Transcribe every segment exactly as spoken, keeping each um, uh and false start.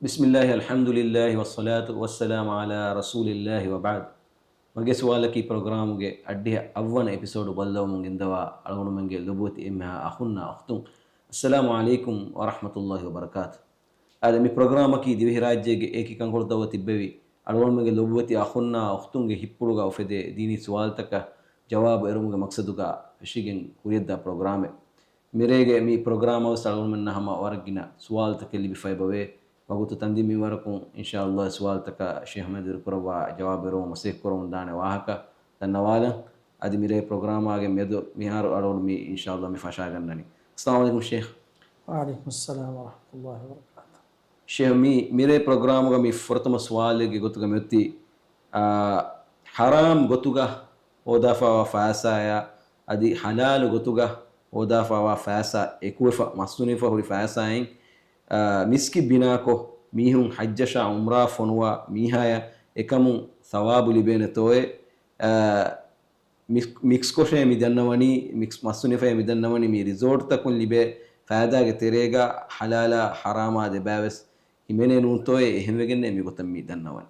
بسم الله، الحمد لله، والصلاة والسلام على رسول الله، وبعد. މަގޭ ސުވާލަކީ ޕްރޮގްރާމުގެ އައްޑިހަ އަށްވަނަ އެޕިސޯޑު ބައްލަވަމުން ގެންދަވާ އަޅުގަނޑުމެންގެ ލޮބުވެތި އެންމެހާ އަޚުންނާ އުޚްތުން، އައްސަލާމު ޢަލައިކުމް ވަރަޙްމަތުﷲި ވަބަރަކާތު. އާދެ، މި ޕްރޮގްރާމަކީ ދިވެހިރާއްޖޭގެ އެކި ކަންކޮޅުތަކުގަ ތިއްބެވި އަޅުގަނޑުމެންގެ ލޮބުވެތި އަޚުންނާ އުޚްތުންގެ ހިތްޕުޅުގަ އުފެދޭ ދީނީ ސުވާލުތަކަށް ޖަވާބު އެރުމުގެ މަޤްޞަދުގަ ފެށިގެން ކުރިޔަށްދާ ޕްރޮގްރާމެއް. މިރޭގެ މި ޕްރޮގްރާމަށް ވެސް އަޅުގަނޑުމެންނަށް ހަމަ ވަރަށް ގިނަ ސުވާލުތަކެއް ލިބިފައިބަވޭ. ވަގުތު ތަންދިން މިންވަރަކުން އިންޝާﷲ ސުވާލުތަކަށް ޝޭޚް މެދު ކުރައްވާ ޖަވާބު އެރުވުމަށް މަސައްކަތް ކުރަމުން ދާނެ ވާހަކަ ދަންނަވާލަން. އަދި މިރޭ ޕްރޮގްރާމާގެ މެދު މިހާރު އަޅުގަނޑު މި އިންޝާﷲ މި ފަށާގަންނަނީ. އައްސަލާމު ޢަލައިކުމް ޝޭޚް. ވަޢަލައިކުމުއްސަލާމް ވަރަޙްމަތުﷲި ވަބަރަކާތުހު. ޝޭޚް، މި، މިރޭ ޕްރޮގްރާމުގަ މި ފުރަތަމަ ސުވާލެއްގެ ގޮތުގަ މިއޮތީ، އާ، ޙަރާމް ގޮތުގަ ހޯދާފައިވާ ފައިސާއާ އަދި ޙަލާލު ގޮތުގަ ހޯދާފައިވާ ފައިސާ އެކުވެފަ މަސްތުނިފަ ހުރި ފައިސާއިން، އާ، މިސްކިތް ބިނާކޮށް، މީހުން ޙައްޖަށާ ޢުމްރާ ފޮނުވާ މީހާޔަށް އެކަމުން ޘަވާބު ލިބޭނެތޯއޭ؟ އާ، މި، މިކްސްކޮށޭ މި ދަންނަވަނީ، މިކްސް މަސްތުނިފައޭ މި ދަންނަވަނީ، މި ރިސޯޓްތަކުން ލިބޭ ފައިދާގެ ތެރޭގަ ޙަލާލާ ޙަރާމާ ދެބައިވެސް ހިމެނޭ ނޫންތޯއޭ؟ އެހެންވެގެންނޭ މިގޮތަށް މި ދަންނަވަނީ.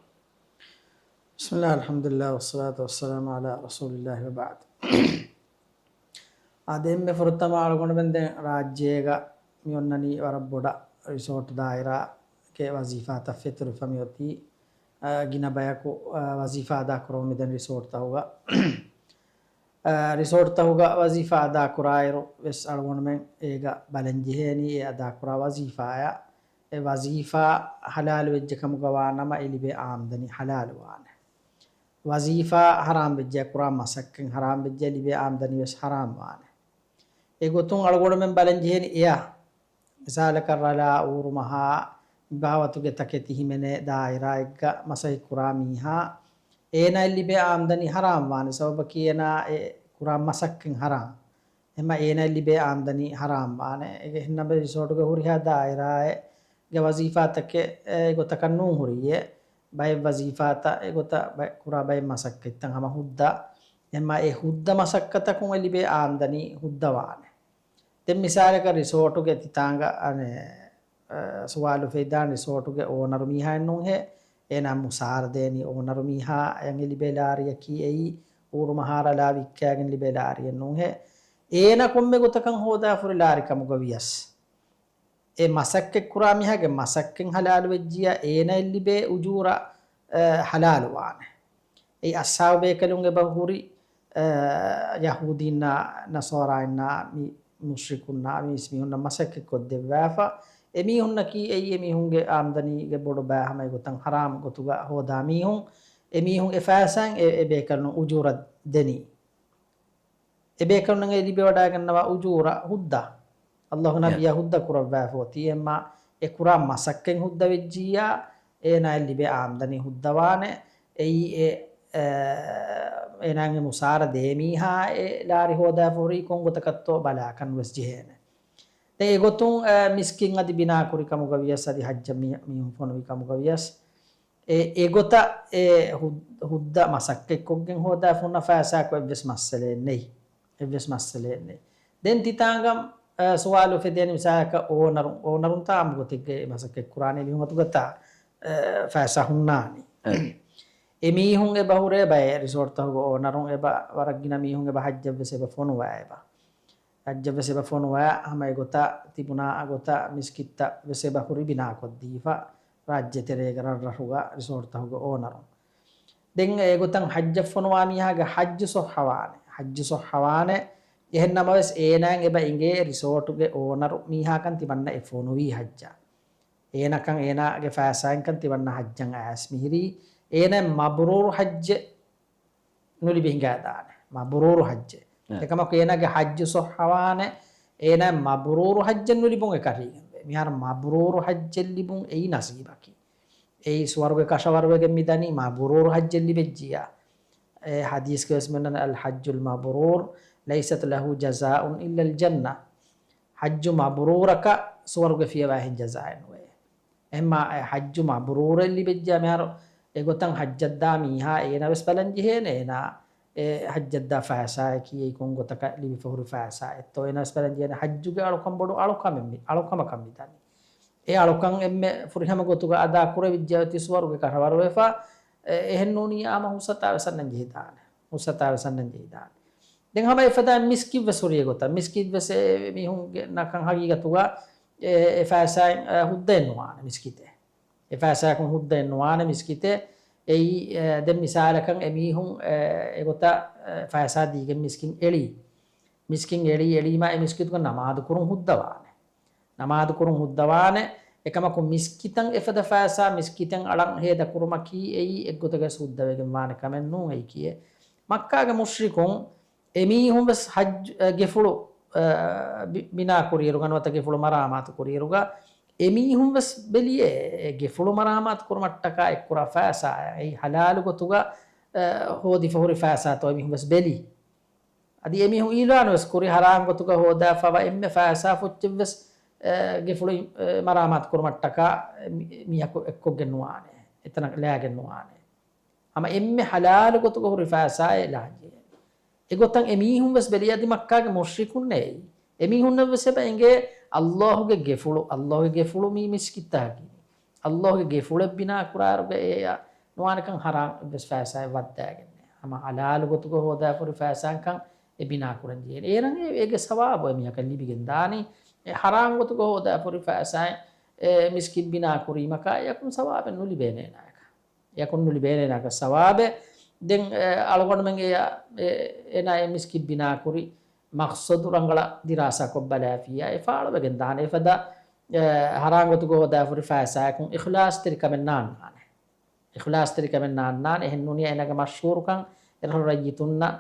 بسم الله، الحمد لله، والصلاة والسلام على رسول الله، وبعد. އާދެ، އެންމެ ފުރަތަމަ އަޅުގަނޑުމެން ދެން ރާއްޖޭގަ މި އޮންނަނީ ވަރަށް ބޮޑަށް ރިސޯޓް ދާއިރާގެ ވަޒީފާތައް ފެތުރިފަ މިއޮތީ، އާ، ގިނަ ބަޔަކު، އާ، ވަޒީފާ އަދާކުރަމުން މިދަނީ ރިސޯޓްތަކުގަ. އާ، ރިސޯޓްތަކުގަ ވަޒީފާ އަދާކުރާއިރު ވެސް އަޅުގަނޑުމެން އޭގަ ބަލަންޖެހޭނީ އެ އަދާކުރާ ވަޒީފާއަށް. އެ ވަޒީފާ ޙަލާލު ވެއްޖެ ކަމުގަ ވާނަމަ އެ ލިބޭ އާމްދަނީ ޙަލާލު ވާނެ. ވަޒީފާ ޙަރާމް ވެއްޖެ، ކުރާ މަސައްކަތް ޙަރާމް ވެއްޖެ، ލިބޭ އާމްދަނީ ވެސް ޙަރާމް ވާނެ. އެގޮތުން އަޅުގަނޑުމެން ބަލަންޖެހޭނީ އެއަށް. މިސާލަކަށް ރަލާ އޫރުމަހާ ބާވަތުގެ ތަކެތި ހިމެނޭ ދާއިރާއެއްގަ މަސައްކަތް ކުރާ މީހާ، އޭނާއަށް ލިބޭ އާމްދަނީ ޙަރާމް ވާނެ. ސަބަބަކީ އޭނާ އެ ކުރާ މަސައްކަތް ޙަރާމް. އެހެންމަ އޭނާއަށް ލިބޭ އާމްދަނީ ޙަރާމް ވާނެ. އެހެންނަމަވެސް ރިސޯޓުގެ ހުރިހާ ދާއިރާއެއްގެ ވަޒީފާތަކެއް އެގޮތަކަށް ނޫން ހުރީއޭ. ބައެއް ވަޒީފާތައް އެގޮތަށް ބައެއް ކުރާ ބައެއް މަސައްކަތްތައް ހަމަ ހުއްދަ. އެހެންމަ އެ ހުއްދަ މަސައްކަތަކުން އެ ލިބޭ އާމްދަނީ ހުއްދަ ވާނެ. ދެން މިސާލަކަށް ރިސޯޓުގެ ތިތާނގަ އަނެއް، އަ، ސުވާލު އުފެދިދާނެ ރިސޯޓުގެ އޯނަރު މީހާއެއް ނޫންހޭ. އޭނާ މުސާރަ ދޭނީ އޯނަރު މީހާއަށް އެ ލިބޭ ލާރިއަކީ އެއީ އޫރުމަހާ ރަލާ ވިއްކާގެން ލިބޭ ލާރިއެއް ނޫންހޭ. އޭނާ ކޮންމެ ގޮތަކަށް ހޯދާފަހުރި ލާރި ކަމުގަ ވިޔަސް، އެ މަސައްކަތް ކުރާ މީހާގެ މަސައްކަތް ޙަލާލު ވެއްޖިއްޔާ އޭނާއަށް ލިބޭ އުޖޫރަ، އަ، ޙަލާލު ވާނެ. އެއީ އަޞްޙާބު ބޭކަލުން އެބަ ހުރި، އަ، ޔަހޫދީންނާ ނަޞާރާއިންނާ މި މުޝްރިކުންނާ މީސް މީހުންނަށް މަސައްކަތް ކޮށްދެއްވާފަ. އެ މީހުންނަކީ އެއީ އެ މީހުންގެ އާމްދަނީގެ ބޮޑު ބައި ހަމަ އެގޮތަށް ޙަރާމް ގޮތުގަ ހޯދާ މީހުން. އެ މީހުން އެ ފައިސާއިން އެ، އެ ބޭކަލުން އުޖޫރަ ދެނީ. އެ ބޭކަލުންނަށް އެ ލިބިވަޑައިގަންނަވާ އުޖޫރަ ހުއްދަ. ﷲ ގެ ނަބިއްޔާ ހުއްދަ ކުރައްވާފަ އޮތީ. އެހެންމަ އެ ކުރާ މަސައްކަތް ހުއްދަ ވެއްޖިއްޔާ، އޭނާއަށް ލިބޭ އާމްދަނީ ހުއްދަ ވާނެ. އެއީ އެ، އެ، އޭނާގެ މުސާރަ ދޭ މީހާ އެ ލާރި ހޯދާފަ ހުރީ ކޮން ގޮތަކަށްތޯ ބަލާކަން ވެސް ޖެހޭނެ. ދެން އެގޮތުން، އެ، މިސްކިތް އަދި ބިނާކުރި ކަމުގަ ވިޔަސް އަދި ޙައްޖަށް މި، މީހުން ފޮނުވި ކަމުގަ ވިޔަސް، އެ، އެގޮތަށް އެ ހު، ހުއްދަ މަސައްކަތްކޮށްގެން ހޯދާފަ ހުންނަ ފައިސާއަކު އެއްވެސް މައްސަލައެއް ނެތް. އެއްވެސް މައްސަލައެއް ނެތް. ދެން ތިތާނގަ، އަ، ސުވާލު އުފެދޭނެ މިސާލަކަށް އޯނަރު، އޯނަރުންތާ އާއްމު ގޮތެއްގައި މަސައްކަތް ކުރާނީ މީހުން އަތުގަތާ، އަ، ފައިސާ ހުންނާނީ. އެ. އެ މީހުން އެބަ ހުރޭ ބައެއް ރިސޯޓްތަކުގެ އޯނަރުން އެބަ ވަރަށް ގިނަ މީހުން އެބަ ޙައްޖަށްވެސް އެބަ ފޮނުވާ އެބަ. ޙައްޖަށްވެސް އެބަ ފޮނުވާ ހަމަ އެގޮތަށް ތިބުނާ ގޮތަށް މިސްކިތްތައް ވެސް އެބަ ހުރި ބިނާކޮށްދީފަ ރާއްޖެ ތެރޭގަ ރަށްރަށުގަ ރިސޯޓްތަކުގެ އޯނަރުން. ދެން އެގޮތަށް ޙައްޖަށް ފޮނުވާ މީހާގެ ޙައްޖު ޞައްޙަ ވާނެ. ޙައްޖު ޞައްޙަ ވާނެ. އެހެން ނަމަވެސް އޭނާއަށް އެބަ އިނގޭ ރިސޯޓުގެ އޯނަރު މީހާކަން ތިމަންނަ އެ ފޮނުވީ ޙައްޖަށް. އޭނާކަން އޭނާގެ ފައިސާއިންކަން ތިމަންނަ ޙައްޖަށް އައިސް މިހިރީ. އޭނާ މަބްރޫރު ޙައްޖެއް ނުލިބި ހިނގާދާނެ. މަބްރޫރު ޙައްޖެއް. އެ. އެކަމަކު އޭނާގެ ޙައްޖު ޞައްޙަވާނެ، އޭނާ މަބްރޫރު ޙައްޖެއް ނުލިބުން އެކަށީގެންވޭ. މިހާރު މަބްރޫރު ޙައްޖެއް ލިބުން އެއީ ނަސީބަކީ. އެއީ ސުވަރުގެ ކަށަވަރުވެގެން މިދަނީ މަބްރޫރު ޙައްޖެއް ލިބެއްޖިޔާ. އެ ޙަދީޘްގައި ވެސް މިއޮންނަނީ، الحج المبرور ليست له جزاء إلا الجنة. ޙައްޖު މަބްރޫރަކަށް ސުވަރުގެ ފިޔަވާހެން ޖަޒާއެއް ނުވޭ. އެހެންމާ އެ ޙައްޖު މަބްރޫރެއް ލިބެއްޖާ މިހާރު އެގޮތަށް ޙައްޖަށްދާ މީހާ އޭނަ ވެސް ބަލަންޖެހޭނެ އޭނާ އެ ޙައްޖަށްދާ ފައިސާއަކީ އެއީ ކޮން ގޮތަކަށް ލިބިފަ ހުރި ފައިސާއެއްތޯ އޭނަ ވެސް ބަލަންޖެހޭނެ ޙައްޖުގެ އަޅުކަން ބޮޑު އަޅުކަމެއް މި، އަޅުކަމަކަށް މިދަނީ. އެ އަޅުކަން އެންމެ ފުރިހަމަ ގޮތުގަ އަދާ ކުރެވިއްޖެ އޮތީ ސުވަރުގެ ކަށަވަރުވެފަ، އެ، އެހެން ނޫނީ އާމަ ހުސްއަތާވެސް އަންނަން ޖެހިދާނެ. ހުސްއަތާވެސް އަންނަން ޖެހިދާނެ. ދެން ހަމަ އެފަދައިން މިސްކިތްވެސް ހުރި އެގޮތަށް. މިސްކިތްވެސް އެ މީހުންގެ ނަކަން ހަގީގަތުގަ އެ، އެ ފައިސާއިން، އަ، ހުއްދައެއް ނުވާނެ މިސްކިތެއް. އެ ފައިސާއަކުން ހުއްދައެއް ނުވާނެ މިސްކިތެއް. އެއީ، އެ، ދެން މިސާލަކަށް އެމީހުން، އެ، އެގޮތަށް، އެ، ފައިސާ ދީގެން މިސްކިތް އެޅީ. މިސްކިތް އެޅީ، އެޅީމާ އެ މިސްކިތުގަ ނަމާދު ކުރުން ހުއްދަވާނެ. ނަމާދު ކުރުން ހުއްދަވާނެ. އެކަމަކު މިސްކިތަށް އެފަދަ ފައިސާ މިސްކިތަށް އަޅަން ހޭދަ ކުރުމަކީ އެއީ އެއްގޮތަކަށް ހުއްދަވެގެން ވާނެ ކަމެއް ނޫން އެއީކީއެއް. މައްކާގެ މުޝްރިކުން އެމީހުން ވެސް ހައްޖު، އެ، ގެފުޅު، އެ، ބި-، ބިނާ ކުރިއިރުގަ ނުވަތަ ގެފުޅު މަރާމާތު ކުރިއިރުގަ އެމީހުން ވެސް ބެލިއޭ އެ ގެފުޅު މަރާމާތު ކުރުމަށްޓަކާ އެއްކުރާ ފައިސާ އެއީ ހަލާލު ގޮތުގަ، އެ، ހޯދިފަ ހުރި ފައިސާތޯ އެމީހުން ވެސް ބެލި. އަދި އެމީހުން އިއުލާނު ވެސް ކުރި ހަރާން ގޮތުގަ ހޯދާފަވާ އެންމެ ފައިސާ ފުއްޗެއް ވެސް، އެ، ގެފުޅު، އެ، މަރާމާތު ކުރުމަށްޓަކާ މި-، މީހަކު އެއްކޮށްގެން ނުވާނެ. އެތަނަށް ލާގެން ނުވާނެ. ހަމަ އެންމެ ހަލާލު ގޮތުގަ ހުރި ފައިސާއެއް ލާންޖެހޭ. އެގޮތަށް އެމީހުން ވެސް ބެލި އަދި މައްކާގެ މުޝްރިކުންނޭ. އެމީހުންނަށް ވެސް އެބަ އެނގޭ އައްލާހުގެ ގެފުޅު، އައްލާހުގެ ގެފުޅު މީ މިސްކިތްތަކަކީ. އައްލާހުގެ ގެފުޅެއް ބިނާ ކުރާއިރުގަ އެއާ ނުވާނެކަން ހަރާން އެއްވެސް ފައިސާއެއް ވައްދާގެންނެ. ހަމަ ހަލާލު ގޮތުގަ ހޯދާފަ ހުރި ފައިސާއަކަށް އެ ބިނާ ކުރަން ޖެހޭނެ. އޭރަށް އެ-، އޭގެ ސަވާބު އެމީހަކަށް ލިބިގެން ދާނީ. އެ ހަރާން ގޮތުގަ ހޯދާފަ ހުރި ފައިސާއިން އެ މިސްކިތް ބިނާ ކުރީމަކާ އެއަކުން ސަވާބެއް ނުލިބޭނެ އޭނާޔަކަށް. އެއަކުން ނުލިބޭނެ އޭނާޔަކަށް ސަވާބެއް. ދެން، އެ، އަޅުގަނޑުމެން އެ، އެ، އޭނާ އެ މިސްކިތް ބިނާ ކުރި މަޤްޞަދު ރަނގަޅަށް ދިރާސާކޮށް ބަލާފިއްޔާ އެ ފާޅުވެގެން ދާނެ. އެފަދަ، އެ، ހަރާން ގޮތުގަ ހޯދާފަ ހުރި ފައިސާއަކުން އިޚްލާޞްތެރިކަމެއް ނާންނާނެ. އިޚްލާޞްތެރިކަމެއް ނާންނާނެ. އެހެން ނޫނީ އޭނާގެ މަޝްހޫރުކަން އެ ރަށު ރައްޔިތުންނަށް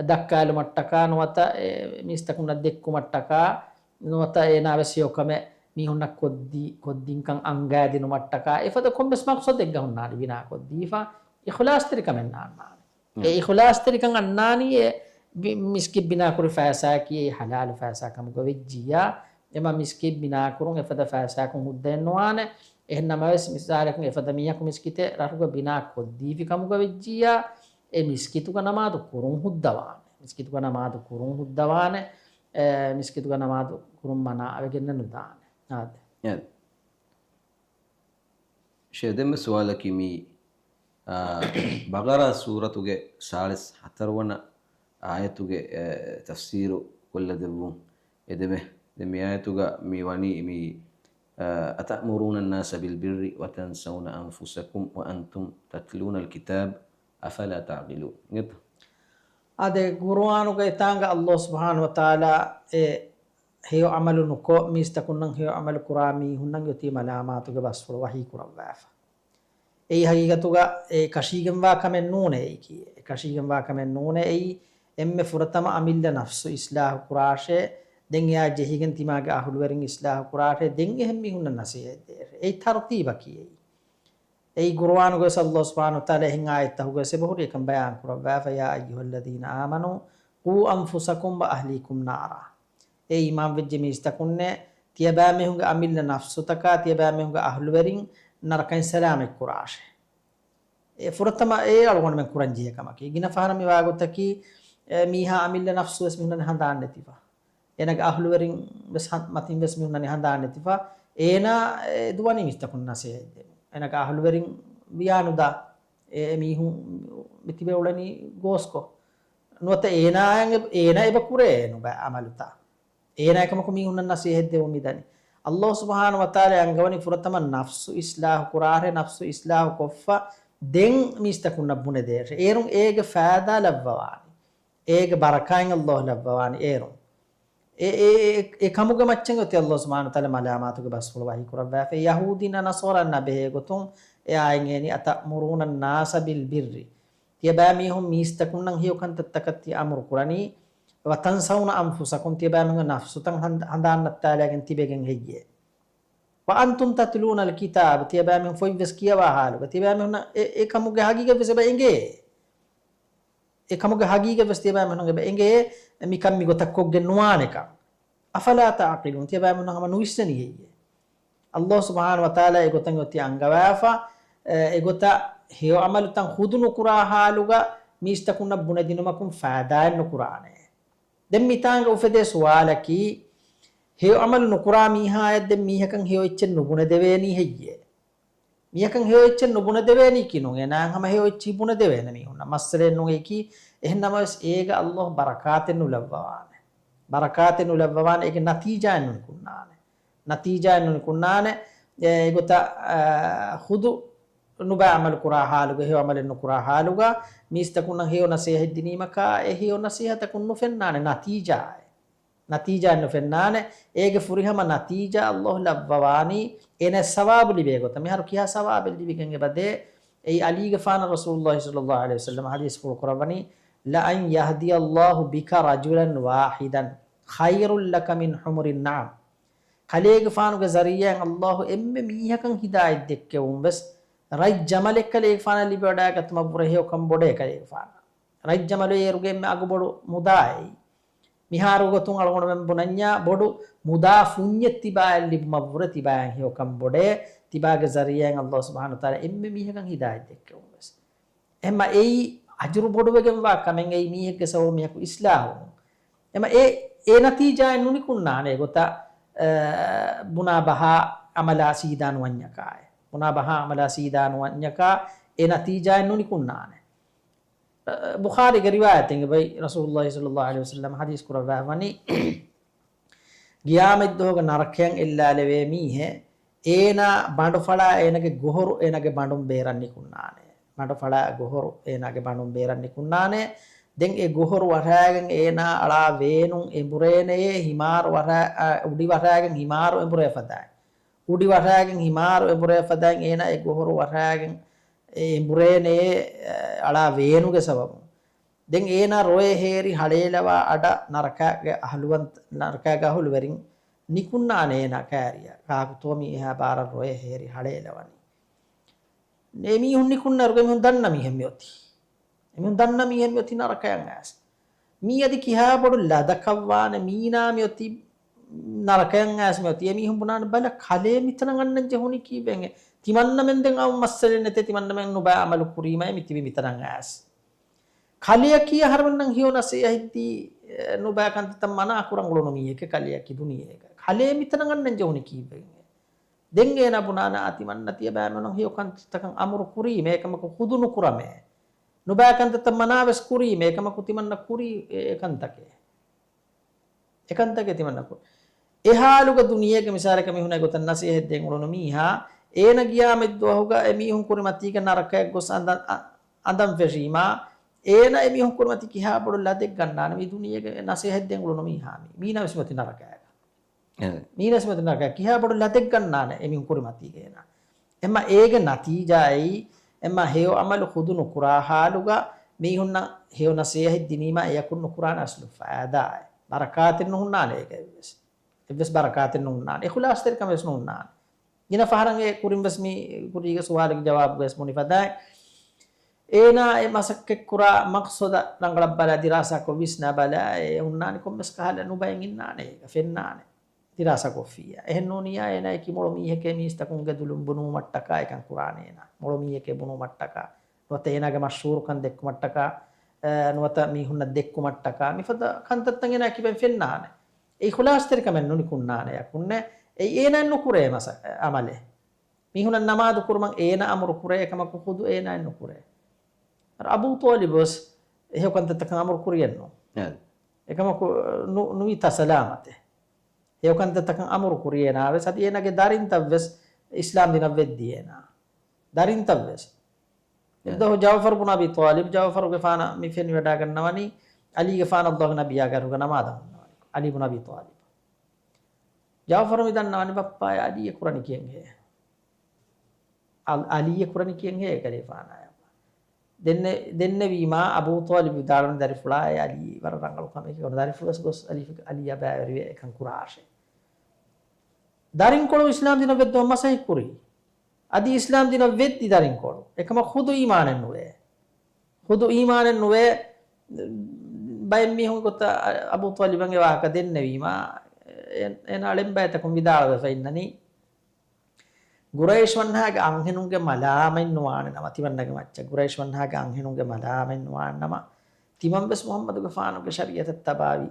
ދައްކާލުމަށްޓަކާ ނުވަތަ އެ މީސްތަކުންނަށް ދެއްކުމަށްޓަކާ ނުވަތަ އޭނާ ވެސް ހެޔޮކަމެއް މީހުންނަށް ކޮށްދީ، ކޮށްދިންކަން އަންގާދިނުމަށްޓަކާ އެފަދަ ކޮންމެސް މަޤްޞަދެއްގަ ހުންނާނެ ބިނާކޮށްދީފަ އިޚްލާޞްތެރިކަމެއް ނާންނާނެ. އެ އިޚްލާޞްތެރިކަން އަންނާނީ އެ މި-، މިސްކިތް ބިނާކުރި ފައިސާއަކީ އެ ހަލާލު ފައިސާ ކަމުގަ ވެއްޖިއްޔާ، އެމަ މިސްކިތް ބިނާކުރުން އެފަދަ ފައިސާއަކުން ހުއްދައެއް ނުވާނެ. އެހެން ނަމަވެސް، މިސާލަކުން އެފަދަ މީހަކު މިސްކިތެއް ރަށުގަ ބިނާ ކޮށްދީފި ކަމުގަ ވެއްޖިއްޔާ، އެ މިސްކިތުގަ ނަމާދު ކުރުން ހުއްދަވާނެ. މިސްކިތުގަ ނަމާދު ކުރުން ހުއްދަވާނެ. އެ މިސްކިތުގަ ނަމާދު ކުރުން މަނާވެގެން ނުދާނެ. އާދެ. އެ. ޝޭ، ދެންމެ ސުވާލަކީ މީ، އާ، ބަގަރާ ސޫރަތުގެ ސާޅީސް ހަތަރުވަނަ އާޔަތުގެ، އެ، ތަފްސީރު ކޮށްލަދެއްވުން. އެދެމެ، ދެން މި އާޔަތުގަ މި ވަނީ މި، އަ، أتأمرون الناس بالبر وتنسون أنفسكم وأنتم تتلون الكتاب أفلا تعقلون. އިނގޭތަ؟ އާދެ، ޤުރުއާނުގައި ތާނގަ ﷲ ސުބްޙާނަހޫ ވަތަޢާލާ އެ ހެޔޮ ޢަމަލު ނުކޮށް، މީސްތަކުންނަށް ހެޔޮ ޢަމަލު ކުރާ މީހުންނަށް އޮތީ މަލާމާތުގެ ބަސްފުޅު ވަޙީ ކުރައްވާފަ. އެއީ ހަގީގަތުގަ އެ ކަށީގެންވާ ކަމެއް ނޫނޭ އެއީކީ. އެ ކަށީގެންވާ ކަމެއް ނޫނޭ އެއީ. އެންމެ ފުރަތަމަ އަމިއްލަ ނަފްސު އިޞްލާޙު ކުރާށޭ، ދެން އެއާ ޖެހިގެން ތިމާގެ އަހުލުވެރިން އިޞްލާޙު ކުރާށޭ، ދެން އެހެން މީހުންނަށް ނަޞޭޙަތް ދޭށޭ. އެއީ ތަރުތީބަކީ އެއީ. އެއީ ޤުރުއާނުގަވެސް ﷲ ސުބްޙާނަހޫ ވަތަޢާލާ އެހެން އާޔަތްތަކުގަވެސް އެބަހުރި އެކަން ބަޔާން ކުރައްވާފަ، يا أيها الذين آمنوا قوا أنفسكم وأهليكم نارا. އޭ އީމާންވެއްޖެ މީސްތަކުންނޭ، ތިޔަބައިމީހުންގެ އަމިއްލަ ނަފްސުތަކާ ތިޔަބައިމީހުންގެ އަހުލުވެރިން ނަރަކައިން ސަލާމަތްކުރާށޭ. އެ ފުރަތަމަ އެ އަޅުގަނޑުމެން ކުރަންޖެހޭ ކަމަކީ. ގިނަ ފަހަރަށް މި ވާގޮތަކީ، އެ މީހާ އަމިއްލަ ނަފްސުވެސް މީހުންނަށް ހަނދާން ނެތިފަ. އޭނާގެ އަހުލުވެރިން ވެސް ހަ-، މަތިން ވެސް މީހުންނަށް ހަނދާން ނެތިފަ. އޭނާ އެ ދުވަނީ މީސްތަކުން ނަސޭހަތް ދެމުން. އޭނާގެ އަހުލުވެރިން ވިޔާނުދާ އެ، އެ މީހުން މިތިބެ އުޅެނީ ގޯސްކޮށް. ނުވަތަ އޭނާއަށް އެ-، އޭނާ އެބަ ކުރޭ ނުބައި އަމަލުތައް. އޭނާ އެކަމަކު މީހުންނަށް ނަސޭހަތް ދެވުން މިދަނީ. ﷲ ސުބްޙާނަހޫ ވަތަޢާލާ އަންގަވަނީ ފުރަތަމަ ނަފްސު އިޞްލާޙު ކުރާށޭ، ނަފްސު އިޞްލާޙު ކޮށްފަ ދެން މީސްތަކުންނަށް ބުނެދޭށޭ. އޭރުން އޭގެ ފައިދާ ލައްވަވާނީ. އޭގެ ބަރަކާތް ﷲ ލައްވަވާނީ އޭރުން. އެ، އެ، އެ، އެ ކަމުގެ މައްޗަށް އޮތީ ﷲ ސުބްޙާނަހޫ ވަތަޢާލާ މަލާމާތުގެ ބަސްފުޅު ވަޙީ ކުރައްވާފަ. ޔަހޫދީންނާ ނަޞާރާންނާ ބެހޭ ގޮތުން އެ އާޔަތް އެނގޭނީ أتأمرون الناس بالبر. ތިޔަބައިމީހުން މީސްތަކުންނަށް ހެޔޮ ކަންތައްތަކަށް ތިޔަ އަމުރު ކުރަނީ، وتنسون أنفسكم، ތިޔަބައިމީހުންގެ ނަފްސުތައް ހަނދ-، ހަނދާން ނައްތާލައިގެން ތިބެގެން ހެއްޔޭ؟ وأنتم تتلون الكتاب، ތިޔަބައިމީހުން ފޮތްވެސް ކިޔަވާ ޙާލުގަ، ތިޔަބައިމީހުންނަށް އެ، އެ ކަމުގެ ހަގީގަތްވެސް އެބަ އެނގޭ. އެ ކަމުގެ ހަގީގަތްވެސް ތިޔަބައިމީހުންނަށް އެބަ އެނގޭ، މިކަން މިގޮތަށް ކޮށްގެން ނުވާނެކަން. أفلا تعقلون، ތިޔަބައިމީހުން ހަމަ ނުވިސްނަނީ ހެއްޔޭ؟ ﷲ ސުބްޙާނަހޫ ވަތަޢާލާ އެގޮތަށް އޮތީ އަންގަވާފަ، އެ، އެގޮތަށް ހެޔޮ ޢަމަލުތައް ޚުދު ނުކުރާ ޙާލުގަ މީސްތަކުންނަށް ބުނެދިނުމަކުން ފައިދާއެއް ނުކުރާނެ. ދެން މިތާނގަ އުފެދޭ ސުވާލަކީ، ހެޔޮ އަމަލު ނުކުރާ މީހާޔަށް ދެން މީހަކަށް ހެޔޮ އެއްޗެއް ނުބުނެދެވޭނީ ހެއްޔޭ؟ މީހަކަށް ހެޔޮ އެއްޗެއް ނުބުނެދެވޭނީކީ ނޫން. އޭނާއަށް ހަމަ ހެޔޮ އެއްޗެއް ބުނެދެވޭނެ މީހުންނަށް. މައްސަލައެއް ނޫން އެކީ. އެހެން ނަމަވެސް އޭގަ ﷲ ބަރަކާތެއް ނުލައްވަވާނެ. ބަރަކާތެއް ނުލައްވަވާނެ. އޭގެ ނަތީޖާއެއް ނުނިކުންނާނެ. ނަތީޖާއެއް ނުނިކުންނާނެ. އެ، އެގޮތަށް، އާ، ޚުދު ނުބައި އަމަލު ކުރާ ހާލުގަ، ހެޔޮ އަމަލެއް ނުކުރާ ހާލުގަ، މީސްތަކުންނަށް ހެޔޮ ނަސޭހަތް ދިނީމަކާ، އެ ހެޔޮ ނަސޭހަތަކުން ނުފެންނާނެ ނަތީޖާއެއް. ނަތީޖާއެއް ނުފެންނާނެ. އޭގެ ފުރިހަމަ ނަތީޖާ ﷲ ލައްވަވާނީ، އޭނަ ސަވާބު ލިބޭ ގޮތަށް. މިހާރު ކިހާ ސަވާބެއް ލިބިގެން އެބަދޭ؟ އެއީ އަލީގެފާނަށް ރަސޫލުﷲ ޞައްލަﷲ ޢަލައިހި ވަސައްލަމަ ޙަދީޘްފުޅު ކުރައްވަނީ، "لأن يهدي الله بك رجلا واحدا خير لك من حمر النعم." ކަލޭގެފާނުގެ ޒަރީޢާއިން ﷲ އެންމެ މީހަކަށް ހިދާޔަތް ދެއްކެވުން ވެސް، ރަތް ޖަމަލެއް ކަލޭގެފާނަށް ލިބިވަޑައިގަތުމަށްވުރެ ހެޔޮކަން ބޮޑޭ ކަލޭގެފާނަށް. ރަތް ޖަމަލު އޭރުގެ އެންމެ އަގުބޮޑު މުދާއެއް. މިހާރު ގޮތުން އަޅުގަނޑުމެން ބުނަންޏާ ބޮޑު މުދާ ފުންޏެއް ތިބާއަށް ލިބުމަށްވުރެ ތިބާއަށް ހެޔޮކަން ބޮޑޭ، ތިބާގެ ޒަރީޢާއިން ﷲ ސުބްޙާނަހޫ ވަތަޢާލާ އެންމެ މީހަކަށް ހިދާޔަތް ދެއްކެވުން ވެސް. އެހެންމަ އެއީ އަޖުރު ބޮޑުވެގެން ވާ ކަމެއް އެއީ މީހެއްގެ ސަބަބުން މީހަކު އިޞްލާޙުވުން. އެމަ އެ، އެ ނަތީޖާއެއް ނުނިކުންނާނެ އެގޮތަށް، އަ، ބުނާ ބަހާ އަމަލާ ސީދާނުވަންޏަކާއެ. ބުނާ ބަހާ އަމަލާ ސީދާނުވަންޏަކާ އެ ނަތީޖާއެއް ނުނިކުންނާނެ. އަ، ބުޚާރީގެ ރިވާޔަތެއް އެބައި ރަސޫލުﷲ ޞައްލަﷲ ޢަލައިހި ވަސައްލަމަ ޙަދީޘް ކުރައްވާ ވަނީ، ގިޔާމަތްދުވަހުގެ ނަރަކަޔަށް އެއްލާލެވޭ މީހެއް، އޭނާ ބަނޑުފަޅާ އޭނާގެ ގޮހޮރު އޭނާގެ ބަނޑުން ބޭރަށް ނިކުންނާނެ. ބަނޑުފަޅާ ގޮހޮރު އޭނާގެ ބަނޑުން ބޭރަށް ނިކުންނާނެ. ދެން އެ ގޮހޮރު ވަށާގެން އޭނާ އަޅާ ވޭނުން އެނބުރޭނެޔޭ ހިމާރު ވަށާ-، އަ، އުޑި ވަށާގެން ހިމާރު އެނބުރޭ ފަދައިން. އުޑި ވަށާގެން ހިމާރު އެނބުރޭ ފަދައިން އޭނާ އެ ގޮހޮރު ވަށާގެން އެ އެނބުރޭނެޔޭ، އަ، އަޅާ ވޭނުގެ ސަބަބުން. ދެން އޭނާ ރޮއެ ހޭރި ހަޅޭލަވާ އަޑަށް ނަރަކާގެ އަހުލުވަން-، ނަރަކާގެ އަހުލުވެރިން ނިކުންނާނެ އޭނާ ކައިރިއަށް. ކާކުތޯ މީ އެހާ ބާރަށް ރޮއެ ހޭރި ހަޅޭލަވަނީ؟ އެމީހުން ނިކުންނައިރުގަ އެމީހުން ދަންނަ މީހެއް މިއޮތީ. އެމީހުން ދަންނަ މީހެއް މިއޮތީ ނަރަކަޔަށް އައިސް. މީ އަދި ކިހާ ބޮޑު ލަދަކަށްވާނެ މީނާ މިއޮތީ ނަރަކަޔަށް އައިސް މިއޮތީ. އެމީހުން ބުނާނެ ބަލަ ކަލޭ މިތަނަށް އަންނަން ޖެހުނީ ކީއްވެގެން؟ ތިމަންނަމެން ދެން އައު މައްސަލައެއް ނެތޭ، ތިމަންނަމެން ނުބައި އަމަލު ކުރީމައޭ މި ތިބި މިތަނަށް އައިސް. ކަލެއަކީ އަހަރެމެންނަށް ހެޔޮ ނަސޭހަތްދީ، އެ، ނުބައި ކަންތައްތައް މަނާ ކުރަން އުޅުނު މީހެކޭ ކަލެއަކީ ދުނިޔޭގަ. ކަލޭ މިތަނަށް އަންނަން ޖެހުނީ ކީއްވެގެން؟ ދެން އޭނާ ބުނާނެ އާ ތިމަންނަ ތިޔަބައިމީހުންނަށް ހެޔޮ ކަންތައްތަކަށް އަމުރު ކުރީމޭ އެކަމަކު ޚުދު ނުކުރަމޭ. ނުބައި ކަންތައްތައް މަނާވެސް ކުރީމޭ އެކަމަކު ތިމަންނަ ކުރީ އެ، އެކަންތަކެއް. އެކަންތަކެއް ތިމަންނަ ކުރީ. އެ ހާލުގަ ދުނިޔޭގެ މިސާލަކަށް މީހުންނާ ގޮތަށް ނަސޭހަތް ދޭން އުޅުނު މީހާ، އޭނަ ގިޔާމަތްދުވަހުގަ އެމީހުން ކުރިމަތީގަ ނަރަކަޔަށް ގޮސް އަނދަ-، އަ-، އަނދަން ފެށީމާ، އޭނަ އެމީހުން ކުރިމަތީ ކިހާ ބޮޑު ލަދެއް ގަންނާނެ މި ދުނިޔޭގެ ނަސޭހަތް ދޭން އުޅުނު މީހާ މީ. މީނަ ވެސް މިއޮތީ ނަރަކަޔަކަށް. އެ. މީނަސް މެދުނަގަ ކިހާ ބޮޑު ލަދެއް ގަންނާނެ އެމީހުން ކުރިމަތީގައި އޭނާ. އެމަ އޭގެ ނަތީޖާއެއީ، އެމަ ހެޔޮ އަމަލު ޚުދު ނުކުރާ ހާލުގަ މީހުންނަށް ހެޔޮ ނަސޭހަތް ދިނީމާ އެޔަކުން ނުކުރާނެ އަސްލު ފައިދާއެއް. ބަރަކާތެއް ނުހުންނާނެ އޭގަ އެއްވެސް. އެއްވެސް ބަރަކާތެއް ނުހުންނާނެ. އިޚުލާޞްތެރިކަމެއް ވެސް ނުހުންނާނެ. ގިނަ ފަހަރަށް އެ ކުރިން ވެސް މި ކުރީގެ ސުވާލުގެ ޖަވާބުގަ ވެސް ބުނި ފަދައިން. އޭނާ އެ މަސައްކަތްކުރާ މަޤްޞަދަށް ރަނގަޅަށް ބަލާ، ދިރާސާކޮށް ވިސްނާ ބަލާ، އެ ހުންނާނެ ކޮންމެސް ކަހަލަ ނުބައެއް އިންނާނެ އޭގަ ފެންނާނެ. ދިރާސާކޮށްފިއްޔާ. އެހެން ނޫނިއްޔާ އޭނާއަކީ މޮޅު މީހެކޭ މީސްތަކުންގެ ދުލުން ބުނުއްވުމަށްޓަކާ އެކަން ކުރާނެ އޭނާ. މޮޅު މީހެކޭ ބުނުއްވުމަށްޓަކާ. ނުވަތަ އޭނާގެ މަޝްހޫރުކަން ދެއްކުމަށްޓަކާ، އެ، ނުވަތަ މީހުންނަށް ދެއްކުމަށްޓަކާ. މިފަދަ ކަންތައްތައް އޭނާ ކިބައިން ފެންނާނެ. އެ އިޚުލާޞްތެރިކަމެއް ނުނިކުންނާނެ އެޔަކުންނެ. އެ އޭނާ ނުކުރޭ މަސަ-، އަމަލެއް. މީހުނަށް ނަމާދު ކުރުމަށް އޭނާ އަމުރު ކުރޭ، އެކަމަކު ޚުދު އޭނާއެއް ނުކުރޭ. އަބޫ ޠާލިބު ވެސް އެހެޔޮ ކަންތައްތަކަށް އަމުރު ކުރިއެއްނު. އެ. އެކަމަކު ނު-، ނުވިތާ ސަލާމަތެއް. ހެޔޮ ކަންތައްތަކަށް އަމުރު ކުރި އޭނާ ވެސް، އަދި އޭނާގެ ދަރިންތައް ވެސް އިސްލާމް ދިނަށް ވެއްދި އޭނާ. ދަރިންތައް ވެސް. އެ. އެއްދުވަހު ޖައުފަރު ބުން އަބީ ޠާލިބް، ޖައުފަރުގެފާނަށް މި ފެނިވަޑައިގަންނަވަނީ، ޢަލީގެފާނަށް ﷲގެ ނަބިއްޔާގެ އަރިހުގަ ނަމާދަށް ހުންނަވަނީ. ޢަލީ ބުން އަބީ ޠާލިބް. ޖައުފަރު މި ދަންނަވަނީ ބައްޕާ އަލީއެއް ކުރަނީ ކިހިނެއްހޭ؟ އަލް-، އަލީއެއް ކުރަނީ ކިހިނެއްހޭ ކަލޭފާނާޔަށް؟ ދެންނެ-، ދެންނެވީމާ އަބޫ ޠާލިބް ވިދާޅުވަނީ ދަރިފުޅާ އެ އަލީ ވަރަށް ރަނގަޅު ކަމެކޭ. ދަރިފުޅުވެސް ގޮސް އަލީ، އަލީއާ ބައިވެރިވެ އެކަން ކުރާށޭ. ދަރިންކޮޅު އިސްލާމް ދިނަށް ވެއްދުމަށް މަސައްކަތް ކުރީ. އަދި އިސްލާމް ދިނަށް ވެއްދި ދަރިންކޮޅު. އެކަމަކު ޚުދު އީމާނެއް ނުވޭ. ޚުދު އީމާނެއް ނުވޭ. ބައެއް މީހުން ގޮތަށް އަބޫ ޠާލިބަށް އެ ވާހަކަ ދެންނެވީމާ، އެ-، އޭނާ އަޅެން ބައިތަކުން ވިދާޅުވެފަ އިންނަނީ، ޤުރައިޝް ވަންހާގެ އަންހެނުންގެ މަލާމަތް ނުވާނެ ނަމަ، ތިމަންނަގެ މައްޗަށް ޤުރައިޝް ވަންހާގެ އަންހެނުންގެ މަލާމަތް ނުވާނެ ނަމަ، ތިމަން ވެސް މުޙައްމަދުގެފާނުގެ ޝަރީޢަތަށް ތަބާވީ،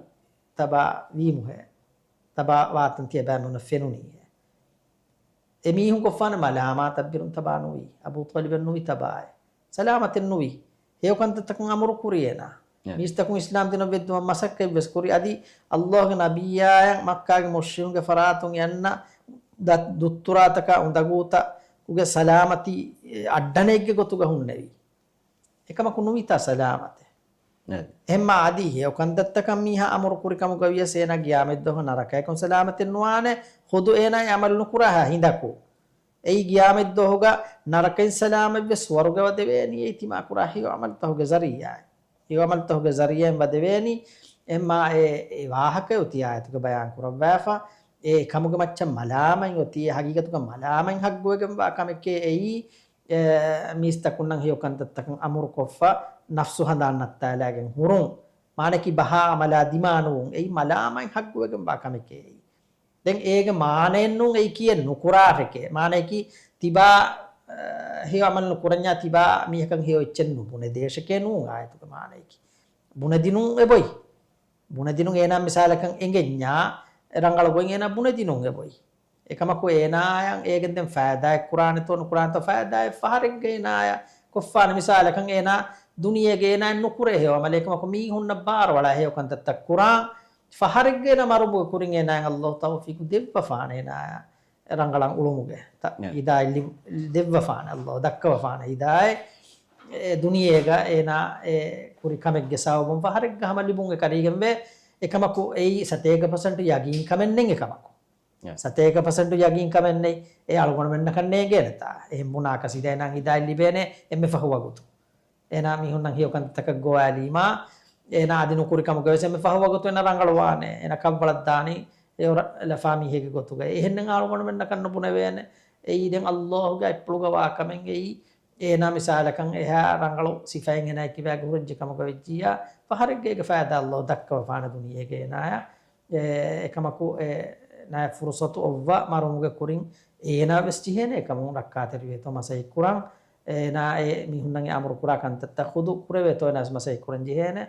ތަބާ ވީމުހޭ. ތަބާ ވާތަން ތިޔަބައިމީހުންނަށް ފެނުނީ. އެ މީހުން ކޮށްފާނެ މަލާމާތަށް ބިރުން ތަބާ ނުވި. އަބޫ ޠާލިބެއް ނުވި ތަބާއެއް. ސަލާމަތެއް ނުވި. ހެޔޮ ކަންތައްތަކަށް އަމުރު ކުރި އޭނާ. އެ. މީސްތަކުން އިސްލާމް ދީނަށް ވެއްދުމަށް މަސައްކަތް ވެސް ކުރި. އަދި ﷲ ގެ ނަބިއްޔާއަށް މައްކާގެ މުޝްރިކުންގެ ފަރާތުން އެންނަ ދަ-، ދުއްތުރާތަކާ އުނދަގޫތަކުގެ ސަލާމަތީ އައްޑަނެއްގެ ގޮތުގަ ހުންނެވި. އެކަމަކު ނުވިތާ ސަލާމަތެއް. އެ. އެހެންމާ އަދި ހެޔޮ ކަންތައްތަކަށް މީހާ އަމުރު ކުރި ކަމުގަ ވިޔަސް އޭނާ ގިޔާމަތްދުވަހު ނަރަކަޔަކުން ސަލާމަތެއް ނުވާނެ، ޚުދު އޭނާ އެ އަމަލު ނުކުރާހާ ހިނދަކު. އެއީ ގިޔާމަތްދުވަހުގަ ނަރަކައިން ސަލާމަތްވެ ސުވަރުގެ ވަދެވޭނީ އެއީ ތިމާ ކުރާ ހެޔޮ އަމަލުތަކުގެ ޒަރީއާ. ހެޔޮ އަމަލުތަކުގެ ޒަރީއާއިން ވަދެވޭނީ. އެހެންމާ އެ، އެ ވާހަކަ އޮތީ އާޔަތުގަ ބަޔާން ކުރައްވާފަ. އެ ކަމުގެ މައްޗަށް މަލާމަތް އޮތީ އެ ހަގީގަތުގަ މަލާމަތް ހައްގުވެގެންވާ ކަމެކޭ އެއީ. އެ، މީސްތަކުންނަށް ހެޔޮ ކަންތައްތަކަށް އަމުރުކޮށްފަ ނަފްސު ހަނދާން ނައްތާލާގެން ހުރުން. މާނައަކީ ބަހާ އަމަލާ ދިމާނުވުން. އެއީ މަލާމަތް ހައްގުވެގެންވާ ކަމެކޭ އެއީ. ދެން އޭގެ މާނައެއް ނޫން އެއީކީއެއް ނުކުރާށެކޭ. މާނައަކީ ތިބާ، އަ، ހެޔޮ އަމަލު ނުކުރަންޏާ ތިބާ މީހަކަށް ހެޔޮ އެއްޗެއް ނުބުނެދޭށެކޭ ނޫން އާޔަތުގެ މާނައަކީ. ބުނެދިނުން އެބޮތް. ބުނެދިނުން އޭނާ މިސާލަކަށް އެނގެންޏާ ރަނގަޅު ގޮތް އޭނާ ބުނެދިނުން އެބޮތް. އެކަމަކު އޭނާއަށް އޭގެން ދެން ފައިދާއެއް ކުރާނެތޯ ނުކުރާނެތޯ ފައިދާއެއް ފަހަރެއްގަ އޭނާއަށް ކޮށްފާނެ. މިސާލަކަށް އޭނާ ދުނިޔޭގަ އޭނާއަށް ނުކުރޭ ހެޔޮ އަމަލެއް ކަމަކު މީހުންނަށް ބާރުއަޅާ ހެޔޮ ކަންތައްތައް ކުރާން. ފަހަރެއްގަ އޭނާ މަރުމުގެ ކުރިން އޭނާއަށް ﷲ ތައުފީޤު ދެއްވަފާނެ އޭނާއަށް ރަނގަޅަށް އުޅުމުގެ ތަ-، އެ. ހިދާޔަތް ލި-، ދެއްވަފާނެ ﷲ ދައްކަވަފާނެ ހިދާޔަތް. އެ ދުނިޔޭގަ އޭނާ އެ ކުރި ކަމެއްގެ ސަބަބުން ފަހަރެއްގަ ހަމަ ލިބުން އެ ކަރީގެންވޭ. އެކަމަކު އެއީ ސަތޭކަ ޕަސެންޓު ޔަގީން ކަމެއް ނެތް އެކަމަކު. އެ. ސަތޭކަ ޕަސެންޓު ޔަގީން ކަމެއް ނެތް. އެ އަޅުގަނޑުމެންނަކަށް ނޭނގޭނެތާ. އެހެން ބުނާކަށް ސީދާ އޭނާ ހިދާޔަތް ލިބޭނެ އެންމެ ފަހު ވަގުތު. އޭނާ މީހުންނަށް ހެޔޮ ކަންތައްތަކަށް ގޮވާލީމާ، އޭނާ އަދި ނުކުރި ކަމުގަވެސް އެންމެ ފަހު ވަގުތު އޭނާ ރަނގަޅުވާނެ. އޭނާ ކަށްވަޅަށް ދާނީ، އެ އޮރަ-، ލަފާ މީހެއްގެ ގޮތުގައި. އެހެންނެއް އަޅުގަނޑުމެންނަކަށް ނުބުނެވޭނެ. އެއީ ދެން ﷲ ގެ އަތްޕުޅުގަ ވާ ކަމެއް އެއީ. އޭނާ މިސާލަކަށް އެހާ ރަނގަޅު ސިފައެއް އޭނާ ކިބާގެ ހުރެއްޖެ ކަމުގަ ވެއްޖިއްޔާ، ފަހަރެއްގަ އޭގެ ފައިދާ ﷲ ދައްކަވަފާނެ ދުނިޔޭގަ އޭނާއަށް. އެ، އެކަމަކު އެ ނާ ފުރުސަތު އޮއްވާ މަރުމުގެ ކުރިން އޭނާ ވެސް ޖެހޭނެ އެކަމުން ރައްކާތެރިވޭތޯ މަސައްކަތް ކުރަން. އޭނާ އެ މީހުންނަށް އެ އަމުރު ކުރާ ކަންތައްތައް ޚުދު ކުރެވޭތޯ އޭނާ ވެސް މަސައްކަތް ކުރަން ޖެހޭނެ.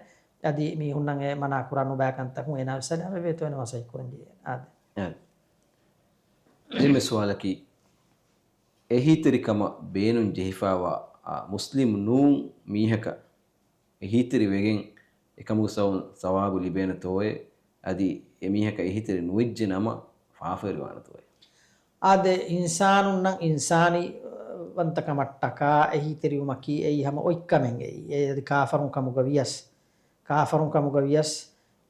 އަދި މީހުންނަށް އެ މަނާ ކުރާ ނުބައި ކަންތަކުން އޭނާ ވެސް ސަލާމަތްވޭތޯ އޭނާ މަސައްކަތް ކުރަން ޖެހޭނެ. އާދެ. އާދެ. އެންމެ ސުވާލަކީ، އެހީތެރިކަމަށް ބޭނުން ޖެހިފައިވާ، އާ، މުސްލިމް ނޫން މީހަކަށް އެހީތެރި ވެގެން އެކަމުގެ ސަބަބުން ސަވާބު ލިބޭނެތޯއޭ؟ އަދި އެމީހަކަށް އެހީތެރި ނުވެއްޖެ ނަމަ ފާފަވެރިވާނެތޯއޭ؟ އާދެ، އިންސާނުންނަށް އިންސާނީ، އަ، ވަންތަކަމަށްޓަކާ އެހީތެރިވުމަކީ އެއީ ހަމަ އޮތްކަމެއް އެއީ. އެ އަދި ކާފަރުން ކަމުގަ ވިޔަސް، ކާފަރުން ކަމުގަ ވިޔަސް،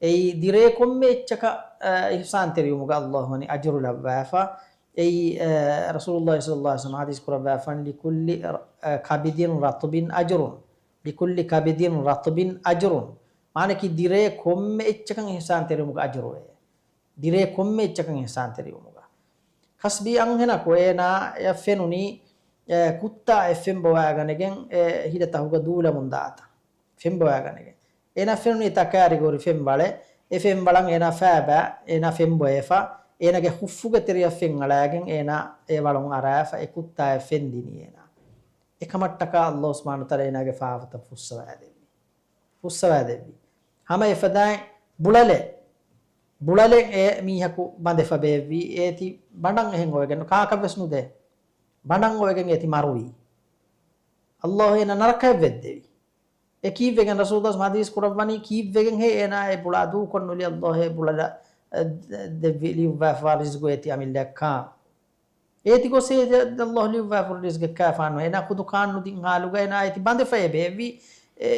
އެއީ ދިރޭ ކޮންމެ އެއްޗަކަށް، އަ، އިޙްސާންތެރިވުމުގަ ﷲ ވަނީ އަޖުރު ލައްވާފަ. އެއީ، އަ، ރަސޫލުﷲ ޞައްލަﷲ ޢަލައިހި ވަސައްލަމަ ޙަދީޘް ކުރައްވާފަން، "لكل، އަ، كبد رطب أجر، لكل كبد رطب أجر." މާނައަކީ ދިރޭ ކޮންމެ އެއްޗަކަށް އިޙްސާންތެރިވުމުގަ އަޖުރުވޭ. ދިރޭ ކޮންމެ އެއްޗަކަށް އިޙްސާންތެރިވުމުގަ. ކަސްބީ އަންހެނަކު އޭނާއަށް ފެނުނީ، އެ، ކުއްތާއެއް ފެންބޮވާގަނެގެން އެ ހިލަތަހުގަ ދޫލަމުން ދާތަން. ފެންބޮވާގަނެގެން. އޭނާ ފެނުނީ ތަކާރިގޯރި ފެންވަޅެއް. އެ ފެންވަޅަށް އޭނާ ފައިބާ، އޭނާ ފެންބޮއެފަ، އޭނާގެ ހުއްފުގެ ތެރެއަށް ފެން އަޅާގެން އޭނާ އެ ވަޅުން އަރާފަ، އެ ކުއްތާއަށް ފެން ދިނީ އޭނާ. އެކަމަށްޓަކާ ﷲ ސުބްޙާނަހޫ ވަތަޢާލާ އޭނާގެ ފާފަތައް ފުއްސަވާދެއްވި. ފުއްސަވާދެއްވި. ހަމަ އެފަދައިން ބުޅަލެއް، ބުޅަލެއް އެ މީހަކު ބަނދެފަ ބޭއްވި، އޭތި ބަނޑަށް އެހެން އޮވެގެން ކާކަށްވެސް ނުދޭ. ބަނޑަށް އޮވެގެން އޭތި މަރުވީ. ﷲ އޭނާ ނަރަކަޔަށް ވެއްދެވި. އެ ކީއްވެގެން ރަސޫލުﷲ ޙަދީޘް ކުރައްވަނީ ކީއްވެގެން ހޭ އޭނާ އެ ބުޅާ ދޫކޮށްނުލި ﷲ އެ ބުޅަލަށް، އެ، ދެއްވި ލިޔުއްވާފަ ރިޒްގު އޭތި އަމިއްލައަށް ކާން. އޭތި ގޮސް އެ ﷲ ލިޔުއްވާފަ ރިޒްގެއް ކާފާނު އޭނާ ޚުދު ކާން ނުދިން ޙާލުގަ އޭނާ އޭތި ބަނދެފައޭ ބޭއްވި، އެ،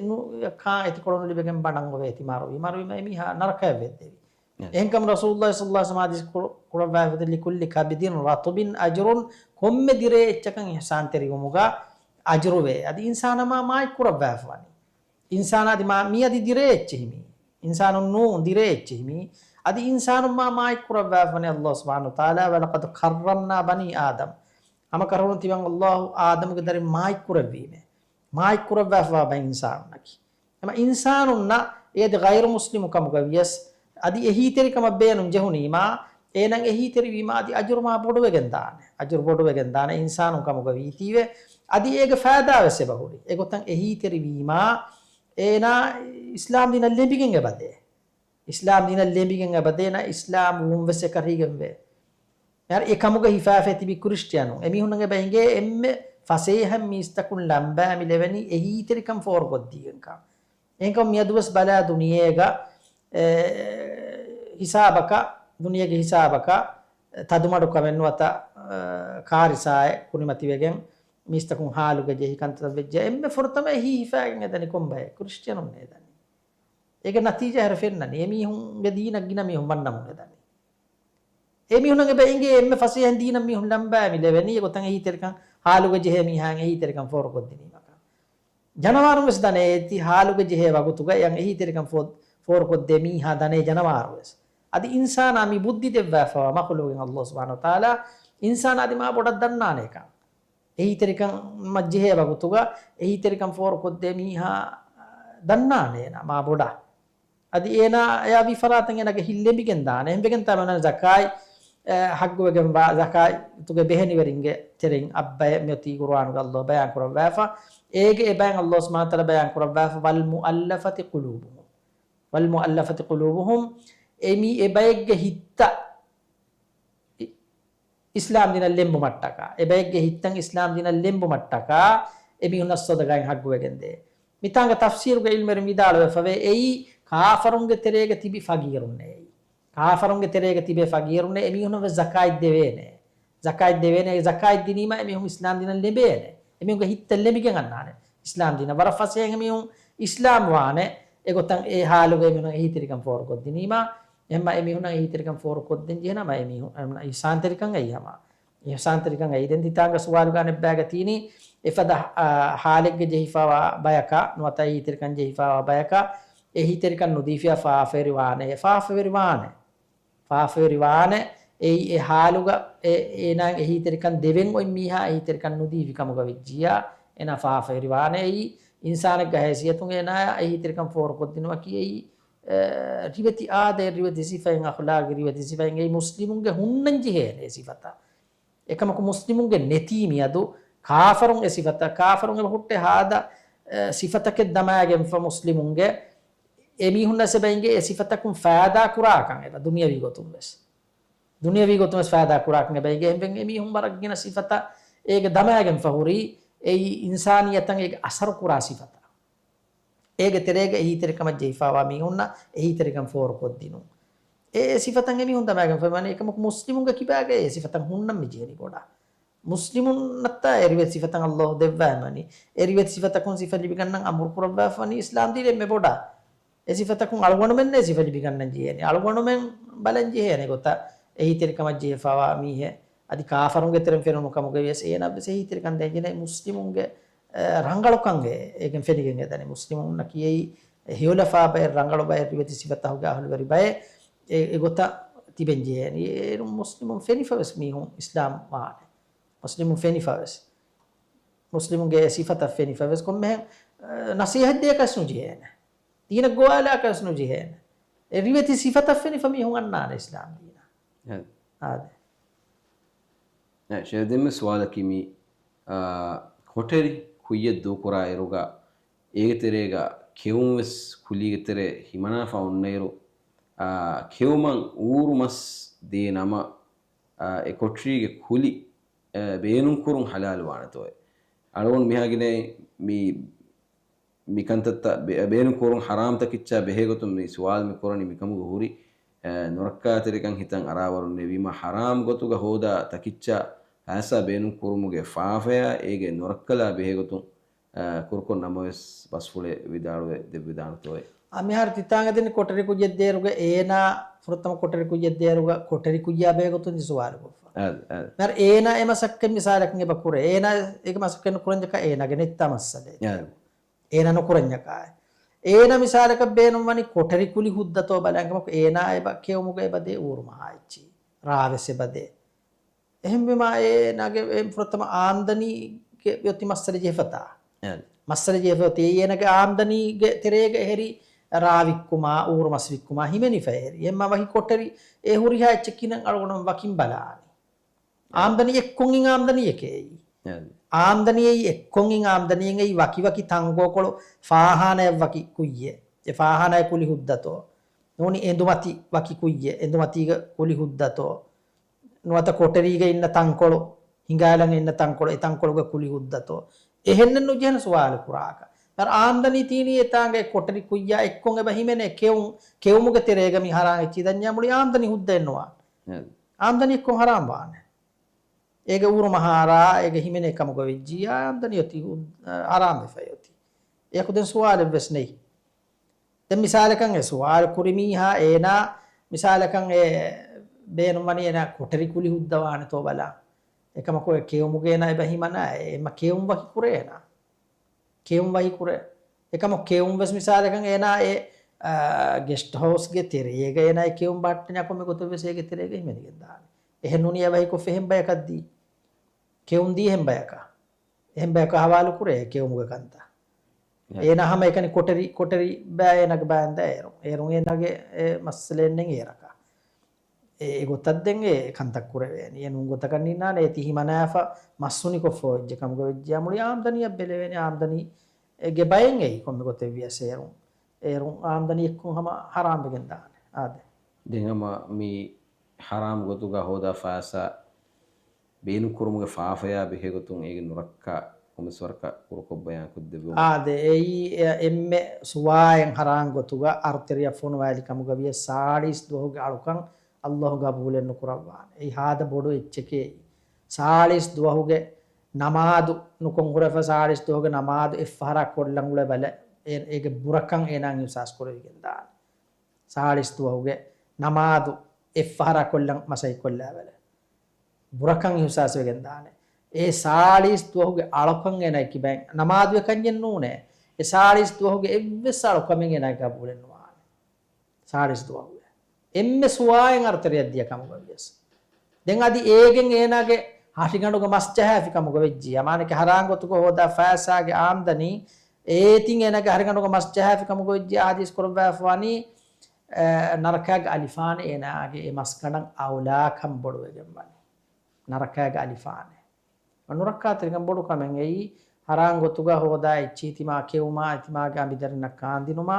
ނު، ކާން އެތިކޮޅު ނުލިބެގެން ބަނޑަށް އޮވެ އޭތި މަރުވި. މަރުވީމަ އެ މީހާ ނަރަކަޔަށް ވެއްދެވި. އެ. އެހެންކަމުން ރަސޫލުﷲ ޞައްލަﷲ ޢަލައިހި ވަސައްލަމަ ޙަދީޘް ކުރ-، ކުރައްވާފަ، "لكل كبد رطب أجر." ކޮންމެ ދިރޭ އެއްޗަކަށް އިޙްސާންތެރިވުމުގަ އަޖުރުވޭ. އަދި އިންސާނާ މާ މާތް ކުރައްވާފަ ވަނީ. އިންސާނާ އަދި މާ، މީ އަދި ދިރޭ އެއްޗެހި މީ. އިންސާނުން ނޫން ދިރޭ އެއްޗެހި މީ. އަދި އިންސާނުން މާ މާތް ކުރައްވާފަ ވަނީ ﷲ ސުބްޙާނަހޫ ވަތަޢާލާ، "ولقد كرمنا بني آدم." ހަމަ ކަށަވަރުން ތިމަން ﷲ އާދަމުގެ ދަރިން މާތް ކުރެއްވީމޭ. މާތް ކުރައްވާފަ ވާ ބައި އިންސާނުންނަކީ. އެމަ އިންސާނުންނަށް އޭދެ ޣައިރު މުސްލިމު ކަމުގަ ވިޔަސް، އަދި އެހީތެރިކަމަށް ބޭނުން ޖެހުނީމާ، އޭނަން އެހީތެރިވީމާ، އަދި އަޖުރު މާ ބޮޑުވެގެން ދާނެ. އަޖުރު ބޮޑުވެގެން ދާނެ އިންސާނުން ކަމުގަ ވީތީވެ. އަދި އޭގެ ފައިދާ ވެސް އެބަ ހުރި. އެގޮތަށް އެހީތެރިވީމާ، އޭނާ އިސްލާމް ދީނަށް ލެނބިގެން އެބަދޭ. އިސްލާމް ދީނަށް ލެނބިގެން އެބަދޭނަ އިސްލާމް ވުން ވެސް އެކަށީގެންވޭ. އެކަމުގަ ހިފާފައި ތިބި ކްރިސްޓިއަނުން އެމީހުންނަށް އެބަ އެނގޭ އެންމެ ފަސޭހަ މީސްތަކުން ލަނބާ މި ލެވެނީ އެހީތެރިކަން ފޯރުކޮށްދީގެންކަން. އެހެންކަމުން މިއަދުވެސް ބަލާ ދުނިޔޭގަ، އެ، ހިސާބަކަށް، ދުނިޔޭގެ ހިސާބަކަށް، އެ، ތަދުމަޑުކަމެއް ނުވަތަ، އެ، ކާރިސާއެއް ކުރިމަތިވެގެން މީސްތަކުން ހާލުގަ ޖެހި ކަންތައްތައް ވެއްޖެ އެންމެ ފުރަތަމަ އެހީ ހިފާގެން އެދަނީ ކޮންބައެއް؟ ކްރިސްޓިއަނުން އެދަނީ. އޭގެ ނަތީޖާ ހަރު ފެންނަނީ. އެމީހުންގެ ދީނަށް ގިނަ މީހުން ވަންނަމުން އެދަނީ. އެމީހުންނަށް އެބަ އެނގޭ އެންމެ ފަސޭހަ ދީނަށް މީހުން ލަނބާ މި ލެވެނީ އެގޮތަށް އެހީތެރިކަން ހާލުގަ ޖެހޭ މީހާއަށް އެހީތެރިކަން ފޯރުކޮށްދިނީމަކަށް. ޖަނަވާރުން ވެސް ދަނޭ ތި ހާލުގަ ޖެހޭ ވަގުތުގަ އެއަށް އެހީތެރިކަން ފޯ-، ފޯރުކޮށްދޭ މީހާ ދަނޭ ޖަނަވާރު ވެސް. އަދި އިންސާނާ މި ބުއްދި ދެއްވާފަވާ މަޚުލޫގެއް ﷲ ސުބްޙާނަހޫ ވަތަޢާލާ އިންސާނާ އަދި މާ ބޮޑަށް ދަންނާނޭކަން. އެހީތެރިކަން މަޖެހޭ ވަގުތުގަ އެހީތެރިކަން ފޯރުކޮށްދޭ މީހާ ދަންނާނޭނަ މާ ބޮޑަށް. އަދި އޭނާ އެއާ ވި ފަރާތަށް އޭނާގެ ހިތް ލެނބިގެން ދާނެ. އެހެންވެގެން ތާ މަނަ ޒަކާތް، އެ، ހައްގުވެގެންވާ ޒަކާތުގެ ބެހެނިވެރިންގެ ތެރެއިން އަށްބައެއް މިއޮތީ ޤުރުއާނުގަ ﷲ ބަޔާން ކުރައްވާފަ. އޭގެ އެ ބަޔަށް ﷲ ސުބްޙާނަހޫ ވަތަޢާލާ ބަޔާން ކުރައްވާފަ، "ވަލް މުއައްލަފަތި ޤުލޫބުހުމް." ވަލް މުއައްލަފަތި ޤުލޫބުހުމް، އެ މީ އެ ބައެއްގެ ހިތްތައް އި-، އިސްލާމް ދީނަށް ލެނބުމަށްޓަކާ، އެ ބައެއްގެ ހިތްތައް އިސްލާމް ދީނަށް ލެނބުމަށްޓަކާ، އެ މީހުންނަށް ޞަދަޤާއިން ހައްގުވެގެންދޭ. މިތާނގަ ތަފްސީރުގެ ޢިލްމުވެރިން ވިދާޅުވެފަވޭ، އެއީ ކާފަރުންގެ ތެރޭގަ ތިބި ފަގީރުންނޭ އެއީ. ކާފަރުންގެ ތެރޭގަ ތިބޭ ފަގީރުންނޭ، އެމީހުންނަށް ވެސް ޒަކާތް ދެވޭނެ. ޒަކާތް ދެވޭނެ، ޒަކާތް ދިނީމަ އެމީހުން އިސްލާމް ދީނަށް ލެނބޭނެ. އެމީހުންގެ ހިތްތައް ލެނބިގެން އަންނާނެ. އިސްލާމް ދީނަށް ވަރަށް ފަސޭހަ އެމީހުން އިސްލާމް ވާނެ. އެގޮތަށް އެ ހާލުގަ އެމީހުން އެހީތެރިކަން ފޯރުކޮށްދިނީމަ، އެހެންމަ އެމީހުންނަށް އެހީތެރިކަން ފޯރުކޮށްދޭން ޖެހޭނަމަ އެމީހުން އެމީހުން އިޙްސާންތެރިކަން އެއީ ހަމަ. އިޙްސާންތެރިކަން އެއީ. ދެން ތިތާނގަ ސުވާލުގަ އަނެއްބައިގަ ތީނީ، އެފަދަ، އާ، ހާލެއްގަ ޖެހިފަވާ ބަޔަކަށް ނުވަތަ އެހީތެރިކަން ޖެހިފަވާ ބަޔަކަށް އެހީތެރިކަން ނުދީފިޔާ ފާފަވެރި ވާނެ. ފާފަވެރި ވާނެ. ފާފަވެރި ވާނެ. އެއީ އެ ހާލުގަ އެ، އޭނާ އެހީތެރިކަން ދެވެން އޮތް މީހާ އެހީތެރިކަން ނުދީފި ކަމުގަ ވެއްޖިއްޔާ، އޭނާ ފާފަވެރި ވާނެ. އެއީ އިންސާނެއްގެ ހައިސިއްޔަތުން އޭނާއަށް އެހީތެރިކަން ފޯރުކޮށްދިނުމަކީ އެއީ، އެ، ރިވެތި އާދައެއް، ރިވެތި ސިފައެއް، އަޚުލާގީ ރިވެތި ސިފައެއް އެއީ މުސްލިމުންގެ ހުންނަން ޖެހޭނެ އެ ސިފަތައް. އެކަމަކު މުސްލިމުންގެ ނެތީ މިއަދު ކާފަރުން އެ ސިފަތައް، ކާފަރުން އެބަ ހުއްޓޭ ހާދަ، އެ، ސިފަތަކެއް ދަމާގެންފަ މުސްލިމުންގެ އެމީހުންނަށް އެބަ އެނގޭ އެ ސިފަތަކުން ފައިދާ ކުރާކަން އެބަ ދުނިޔަވީ ގޮތުން ވެސް. ދުނިޔަވީ ގޮތުން ވެސް ފައިދާ ކުރާކަން އެބަ އެނގޭ. އެހެންވެ އެމީހުން ވަރަށް ގިނަ ސިފަތައް އޭގެ ދަމާގެންފަ ހުރީ އެއީ އިންސާނިއްޔަތަށް އޭގެ އަސަރު ކުރާ ސިފަތައް. އޭގެ ތެރޭގަ އެހީތެރިކަމަށް ޖެހިފަވާ މީހުންނަށް އެހީތެރިކަން ފޯރުކޮށްދިނުން. އެ، އެ ސިފަތައް އެމީހުން ދަމާގެން ފަ ވަނީ އެކަމަކު މުސްލިމުންގެ ކިބާގައި އެ ސިފަތައް ހުންނަން މި ޖެހެނީ ބޮޑަށް. މުސްލިމުންނަށްތާ އެ ރިވެތި ސިފަތައް ﷲ ދެއްވާ ވަނީ. އެ ރިވެތި ސިފަތަކުން ސިފަ ލިބިގަންނަން އަމުރު ކުރައްވާފަ ވަނީ އިސްލާމް ދީން އެންމެ ބޮޑަށް. އެ ސިފަތަކުން އަޅުގަނޑުމެންނޭ ސިފަ ލިބިގަންނަން ޖެހޭނެ. އަޅުގަނޑުމެން ބަލަން ޖެހޭނެ ގޮތަށް އެހީތެރިކަމަށް ޖެހިފަވާ މީހެއް އަދި ކާފަރުންގެ ތެރެއިން ފެނުނު ކަމުގައި ވިޔަސް އޭނަ ވެސް އެހީތެރިކަން ދޭން ޖެހޭނެ މުސްލިމުންގެ، އެ، ރަނގަޅުކަން އެ، އޭގެން ފެނިގެން އެދަނީ. މުސްލިމުންނަކީ އެއީ ހެޔޮލަފާ ބައެއް، ރަނގަޅު ބައެއް، ރިވެތި ސިފަތަކުގެ އަހުލުވެރި ބައެއް އެ، އެގޮތަށް ތިބެން ޖެހޭނީ. އޭރުން މުސްލިމުން ފެނިފަ ވެސް މީހުން އިސްލާމް ވާނެ. މުސްލިމުން ފެނިފަ ވެސް. މުސްލިމުންގެ އެ ސިފަތައް ފެނިފަ ވެސް ކޮންމެހެން، އެ، ނަސޭހަތް ދޭކަށް ނުޖެހޭނެ. ދީނަށް ގޮވާލާކަށް ނުޖެހޭނެ. އެ ރިވެތި ސިފަތައް ފެނިފަ މީހުން އަންނާނެ އިސްލާމް ދީނަށް. އެ. އާދެ. އެ، ޝޭޚް ދެންމެ ސުވާލަކީ މި، އާ، ކޮޓަރި ކުއްޔަށް ދޫކުރާ އިރުގަ އޭގެ ތެރޭގަ ކެއުން ވެސް ކުލީގެ ތެރޭ ހިމަނާފަ އޮންނައިރު، އާ، ކެއުމަށް އޫރު މަސް ދޭ ނަމަ، އާ، އެ ކޮޓަރީގެ ކުލި، އާ، ބޭނުންކުރުން ޙަލާލު ވާނެތޯއޭ؟ އަޅުގަނޑު މިހާގިނައި މި މި ކަންތައްތައް ބޭ-، ބޭނުން ކުރުން ޙަރާމްތަކެއްޗާ ބެހޭގޮތުން މި ސުވާލު މި ކުރަނީ މިކަމުގަ ހުރި، އެ، ނުރައްކާތެރިކަން ހިތަށް އަރާވަރުންނޭ. ވީމާ ޙަރާމް ގޮތުގަ ހޯދާ ތަކިއްޗާ ހާއްސަ ބޭނުން ކުރުމުގެ ފާފަޔާ އޭގެ ނުރައްކަލާ ބެހޭގޮތުން، އެ، ކުރުކޮށް ނަމަވެސް ބަސްފުޅެއް ވިދާޅުވެ ދެއްވިދާނެތޯއޭ؟ އަ، މިހާރު ތިތާނގަ ދެން ކޮޓަރި ކުއްޔަށް ދޭއިރުގަ އޭނާ، ފުރަތަމަ ކޮޓަރި ކުއްޔަށް ދޭއިރުގަ ކޮޓަރި ކުއްޔާ ބެހޭގޮތުން ދި ސުވާލު ކޮށްފަ. އާދެ، އާދެ. މިހާރު އޭނާ އެ މަސައްކަތް މިސާލަކަށް އެބަ ކުރޭ. އޭނާ އޭގެ މަސައްކަތް ނުކުރަންޏަކާ އޭނާގެ ނެތްތާ މައްސަލައެއް. އާދެ. އޭނަ ނުކުރަންޏަކާ. އޭނަ މިސާލަކަށް ބޭނުންވަނީ ކޮޓަރި ކުލި ހުއްދަތޯ ބަލާން ކަމަކު އޭނާ އެބަ ކެއުމުގަ އެބަ ދޭ އޫރުމަހާ އެއްޗި. ރާވެސް އެބަ ދޭ. އެހެންވީމާ އޭނާގެ އެ ފުރަތަމަ އާމްދަނީގެ އޮތީ މައްސަލަ ޖެހިފަތާ. އެ. މައްސަލަ ޖެހިފަ އޮތީ އޭނާގެ އާމްދަނީގެ ތެރޭގަ އެހެރީ ރާ ވިއްކުމާ، އޫރު މަސް ވިއްކުމާ ހިމެނިފަ އެހެރީ. އެހެންމާ ވަކި ކޮޓަރި އެ ހުރިހާ އެއްޗެއް ކިނަން އަޅުގަނޑު ވަކިން ބަލާނީ. އެ. އާމްދަނީ އެއްކޮން އިން އާމްދަނީއެކޭ އެއީ. އެ. އާމްދަނީ އެއީ އެއްކޮން އިން އާމްދަނީއެއް އެއީ ވަކިވަކި ތަންގޯކޮޅު ފާހާނައަށް ވަކި ކުއްޔެއް. އެ ފާހާނައަށް ކުލި ހުއްދަތޯ. ނޫނީ އެނދުމަތި ވަކި ކުއްޔެއް، އެނދުމަތީގަ ކުލި ހުއްދަތޯ؟ ނުވަތަ ކޮޓަރީގަ އިންނަ ތަންކޮޅު، ހިނގާލަން އިންނަ ތަންކޮޅު، އެ ތަންކޮޅުގަ ކުލި ހުއްދަތޯ؟ އެހެންނެއް ނުޖެހެން ސުވާލު ކުރާކަށް. އަރަ އާމްދަނީ ތީނީ އެތާނގަ އެ ކޮޓަރި ކުއްޔާ އެއްކޮން އެބަ ހިމެނޭ ކެއުން، ކެއުމުގެ ތެރޭގަ މި ހަރާން އެއްޗި ދަންޏާ މުޅި އާމްދަނީ ހުއްދައެއް ނުވާނެ. އެ. އާމްދަނީ އެއްކޮން ހަރާން ވާނެ. އޭގެ އުރުމަހާރާ، އޭގެ ހިމެނޭ ކަމުގަ ވެއްޖިއްޔާ އާމްދަނީ އޮތީ ހު-، އަ، ހަރާން ވެފައި އޮތީ. އެކުދިން ސުވާލެއްވެސް ނެތް. ދެން މިސާލަކަށް އެ ސުވާލު ކުރި މީހާ އޭނާ މިސާލަކަށް އެ ބޭނުންވަނީ އޭނާ ކޮޓަރި ކުލި ހުއްދަވާނެތޯ ބަލާ. އެކަމަކު އެ ކެއުމުގަ އޭނާ އެބަ ހިމަނާ އެ އެމަ ކެއުން ވަކި ކުރޭ އޭނާ. ކެއުން ވަކި ކުރޭ. އެކަމަކު ކެއުން ވެސް މިސާލަކަށް އޭނާ އެ، އާ، ގެސްޓް ހައުސްގެ ތެރޭގަ އޭނާ އެ ކެއުން ބަހައްޓަންޏާ ކޮންމެ ގޮތެއް ވެސް އޭގެ ތެރޭގަ ހިމެނިގެން ދާނެ. އެހެން ނޫނީ އެ ވަކިކޮށްފަ އެހެން ބަޔަކަށް ދީ. ކެއުން ދީ އެހެން ބަޔަކަށް. އެހެން ބަޔަކަށް ހަވާލު ކުރޭ ކެއުމުގެ ކަންތައް. އެ. އޭނާ ހަމަ އެކަނި ކޮޓަރި، ކޮޓަރި ބައި އޭނާގެ ބައިން ދާ އޭރު. އޭރު އޭނާގެ އެ މައްސަލައެއް ނެތް އޭރަކަށް. އެ، އެގޮތަށް ދެން އެ ކަންތައް ކުރެވޭނީ. އެ ނޫން ގޮތަކަށް ނިންނާނެ އޭތި ހިމަނާފަ މަސް ހުނިކޮށްފަ އޮތްޖެ ކަމުގަ ވެއްޖެއްޔާ މުޅި އާމްދަނީއަށް ބެލެވޭނެ. އާމްދަނީ އޭގެ ބައެއް އެއީ ކޮންމެ ގޮތެއް ވިޔަސް އޭރު. އޭރު އާމްދަނީ އެއްކޮށް ހަމަ ހަރާމް ވެގެން ދާނެ. އާދެ. ދެން ހަމަ މި ހަރާމް ގޮތުގަ ހޯދާ ފައިސާ ބޭނުންކުރުމުގެ ފާފަޔާ ބެހޭގޮތުން އޭގެ ނުރައްކާ ކޮންމެސް ވަރަކަށް ކުރުކޮށް ބަޔާންކޮށްދެއްވުމަށް. އާދެ، އެއީ އެ، އެންމެ ސުވާއެއް ހަރާން ގޮތުގަ އަރުތެރެއަށް ފޮނުވާލި ކަމުގަ ވިޔަސް ސާޅީސް ދުވަހުގެ އަޅުކަން އައްލާހު ގަބޫލެއް ނުކުރައްވާނެ. އެއީ ހާދަ ބޮޑު އެއްޗެކޭ. ސާޅީސް ދުވަހުގެ ނަމާދު ނުކޮށް ހުރެފަ، ސާޅީސް ދުވަހުގެ ނަމާދު އެއްފަހަރާ ކޮށްލަން އުޅޭ ބަލަ، އޭ، އޭގެ ބުރަކަން އޭނާ އިހުސާސް ކުރެވިގެން ދާނެ. ސާޅީސް ދުވަހުގެ ނަމާދު އެއްފަހަރާ ކޮށްލަން މަސައްކަތް ކޮށްލާ ބަލަ. ބުރަކަން އިހުސާސް ވެގެން ދާނެ. އެ ސާޅީސް ދުވަހުގެ އަޅުކަން އޭނާ ކިބައިން ނަމާދު އެކަންޏެއް ނޫނޭ. އެ ސާޅީސް ދުވަހުގެ އެއްވެސް އަޅުކަމެއް އޭނާ ގަބޫލެއް ނުވާނެ. ސާޅީސް ދުވަހުގެ. އެންމެ ސުވާއެއް އަރުތެރެއަށް ދިޔަ ކަމުގަ ވިޔަސް. ދެން އަދި އޭގެން އޭނާގެ ހަށިގަނޑުގަ މަސް ޖަހާފި ކަމުގަ ވެއްޖިއްޔާ. މާނައަކީ ހަރާން ގޮތުގަ ހޯދާ ފައިސާގެ އާމްދަނީ އޭތިން އޭނާގެ ހަށިގަނޑުގަ މަސް ޖަހާފި ކަމުގަ ވެއްޖިއްޔާ ހަދީސް ކުރައްވާފަ ވަނީ، އެ، ނަރަކާގެ އަލިފާނެއް އޭނާގެ އެ މަސްގަނޑަށް އައުލާކަން ބޮޑުވެގެން ވަނީ. ނަރަކާގެ އަލިފާނެއް. ނުރައްކާތެރިކަން ބޮޑު ކަމެއް އެއީ، ހަރާން ގޮތުގަ ހޯދާ އެއްޗިހި ތިމާ ކެއުމާ، ތިމާގެ އަނބިދަރިންނަށް ކާންދިނުމާ،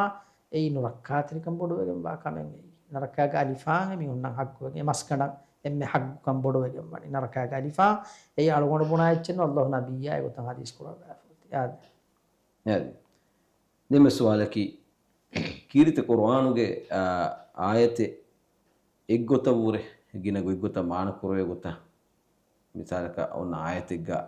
އެއީ ނުރައްކާތެރިކަން ބޮޑުވެގެންވާ ކަމެއް އެއީ. ނަރަކާގެ އަލިފާން އެމީހުންނަށް ހައްގުވެގެން، އެ މަސްގަނޑަށް އެންމެ ހައްގުކަން ބޮޑުވެގެން ވަނީ. ނަރަކާގެ އަލިފާން އެއީ އަޅުގަނޑު ބުނާ އެއްޗެއް ނޫން، އައްލާހު ނަބިއްޔާ އެގޮތަށް ހަދީސް ކުރައްވާފަ އޮތީ. އާދެ. އާދެ. ދެންމެ ސުވާލަކީ، ކީރިތި ޤުރުއާނުގެ، އާ، އާޔަތެއް އެއްގޮތަށްވުރެ ގިނަ ގޮތްގޮތަށް މާނަ ކުރެވޭ ގޮތަށް، މިސާލަކަށް އޮންނަ އާޔަތެއްގަ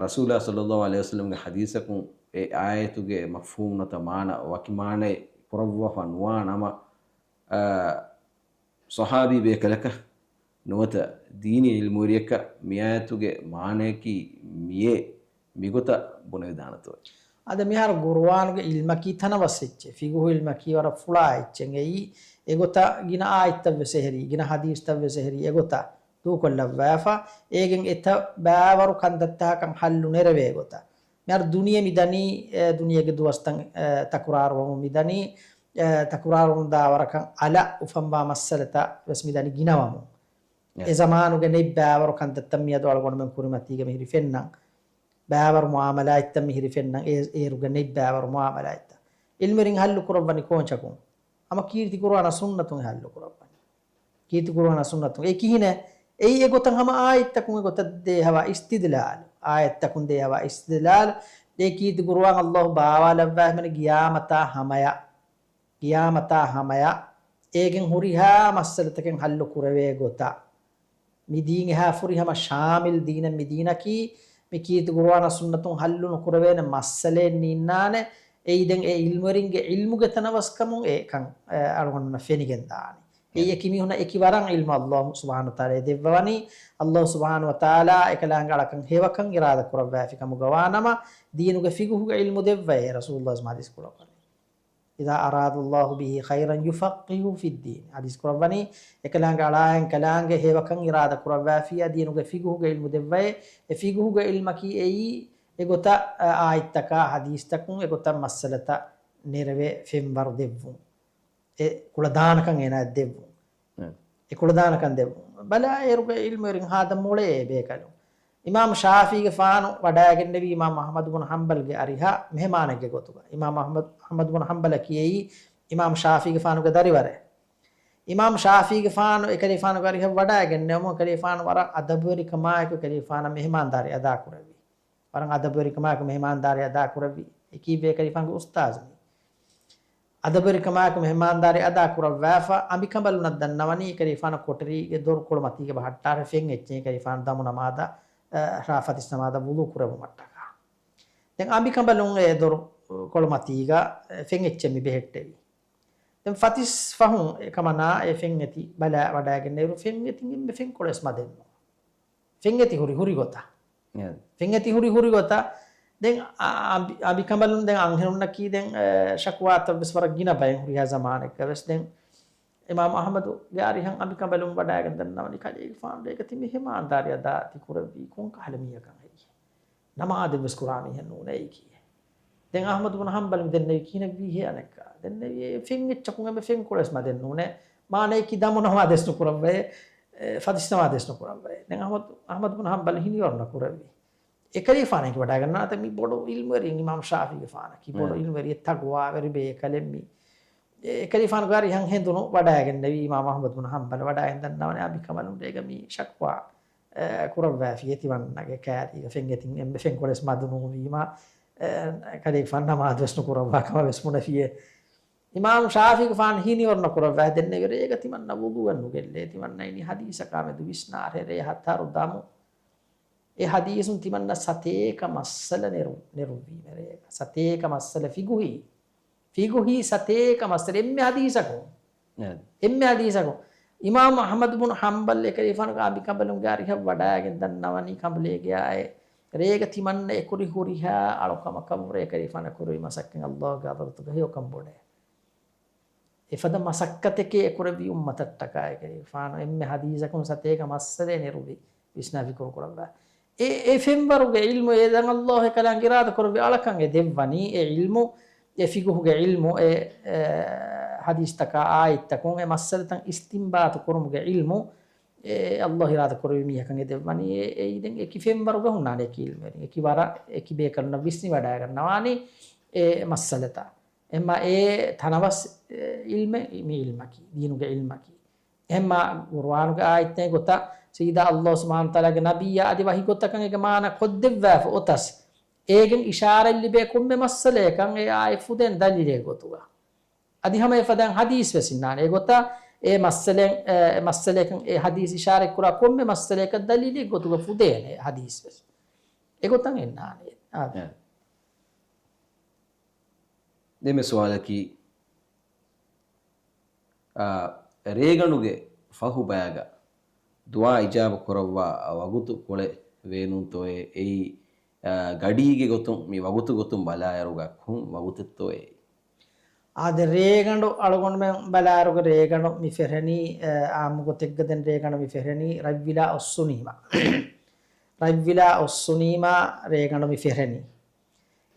ރަސޫލާ ޞައްލައްލާހު ޢަލައިހި ވަސައްލަމްގެ ޙަދީޘަކުން އެ އާޔަތުގެ މަފްހޫމް ނުވަތަ މާނަ ވަކި މާނައެއް ކުރައްވާފަ ނުވާ ނަމަ، އާ، ޞަޙާބީ ބޭކަލަކަށް ނުވަތަ ދީނީ ޢިލްމުވެރިޔަކަށް މިއާޔަތުގެ މާނަޔަކީ މިއޭ މިގޮތަށް ބުނެވިދާނެތޯ؟ އަދި މިހާރު ޤުރުއާނުގެ ޢިލްމަކީ ތަނަވަސް އެއްޗެއް، ފިޤުހު ޢިލްމަކީ ވަރަށް ފުޅާ އެއްޗެއް. އެއީ އެގޮތަށް ގިނަ އާޔަތްތައްވެސް އެހެރީ، ގިނަ ޙަދީޘްތައްވެސް އެހެރީ އެގޮތަށް ދޫކޮށްލައްވާފަ، އޭގެން އެތައް ބައިވަރު ކަންތައްތަކަކަށް ޙައްލު ނެރެވޭ ގޮތަށް. މިހާރު ދުނިޔެ މިދަނީ، އެ، ދުނިޔޭގެ ދުވަސްތައް، އެ، ތަކުރާރުވަމުން މިދަނީ، އެ، ތަކުރާރުވަމުންދާ ވަރަކަށް އަލަށް އުފަންވާ މައްސަލަތައް ވެސް މިދަނީ ގިނަވަމުން. އެ. އެ ޒަމާނުގެ ނެތް ބައިވަރު ކަންތައްތައް މިއަދު އަޅުގަނޑުމެން ކުރިމަތީގަ މިހިރި ފެންނަން. ބައިވަރު މުޢާމަލާތްތައް މިހިރި ފެންނަން. އޭ، އޭރުގެ ނެތް ބައިވަރު މުޢާމަލާތްތައް. ޢިލްމުވެރިން ޙައްލު ކުރައްވަނީ ކޯންޗަކުން؟ ހަމަ ކީރިތި ޤުރުއާނާ ސުންނަތުން ޙައްލު ކުރައްވަނީ. ކީރިތި ޤުރުއާނާ ސުންނަތުން. އެ ކިހިނެއް؟ އެއީ އެގޮތަށް ހަމަ އާޔަތްތަކުން އެގޮތަށް ދޭހަވާ އިސްތިދްލާލު. އާޔަތްތަކުން ދޭހަވާ އިސްތިދްލާލު. އެ ކީރިތި ޤުރުއާން އައްލާހު ބާވާލައްވާ ހިމެނޭ ޤިޔާމަތާ ހަމަޔަށް. ޤިޔާމަތާ ހަމަޔަށް އޭގެން ހުރިހާ މައްސަލަތަކެއް ޙައްލު ކުރެވޭ ގޮތަށް. މި ދީން އެހާ ފުރިހަމަ ޝާމިލް ދީނެއް މި ދީނަކީ. މި ކީރިތި ޤުރުއާނާ ސުންނަތުން ޙައްލު ނުކުރެވޭނެ މައްސަލައެއް ނިންނާނެ. އެއީ ދެން އެ ޢިލްމުވެރިންގެ ޢިލްމުގެ ތަނަވަސްކަމުން އެކަން، އެ، އަޅުގަނޑުމެންނަށް ފެނިގެން ދާނީ. އެއީ އެކި މީހުންނަށް އެކި ވަރަށް ޢިލްމު އައްލާހު ސުބްޙާނަހޫ ވަތަޢާލާ ދެއްވަވަނީ. އައްލާހު ސުބްޙާނަހޫ ވަތަޢާލާ އެކަލާނގެ އަޅަކަށް ހެޔޮކަން އިރާދަ ކުރައްވާފި ކަމުގަ ވާނަމަ، ދީނުގެ ފިޤުހުގެ ޢިލްމު ދެއްވައޭ. ރަސޫލުﷲ ޙަދީޘް ކުރައްވަނީ. إذا أراد الله به خيرا يفقهه في الدين. ޙަދީޘް ކުރައްވަނީ، އެކަލާނގެ އަޅާއަށް ކަލާނގެ ހެޔޮކަން އިރާދަ ކުރައްވާފިއްޔާ ދީނުގެ ފިޤުހުގެ ޢިލްމު ދެއްވައޭ. އެ ފިޤުހުގެ ޢިލްމަކީ އެއީ އެގޮތަށް، އަ، އާޔަތްތަކާ ޙަދީޘްތަކުން އެގޮތަށް މައްސަލަތައް ނެރެވޭ ފެންވަރު ދެއްވުން. އެ ކުޅަދާނަކަން އޭނާއަށް ދެއްވުން. އެ. އެ ކުޅަދާނަކަން ދެއްވުން. ބަލާ އޭރުގެ ޢިލްމުވެރިން ހާދަ މޮޅޭ ބޭކަލުން. އިމާމު ޝާފިޢީގެފާނު ވަޑައިގެންނެވީ އިމާމު އަޙްމަދު ބުނު ޙަންބަލްގެ އަރިހަށް މެހެމާނެއްގެ ގޮތުގަ. އިމާމު އަޙްމަދު، އަޙްމަދު ބުނު ޙަންބަލަކީ އެއީ އިމާމު ޝާފިޢީގެފާނުގެ ދަރިވަރެއް. އިމާމް ޝާފީގެފާނު އެކަލޭގެފާނުގެ އަރިހަށް ވަޑައިގެންނެވުމުން އެކަލޭގެފާނު ވަރަށް އަދަބުވެރިކަމާއެކު އެކަލޭގެފާނަށް މެހެމާންދާރީ އަދާކުރެއްވި. ވަރަށް އަދަބުވެރިކަމާއެކު މެހެމާންދާރީ އަދާކުރެއްވި. އެކީ އެކަލޭގެފާނުގެ އުސްތާޒު މީ. އަދަބުވެރިކަމާއެކު މެހެމާންދާރީ އަދާކުރައްވާފަ، އަނބިކަނބަލުނަށް ދަންނަވަނީ އެކަލޭގެފާނު ކޮޓަރީގެ ދޮރުކޮޅު މަތީގަ ބަހައްޓާފަ ފެން އެއްޗެހި އެކަލޭގެފާނު ދަމު ނަމާދަށް، އަ، ފަތިސް ނަމާދަށް ވުޟޫ ކުރެއްވުމަށްޓަކާ. ދެން އަނބިކަނބަލުން އެ ދޮރުކޮޅު މަތީގަ ފެން އެއްޗެއް މި ބެހެއްޓެވި. ދެން ފަތިސް ފަހުން އެކަމަނާ އެ ފެން އެތި ބަލާ ވަޑައިގެންނެވިއިރު ފެން އެތިން އެންމެ ފެންކޮޅެއް ވެސް މަދެއް ނޫން. ފެން އެތި ހުރި ހުރި ގޮތަށް. އެ. ފެން އެތި ހުރި ހުރި ގޮތަށް. ދެން އަ-، އަ-، އަނބި-، އަނބިކަނބަލުން ދެން އަންހެނުންނަކީ ދެން، އެ، ޝަކުވާތައް ވެސް ވަރަށް ގިނަ ބައެއް ހުރިހާ ޒަމާނެއްގަ ވެސް ދެން އިމާމް އަޙްމަދުގެ އަރިހަށް އަނބިކަނބަލުން ވަޑައިގެން ދަންނަވަނީ ކަލޭގެފާނު ރޭގަ ތި މެހެމާންދާރީ އަދާ ތި ކުރެއްވީ ކޮން ކަހަލަ މީހަކަށް ހެއްޔޭ؟ ނަމާދެއް ވެސް ކުރާ މީހެއް ނޫނޭ އެއީކީ. ދެން އަޙްމަދު ބުނު ޙަންބަލު ދެންނެވި ކިހިނެއްވީ ހޭ އަނެއްކާ؟ ދެންނެވި އެ ފެން އެއްޗަކުން އެންމެ ފެންކޮޅެއް ވެސް މަދެއް ނޫނޭ. މާނައަކީ ދަމު ނަމާދެއް ނުކުރައްވައޭ، އެ، ފަތިސް ނަމާދެއް ނުކުރައްވައޭ. ދެން އަޙްމަދު، އަޙްމަދު ބުނު ޙަންބަލު ހިނިވަރު ނުކުރެއްވި. އެކަލޭގެފާނަކީ ވަޑައިގަންނާނެތަ މި ބޮޑު ޢިލްމުވެރިން އިމާމް ޝާފިޢީގެފާނަކީ ބޮޑު އެ. ޢިލްމުވެރިއެއް ތަޤްވާވެރި ބޭކަލެއް މި. އެ، އެކަލޭގެފާނުގެ އަރިހަށް ހެނދުނު ވަޑައިގެންނެވި އިމާމް އަޙްމަދު ބުނު ޙަންބަލު ވަޑައިގެން ދަންނަވަނީ އަނބިކަނބަލުން ރޭގަ މި ޝަކުވާ، އެ، ކުރައްވާފި އެތިވަންނަގެ ކާރީގަ ފެން އެތިން އެންމެ ފެންކޮޅެއް ވެސް މަދު ނޫންވީމާ، އެ، ކަލޭގެފާނު ނަމާދު ވެސް ނުކުރައްވާ ކަމަށް ވެސް ބުނެފިއޭ. އިމާމް ޝާފިޢީގެފާނު ހިނިވަރު ނުކުރައްވާ ދެންނެވި ރޭގަ ތިމަންނަ ވުޟޫއެއް ނުގެއްލޭ. ތިމަންނަ އިނީ ޙަދީޘަކާމެދު ވިސްނާށޭ ރޭ ހަތަރު ދަމު. އެ ޙަދީޘުން ތިމަންނަ ސަތޭކަ މައްސަލަ ނެރު-، ނެރުއްވީމެ ރޭގަ. ސަތޭކަ މައްސަލަ ފިޤުހީ. ފިޤުހީ ސަތޭކަ މައްސަލަ އެންމެ ޙަދީޘަކުން. އެ. އެންމެ ޙަދީޘަކުން. އިމާމް އަޙްމަދު ބުނު ޙަންބަލް އެކަލޭގެފާނުގެ އަނބިކަނބަލުންގެ އަރިހަށް ވަޑައިގެން ދަންނަވަނީ ކަނބަލޭގެ އާއެ. ރޭގަ ތިމަންނަ އެކުރި ހުރިހާ އަޅުކަމަކަށްވުރެ އެކަލޭގެފާނު އެކުރެވި މަސައްކަތް ﷲ ގެ ޙަޟްރަތުގަ ހެޔޮކަން ބޮޑޭ. އެފަދަ މަސައްކަތެކޭ އެކުރެއްވި އުއްމަތަށްޓަކާ އެކަލޭގެފާނު އެންމެ ޙަދީޘަކުން ސަތޭކަ މައްސަލައެއް ނެރުއްވި ވިސްނާ ފިކުރު ކުރައްވާ. އެ، އެ ފެންވަރުގެ ޢިލްމު އެ ދަން ﷲ އެކަލާނގެ އިރާދަ ކުރެއްވި އަޅަކަށް އެ ދެއްވަނީ. އެ ޢިލްމު، އެ ފިޤުހުގެ ޢިލްމު، އެ، އެ، ޙަދީޘްތަކާ އާޔަތްތަކުން އެ މައްސަލަތައް އިސްތިންބާޠު ކުރުމުގެ ޢިލްމު، އެ ﷲ އިރާދަ ކުރެއްވި މީހަކަށް އެ ދެއްވަނީ. އެ، އެއީ ދެން އެކި ފެންވަރުގަ ހުންނާނެ އެކި ޢިލްމުވެރިން. އެކި ވަރަށް، އެކި ބޭކަލުންނަށް ވިސްނިވަޑައިގަންނަވާނީ އެ މައްސަލަތައް. އެހެންމާ އެ ތަނަވަސް، އެ، ޢިލްމެއް މި ޢިލްމަކީ، ދީނުގެ ޢިލްމަކީ. އެހެންމާ ޤުރުއާނުގެ އާޔަތްތައް ގޮތަށް ސައްޔިދާ ﷲ ސުބްޙާނަހޫ ވަތަޢާލާގެ ނަބިއްޔާ އަދި ވަޙީ ގޮތަކަށް އޭގެ މާނަ ކޮށްދެއްވާފަ އޮތަސް، އޭގެން އިޝާރަތް ލިބޭ ކޮންމެ މައްސަލަޔަކަށް އެ އާޔަތް ފުދޭނެ ދަލީލެއް ގޮތުގަ. އަދި ހަމަ އެފަދައިން ޙަދީޘް ވެސް އިންނާނެ. އެގޮތަށް އެ މައްސަލައެއް، އެ، މައްސަލަޔަކަށް އެ ޙަދީޘް އިޝާރަތް ކުރާ ކޮންމެ މައްސަލަޔަކަށް ދަލީލެއް ގޮތުގަ ފުދޭނެ ޙަދީޘް ވެސް. އެގޮތަށް އިންނާނެ. އާ. އެ. ދެންމެ ސުވާލަކީ، އާ، ރޭގަނޑުގެ ފަހުބަޔަކަށް ދުޢާ އިޖާބަ ކުރައްވާ ވަގުތު ކޮޅެއް ވޭނުންތޯއޭ؟ އެއީ، އާ، ގަޑީގެ ގޮތުން މި ވަގުތު ގޮތުން ބަލާއިރުގަ ކޮން ވަގުތެއްތޯއޭ؟ އާދެ، ރޭގަނޑު އަޅުގަނޑުމެން ބަލާއިރުގަ ރޭގަނޑު މި ފެށެނީ، އާ، އާއްމު ގޮތެއްގަ ދެން ރޭގަނޑު މި ފެށެނީ ރަތްވިލާ އޮއްސުނީމަ. ރަތްވިލާ އޮއްސުނީމަ ރޭގަނޑު މި ފެށެނީ.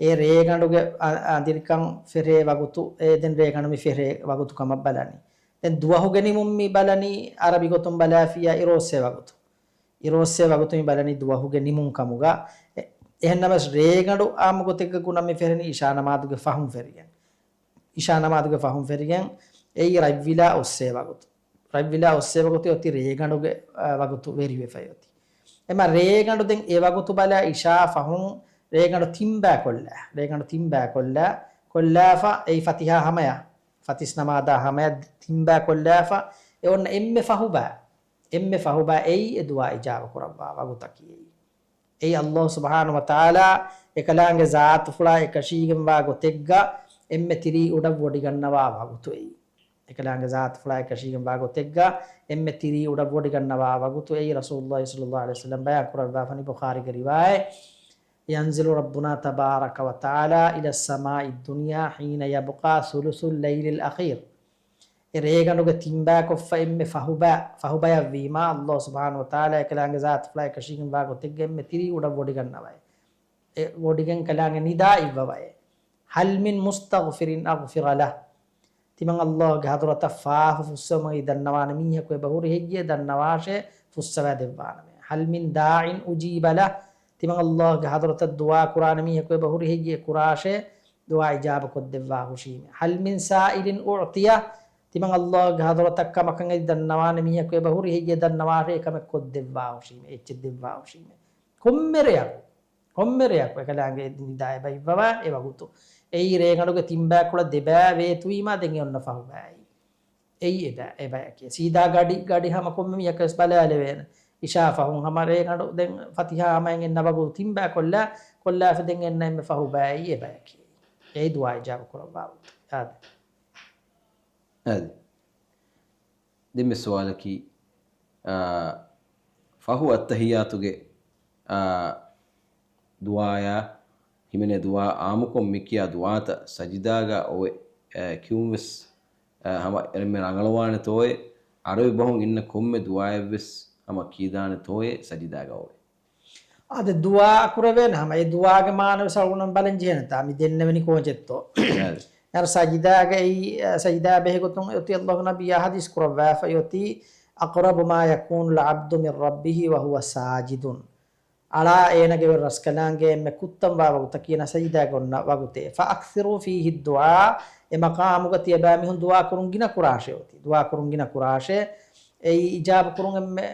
އެ ރޭގަނޑުގެ އަ-، އަނދިރިކަން ފެށޭ ވަގުތު، އެ ދެން ރޭގަނޑު މި ފެށޭ ވަގުތު ކަމަށް ބަލަނީ. ދެން ދުވަހުގެ ނިމުން މި ބަލަނީ އަރަބި ގޮތުން ބަލާފިއްޔާ އިރުއޮއްސޭ ވަގުތު. އިރުއޮއްސޭ ވަގުތު މި ބަލަނީ ދުވަހުގެ ނިމުން ކަމުގަ. އެ-، އެހެންނަމަވެސް ރޭގަނޑު އާއްމު ގޮތެއްގަ ގުނަ މި ފެށެނީ އިޝާ ނަމާދުގެ ފަހުން ފެށިގެން. އިޝާ ނަމާދުގެ ފަހުން ފެށިގެން އެއީ ރަތްވިލާ އޮއްސޭ ވަގުތު. ރަތްވިލާ އޮއްސޭ ވަގުތު އޮތީ ރޭގަނޑުގެ، އަ، ވަގުތު ވެރިވެފައި އޮތީ. އެމަ ރޭގަނޑު ދެން އެ ވަގުތު ބަލާ އިޝާ ފަހުން ރޭގަނޑު ތިންބައި ކޮށްލާ. ރޭގަނޑު ތިންބައި ކޮށްލާ، ކޮށްލާފަ އެއީ ފަތިހާ ހަމަޔަށް، ފަތިސް ނަމާދާ ހަމަޔަށް ތިންބައި ކޮށްލާފަ އެ އޮންނަ އެންމެ ފަހުބައި، އެންމެ ފަހުބައި އެއީ އެ ދުޢާ އިޖާބަ ކުރައްވާ ވަގުތަކީ އެއީ. އެއީ ﷲ ސުބްޙާނަހޫ ވަތަޢާލާ އެކަލާނގެ ޒާތުފުޅާ އެކަށީގެންވާ ގޮތެއްގަ އެންމެ ތިރީ އުޑަށް ވޮޑިގަންނަވާ ވަގުތު އެއީ. އެކަލާނގެ ޒާތުފުޅާ އެކަށީގެންވާ ގޮތެއްގަ އެންމެ ތިރީ އުޑަށް ވޮޑިގަންނަވާ ވަގުތު އެއީ. ރަސޫލުﷲ ޞައްލަﷲ ޢަލައިހި ވަސައްލަމް ބަޔާން ކުރައްވާފަނި ބުޚާރީގެ ރިވާޔަތް، ينزل ربنا تبارك وتعالى إلى السماء الدنيا حين يبقى ثلث الليل الأخير. އެ ރޭގަނޑުގެ ތިންބައިކޮށްފަ އެންމެ ފަހުބަ-، ފަހުބަޔަށްވީމާ، ﷲ ސުބްޙާނަހޫ ވަތަޢާލާ އެކަލާނގެ ޒާތުފުޅާ އެކަށީގެންވާ ގޮތެއްގަ އެންމެ ތިރީ އުޑަށް ވޮޑިގަންނަވައޭ. އެ ވޮޑިގެން ކަލާނގެ ނިދާ އިއްވަވައޭ. هل من مستغفر أغفر له. ތިމަން ﷲ ގެ ޙަޟްރަތަށް ފާފަ ފުއްސެވުމަކީ ދަންނަވާނެ މީހަކު އެބަ ހުރި ހެއްޔޭ ދަންނަވާށޭ، ފުއްސަވާ ދެއްވާނަމޭ. هل من داع أجيب له. ތިމަން ﷲ ގެ ޙަޟްރަތަށް ދުޢާ ކުރާނެ މީހަކު އެބަ ހުރި ހެއްޔޭ، ކުރާށޭ، ދުޢާ އިޖާބަ ކޮށްދެއްވާ ހުށީމޭ. هل من سائل أعطي. ތިމަން ﷲ ގެ ޙަޟްރަތަށް ކަމަކަށް އެދި ދަންނަވާނެ މީހަކު އެބަ ހުރި ހެއްޔޭ ދަންނަވާށޭ ކަމެއް ކޮށްދެއްވާ ހުށީމޭ، އެއްޗެއް ދެއްވާ ހުށީމޭ. ކޮންމެ ރެއަކު، ކޮންމެ ރެއަކު އެކަލާނގެ ނިދާ އެބަ އިއްވަވާ އެ ވަގުތު. އެއީ ރޭގަނޑުގެ ތިން ބައިކުޅަ ދެ ބައި ވޭތުވީމާ ދެން އެ އޮންނަ ފަހު ބައި. އެއީ އެ ބައި، އެ ބަޔަކީ. ސީދާ ގަޑި، ގަޑި ހަމަ ކޮންމެ މީހަކަށް ވެސް ބަލާލެވޭނެ. އިޝާ ފަހުން ހަމަ ރޭގަނޑު ދެން ފަތިހާ ހަމައިން އެންނަ ވަގުތު ތިން ބައި ކޮށްލާ، ކޮށްލާފަ ދެން އެންނަ އެންމެ ފަހު ބައި އެ ބަޔަކީ. އެއީ ދުޢާ އިޖާބަ ކުރައްވާ ވަގުތު. އާދެ. އާދެ. ދެންމެ ސުވާލަކީ، އާ، ފަހު އައްތަހިއްޔާތުގެ، އާ، ދުޢާޔާ ހިމެނޭ ދުޢާ އާއްމުކޮށް މި ކިޔާ ދުޢާތައް ސަޖިދާގަ އޮވެ، އާ، ކިޔުން ވެސް، އާ، ހަމަ އެންމެ ރަނގަޅުވާނެތޯއޭ، ޢަރަބި ބަހުން އިންނަ ކޮންމެ ދުޢާއެއް ވެސް ހަމަ ކިޔިދާނެތޯއޭ ސަޖިދާގަ އޮވެ. އާދެ، ދުޢާ ކުރެވޭނެ ހަމަ އެ ދުޢާގެ މާނަ ވެސް އަޅުގަނޑު ބަލަން ޖެހޭނެތާ މި ދެންނެވެނި ކޯޗެއްތޯ. އާދެ. އަރަ ސަޖިދާގައި، ސަޖިދާ ބެހޭ ގޮތުން އޮތީ ﷲ ނަބިއްޔާ ޙަދީޘް ކުރައްވާފަ އޮތީ، "أقرب ما يكون العبد من ربه وهو ساجد." އަޅާ އޭނަގެ ވެރި ރަސްކަލާނގެ އެންމެ ކުއްތަންވާ ވަގުތަކީ އޭނަ ސަޖިދާގަ އޮންނަ ވަގުތޭ. "فأكثروا فيه الدعاء." އެ މަޤާމުގަ ތިޔަބައިމީހުން ދުޢާ ކުރުން ގިނަ ކުރާށޭ އޮތީ. ދުޢާ ކުރުން ގިނަ ކުރާށޭ. އެއީ އިޖާބަ ކުރުން އެންމެ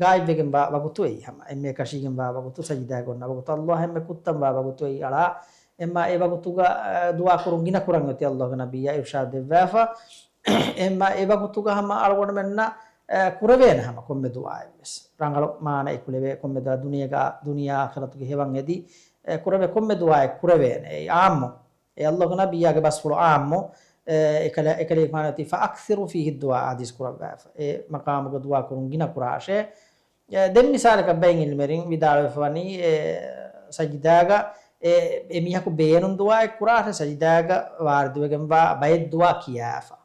ގާތްވެގެންވާ ވަގުތު އެއީ ހަމަ. އެންމެ ކަށީގެންވާ ވަގުތު، ސަޖިދާގަ އޮންނަ ވަގުތު، ﷲ އެންމެ ކުއްތަންވާ ވަގުތު އެއީ އަޅާ. އެމާ އެ ވަގުތުގަ، އަ، ދުޢާ ކުރުން ގިނަ ކުރަން އޮތީ ﷲ ގެ ނަބިއްޔާ އިރުޝާދު ދެއްވާފަ. އެމާ އެ ވަގުތުގަ ހަމަ އަޅުގަނޑުމެންނަށް، އަ، ކުރެވޭނެ ހަމަ ކޮންމެ ދުޢާއެއް ވެސް. ރަނގަޅު މާނައެއް ކުރެވޭ ކޮންމެ ދުޢާ ދުނިޔޭގަ، ދުނިޔެ އާޚިރަތުގެ ހެވަން އެދި، އެ، ކުރެވޭ ކޮންމެ ދުޢާއެއް ކުރެވޭނެ. އެއީ އާއްމު. އެ ﷲ ގެ ނަބިއްޔާގެ ބަސްފުޅު އާއްމު، އެ، އެކަލޭ، އެކަލޭގެފާނު އޮތީ "فأكثروا فيه الدعاء" ޙަދީޘް ކުރައްވާފަ. އެ މަޤާމުގަ ދުޢާ ކުރުން ގިނަ ކުރާށޭ. އެ، ދެން މިސާލަކަށް ބައެއް ޢިލްމުވެރިން ވިދާޅުވެފަ ވަނީ، އެ، ސަޖިދާގަ، އެ، އެ މީހަކު ބޭނުން ދުޢާއެއް ކުރާށޭ ސަޖިދާގަ ވާރިދުވެގެންވާ ބައެއް ދުޢާ ކިޔާފަ.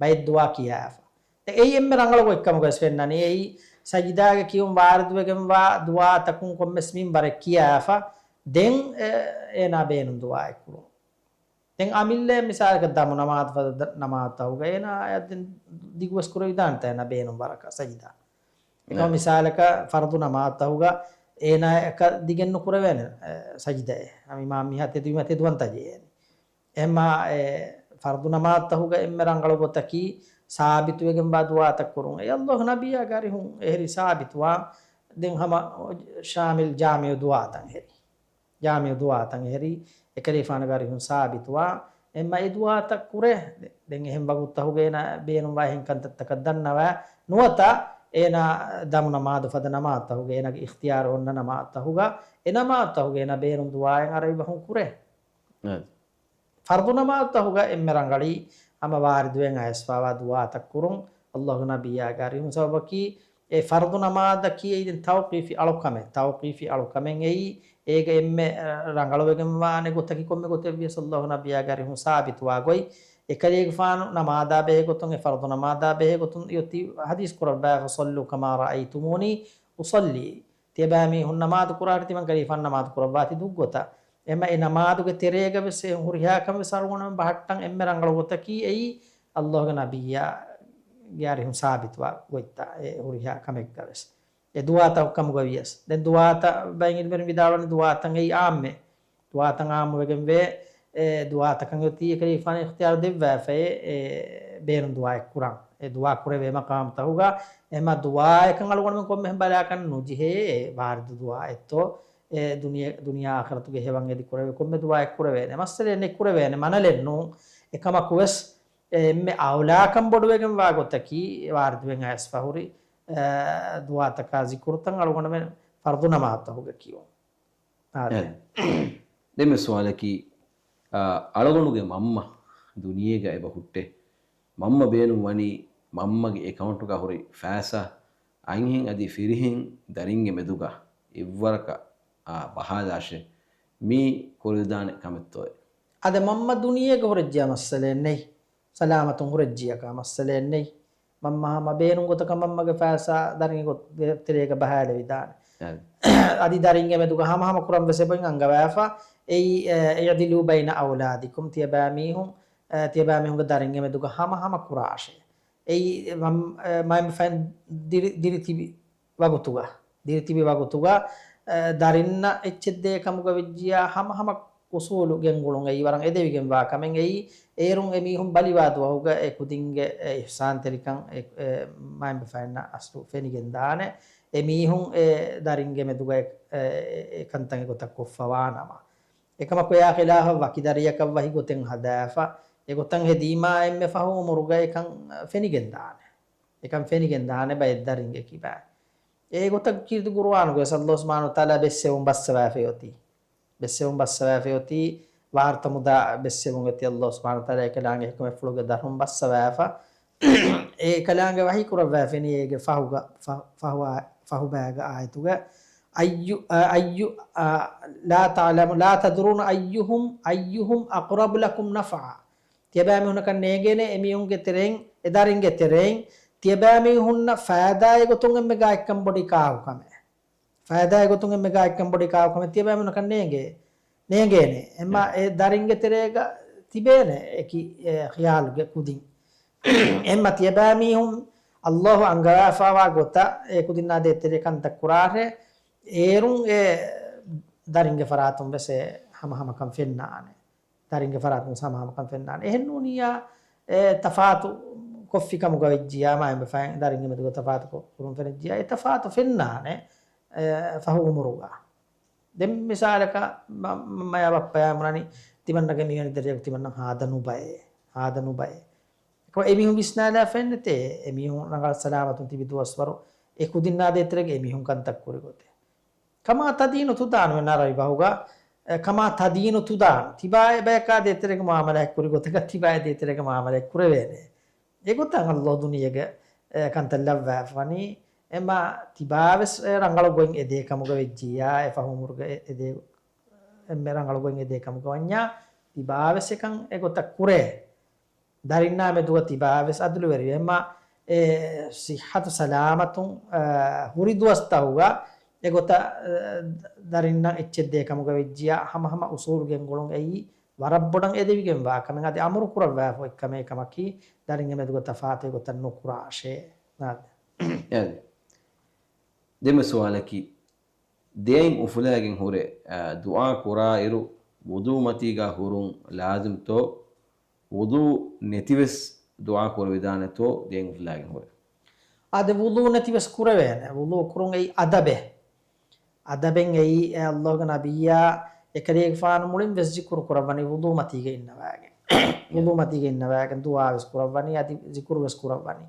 ބައެއް ދުޢާ ކިޔާފަ. ދެން އެއީ އެންމެ ރަނގަޅު ގޮތްކަމުގައި ވެސް ފެންނަނީ. އެއީ ސަޖިދާގަ ކިޔުން ވާރިދުވެގެންވާ ދުޢާތަކުން ކޮންމެސް މިންވަރެއް ކިޔާފަ. ދެން އެ، އޭނާ ބޭނުން ދުޢާއެއް ކުރުން. ދެން އަމިއްލަ މިސާލަކަށް ދަމު ނަމާދު ފަދަ ނަމާދުތަކުގަ އޭނާ އަޔަށް ދެން ދިގުވެސް ކުރެވިދާނެތާ އޭނާ ބޭނުން ވަރަކަށް ސަޖިދާ. އެކަމަ ނަ. މިސާލަކަށް ފަރުޟު ނަމާދުތަކުގަ އޭނާ އެކަ ދިގެއް ނުކުރެވޭނެ، އެ، ސަޖިދައެއް. އިމާމް މީހާ ތެދުވީމަ ތެދުވަންތަ ޖެހޭނެ. އެހެންމާ އެ ފަރުޟު ނަމާދުތަކުގަ އެންމެ ރަނގަޅު ގޮތަކީ ސާބިތުވެގެންވާ ދުޢާތައް ކުރުން. އެ ﷲ ނަބިއްޔާގެ އަރިހުން އެހެރީ ސާބިތުވާ. ދެން ހަމަ ޝާމިލް ޖާމިޢު ދުޢާތައް ހެރީ. ޖާމިޢު ދުޢާތައް ހެރީ. އެކަލޭފާނުގެ އަރިހުން ސާބިތުވާ. އެންމެ އެ ދުޢާތައް ކުރޭ. ދެން އެހެން ވަގުތުތަކުގަ އޭނާ ބޭނުންވާ އެހެން ކަންތައްތަކަށް ދަންނަވާ. ނުވަތަ އޭނާ ދަމު ނަމާދު ފަދަ ނަމާދުތަކުގަ އޭނާގެ އިޚްތިޔާރު އޮންނަ ނަމާދުތަކުގަ އެ ނަމާދުތަކުގަ އޭނާ ބޭނުން ދުޢާއެއް އަރަބި ބަހުން ކުރޭ. އަދި. ފަރުޟު ނަމާދުތަކުގަ އެންމެ ރަނގަޅީ ހަމަ ވާރިދުވެން އައިސްފަވާ ދުޢާތައް ކުރުން. ﷲ ގެ ނަބިއްޔާގެ އަރިހުން ސަބަބަކީ އެ ފަރުޟު ނަމާދަކީ އެއީ ދެން ތައުޤީފީ އަޅުކަމެއް. ތައުޤީފީ އަޅުކަމެއް އެއީ އޭގަ އެންމެ، އަ، ރަނގަޅުވެގެންވާނެ ގޮތަކީ ކޮންމެ ގޮތެއް ވިޔަސް ﷲ ގެ ނަބިއްޔާގެ އަރިހުން ސާބިތުވާ ގޮތް. އެކަލޭގެފާނު ނަމާދާ ބެހޭ ގޮތުން، އެ ފަރުޟު ނަމާދާ ބެހޭ ގޮތުން އޮތީ ޙަދީޘް ކުރައްވާފަ، "صلوا كما رأيتموني أصلي." ތިޔަބައިމީހުން ނަމާދު ކުރާށޭ ތިމަން ކަލޭފާނު ނަމާދު ކުރައްވާތީ ދުށްގޮތަށް. އެމަ އެ ނަމާދުގެ ތެރޭގަ ވެސް އެ ހުރިހާ ކަމެއް ވެސް އަޅުގަނޑުމެން ބަހައްޓަން އެންމެ ރަނގަޅު ގޮތަކީ އެއީ ﷲ ގެ ނަބިއްޔާގެ އަރިހުން ސާބިތުވާ ގޮތްތައް އެ ހުރިހާ ކަމެއްގަ ވެސް. އެ ދުޢާތައް ކަމުގަ ވިޔަސް. ދެން ދުޢާތައް ބައެއް ޢިލްމުވެރިން ވިދާޅުވަނީ ދުޢާތައް އެއީ ޢާއްމޭ. ދުޢާތައް ޢާއްމުވެގެންވޭ. އެ ދުޢާތަކަށް އޮތީ އެކަލޭގެފާނު އިޚްތިޔާރު ދެއްވާފައޭ، އެ ބޭނުން ދުޢާއެއް ކުރަން. އެ ދުޢާ ކުރެވޭ މަޤާމުތަކުގަ. އެހެންމާ ދުޢާއަކަށް އަޅުގަނޑުމެން ކޮންމެހެން ބަލާކަށް ނުޖެހޭ ވާރިދު ދުޢާއެއްތޯ. އެ ދުނިޔެ، ދުނިޔެ އާޚިރަތުގެ ހެވަން އެދި ކުރެވޭ ކޮންމެ ދުޢާއެއް ކުރެވޭނެ. މައްސަލައެއް ނެތް ކުރެވޭނެ. މަނަލެއް ނޫން. އެކަމަކު ވެސް އެ އެންމެ އައުލާކަން ބޮޑުވެގެންވާ ގޮތަކީ ވާރިދުވެން އައިސްފަ ހުރި، އެ، ދުޢާތަކާ ޒިކުރުތައް އަޅުގަނޑުމެން ފަރުޟު ނަމާދުތަކުގަ ކިޔުން. އާދެ. އެ. ދެންމެ ސުވާލަކީ، އަ، އަޅުގަނޑުގެ މަންމަ ދުނިޔޭގަ އެބަ ހުއްޓޭ. މަންމަ ބޭނުން ވަނީ މަންމަގެ އެކައުންޓުގަ ހުރި ފައިސާ އަންހެން އަދި ފިރިހެން ދަރިންގެ މެދުގަ އެއްވަރަކަށް، އާ، ބަހާލާށޭ. މީ ކުރެވިދާނެ ކަމެއްތޯއޭ؟ އާދެ، މަންމަ ދުނިޔޭގަ ހުރެއްޖިޔާ މައްސަލައެއް ނެތް. ސަލާމަތުން ހުރެއްޖިޔަކާ މައްސަލައެއް ނެތް. މަންމަ ހަމަ ބޭނުން ގޮތަކަށް މަންމަގެ ފައިސާ ދަރިންގެ ގޮ-، ތެރޭގަ ބަހާލެވިދާނެ. އަދި. އަދި ދަރިންގެ މެދުގަ ހަމަހަމަ ކުރަން ވެސް އެބައިން އަންގަވާފަ. އެއީ، އެ، "اعدلوا بين أولادكم" ތިޔަބައިމީހުން، އެ، ތިޔަބައިމީހުންގެ ދަރިންގެ މެދުގަ ހަމަހަމަ ކުރާށޭ. އެއީ، އެ، މަން-، އެ، މައިންބަފައިން ދިރި-، ދިރިތިބި ވަގުތުގަ، ދިރިތިބި ވަގުތުގަ، އެ، ދަރިންނަށް އެއްޗެއް ދޭ ކަމުގަ ވެއްޖިޔާ ހަމަހަމަ އުސޫލު ގެންގުޅުން އެއީ ވަރަށް އެދެވިގެންވާ ކަމެއް އެއީ. އޭރުން އެމީހުން ބަލިވާ ދުވަހުގަ އެ ކުދިންގެ އެ އިޙްސާންތެރިކަން އެ، އެ މައިންބަފައިންނަށް އަސްލު ފެނިގެންދާނެ. އެމީހުން އެ ދަރިންގެ މެދުގަ އެ، އެ، އެ ކަންތައް އެގޮތަށް ކޮށްފަވާނަމަ. އެކަމަކު އެއާ ޚިލާފަށް ވަކި ދަރިޔަކަށް ވަހި ގޮތެއް ހަދާފަ، އެގޮތަށް ހެދީމާ އެންމެ ފަހު އުމުރުގަ އެކަން ފެނިގެންދާނެ. އެކަން ފެނިގެންދާނެ ބައެއް ދަރިންގެ ކިބާ. އެގޮތަށް ކީރިތި ޤުރުއާނުގައި ވެސް ﷲ ސުބްޙާނަހޫ ވަތަޢާލާ ބެއްސެވުން ބައްސަވާފައި އޮތީ. ބެއްސެވުން ބައްސަވާފައި އޮތީ، ވާރުތަ މުދާ ބެއްސެވުން އޮތީ ﷲ ސުބްޙާނަހޫ ވަތަޢާލާ އެކަލާނގެ ޙިކުމަތްފުޅުގެ ދަށުން ބައްސަވާފަ. އެކަލާނގެ ވަޙީ ކުރައްވާފައި އޭގެ ފަހުގަ، ފަ-، ފަހުވާ-، ފަހުބައިގެ އާޔަތުގަ، أي، أي، لا تعلم، لا تدرون أيهم، أيهم أقرب لكم نفعا. ތިޔަބައިމީހުންނަކަށް ނޭނގޭނެ އެމީހުންގެ ތެރެއިން، އެ ދަރިންގެ ތެރެއިން، ތިޔަބައިމީހުންނަށް ފައިދާއެއް ގޮތުން އެންމެ ގާތްކަން ބޮޑީ ކާކު ކަމެއް. ފައިދާއެއް ގޮތުން އެންމެ ގާތްކަން ބޮޑީ ކާކު ކަމެއް ތިޔަބައިމީހުންނަކަށް ނޭނގޭ، ނޭނގޭނެ. އެމަ އެ ދަރިންގެ ތެރޭގަ ތިބޭނެ އެކި، އެ، ޚިޔާލުގެ ކުދިން. އެމަ ތިޔަބައިމީހުން ﷲ އަންގަވާފަވާ ގޮތަށް އެ ކުދިންނާ ދޭތެރޭ ކަންތައް ކުރާށޭ، އޭރުން އެ ދަރިންގެ ފަރާތުން ވެސް އެ ހަމަހަމަކަން ފެންނާނެ. ދަރިންގެ ފަރާތުން ހަމަހަމަކަން ފެންނާނެ. އެހެންނޫނިއްޔާ، އެ، ތަފާތު ކޮށްފި ކަމުގަ ވެއްޖިއްޔާ، މާތް ބަފައިން ދަރިންގެ މެދުގަ ތަފާތު ކުރުން ފެނިއްޖިއްޔާ، އެ ތަފާތު ފެންނާނެ، އެ، ފަހު އުމުރުގަ. ދެން މިސާލަކަށް މަ-، މަ-، މަޔާ ބައްޕަޔާ ބުނާނީ، ތިމަންނަގެ މިވެނި ދަރިޔަކު ތިމަންނަ ހާދަ ނުބައޭ، ހާދަ ނުބައޭ. އެކަމަ އެމީހުން ވިސްނާލާފައެއް ނެތޭ، އެމީހުން ރަނގަޅަށް ސަލާމަތުން ތިބި ދުވަސްވަރު އެ ކުދިންނާ ދޭތެރޭގަ އެމީހުން ކަންތައް ކުރި ގޮތެއް. ކަމާ ތަދީނު ތުދާނު ވެ ނަރަވި ބަހުގަ، އެ، ކަމާ ތަދީނު ތުދާނު. ތިބާ އެބަޔަކާ ދޭތެރޭގަ މުއާމަލާތް ކުރި ގޮތަކަށް ތިބާ އެ ދޭތެރޭގަ މުއާމަލާތް ކުރެވޭނެ. އެގޮތަށް ﷲ ދުނިޔޭގެ، އެ، ކަންތައް ލައްވާފަވަނީ. އެމަ ތިބާވެސް، އެ، ރަނގަޅު ގޮތް އެދޭ ކަމުގަ ވެއްޖިއްޔާ، އެ ފަހު އުމުރުގަ އެ-، އެދޭ، އެންމެ ރަނގަޅު ގޮތް އެދޭ ކަމުގަ ވަންޏާ، ތިބާވެސް އެކަން އެގޮތަށް ކުރޭ. ދަރިންނާ މެދުގަ ތިބާވެސް އަދުލުވެރިވެ. އެމަ އެ ސިއްހަތު ސަލާމަތުން، އަ، ހުރި ދުވަސްތަހުގަ އެގޮތަށް، އަ، ދަރިންނަށް އެއްޗެއް ދޭ ކަމުގަ ވެއްޖިއްޔާ، ހަމަހަމަ އުސޫލު ގެންގުޅުން އެއީ ވަރަށް ބޮޑަށް އެދެވިގެންވާ ކަމެއް. އަދި އަމުރު ކުރައްވާފަ އޮތް ކަމެއް ކަމަކީ، ދަރިންގެ މެދުގަ ތަފާތު އެގޮތަށް ނުކުރާށޭ. އާދެ. އާދެ. ދެންމެ ސުވާލަކީ، ދެއަތް އުފުލާގެން ހުރެ، އާ، ދުޢާ ކުރާއިރު، ވުޟޫ މަތީގަ ހުރުން ލާޒިމްތޯ؟ ވުޟޫ ނެތިވެސް ދުޢާ ކުރެވިދާނެތޯ ދެއަތް އުފުލާގެން ހުރެ؟ އާދެ، ވުޟޫ ނެތިވެސް ކުރެވޭނެ. ވުޟޫ ކުރުން އެއީ އަދަބެއް. އަދަބެއް އެއީ، އެ ﷲގެ ނަބިއްޔާ އެކަލޭގެފާނު މުޅިން ވެސް ޒިކުރު ކުރައްވަނީ ވުޟޫ މަތީގަ އިންނަވާގެން. ވުޟޫ މަތީގަ އިންނަވާގެން ދުޢާ ވެސް ކުރައްވަނީ، އަދި ޒިކުރު ވެސް ކުރައްވަނީ.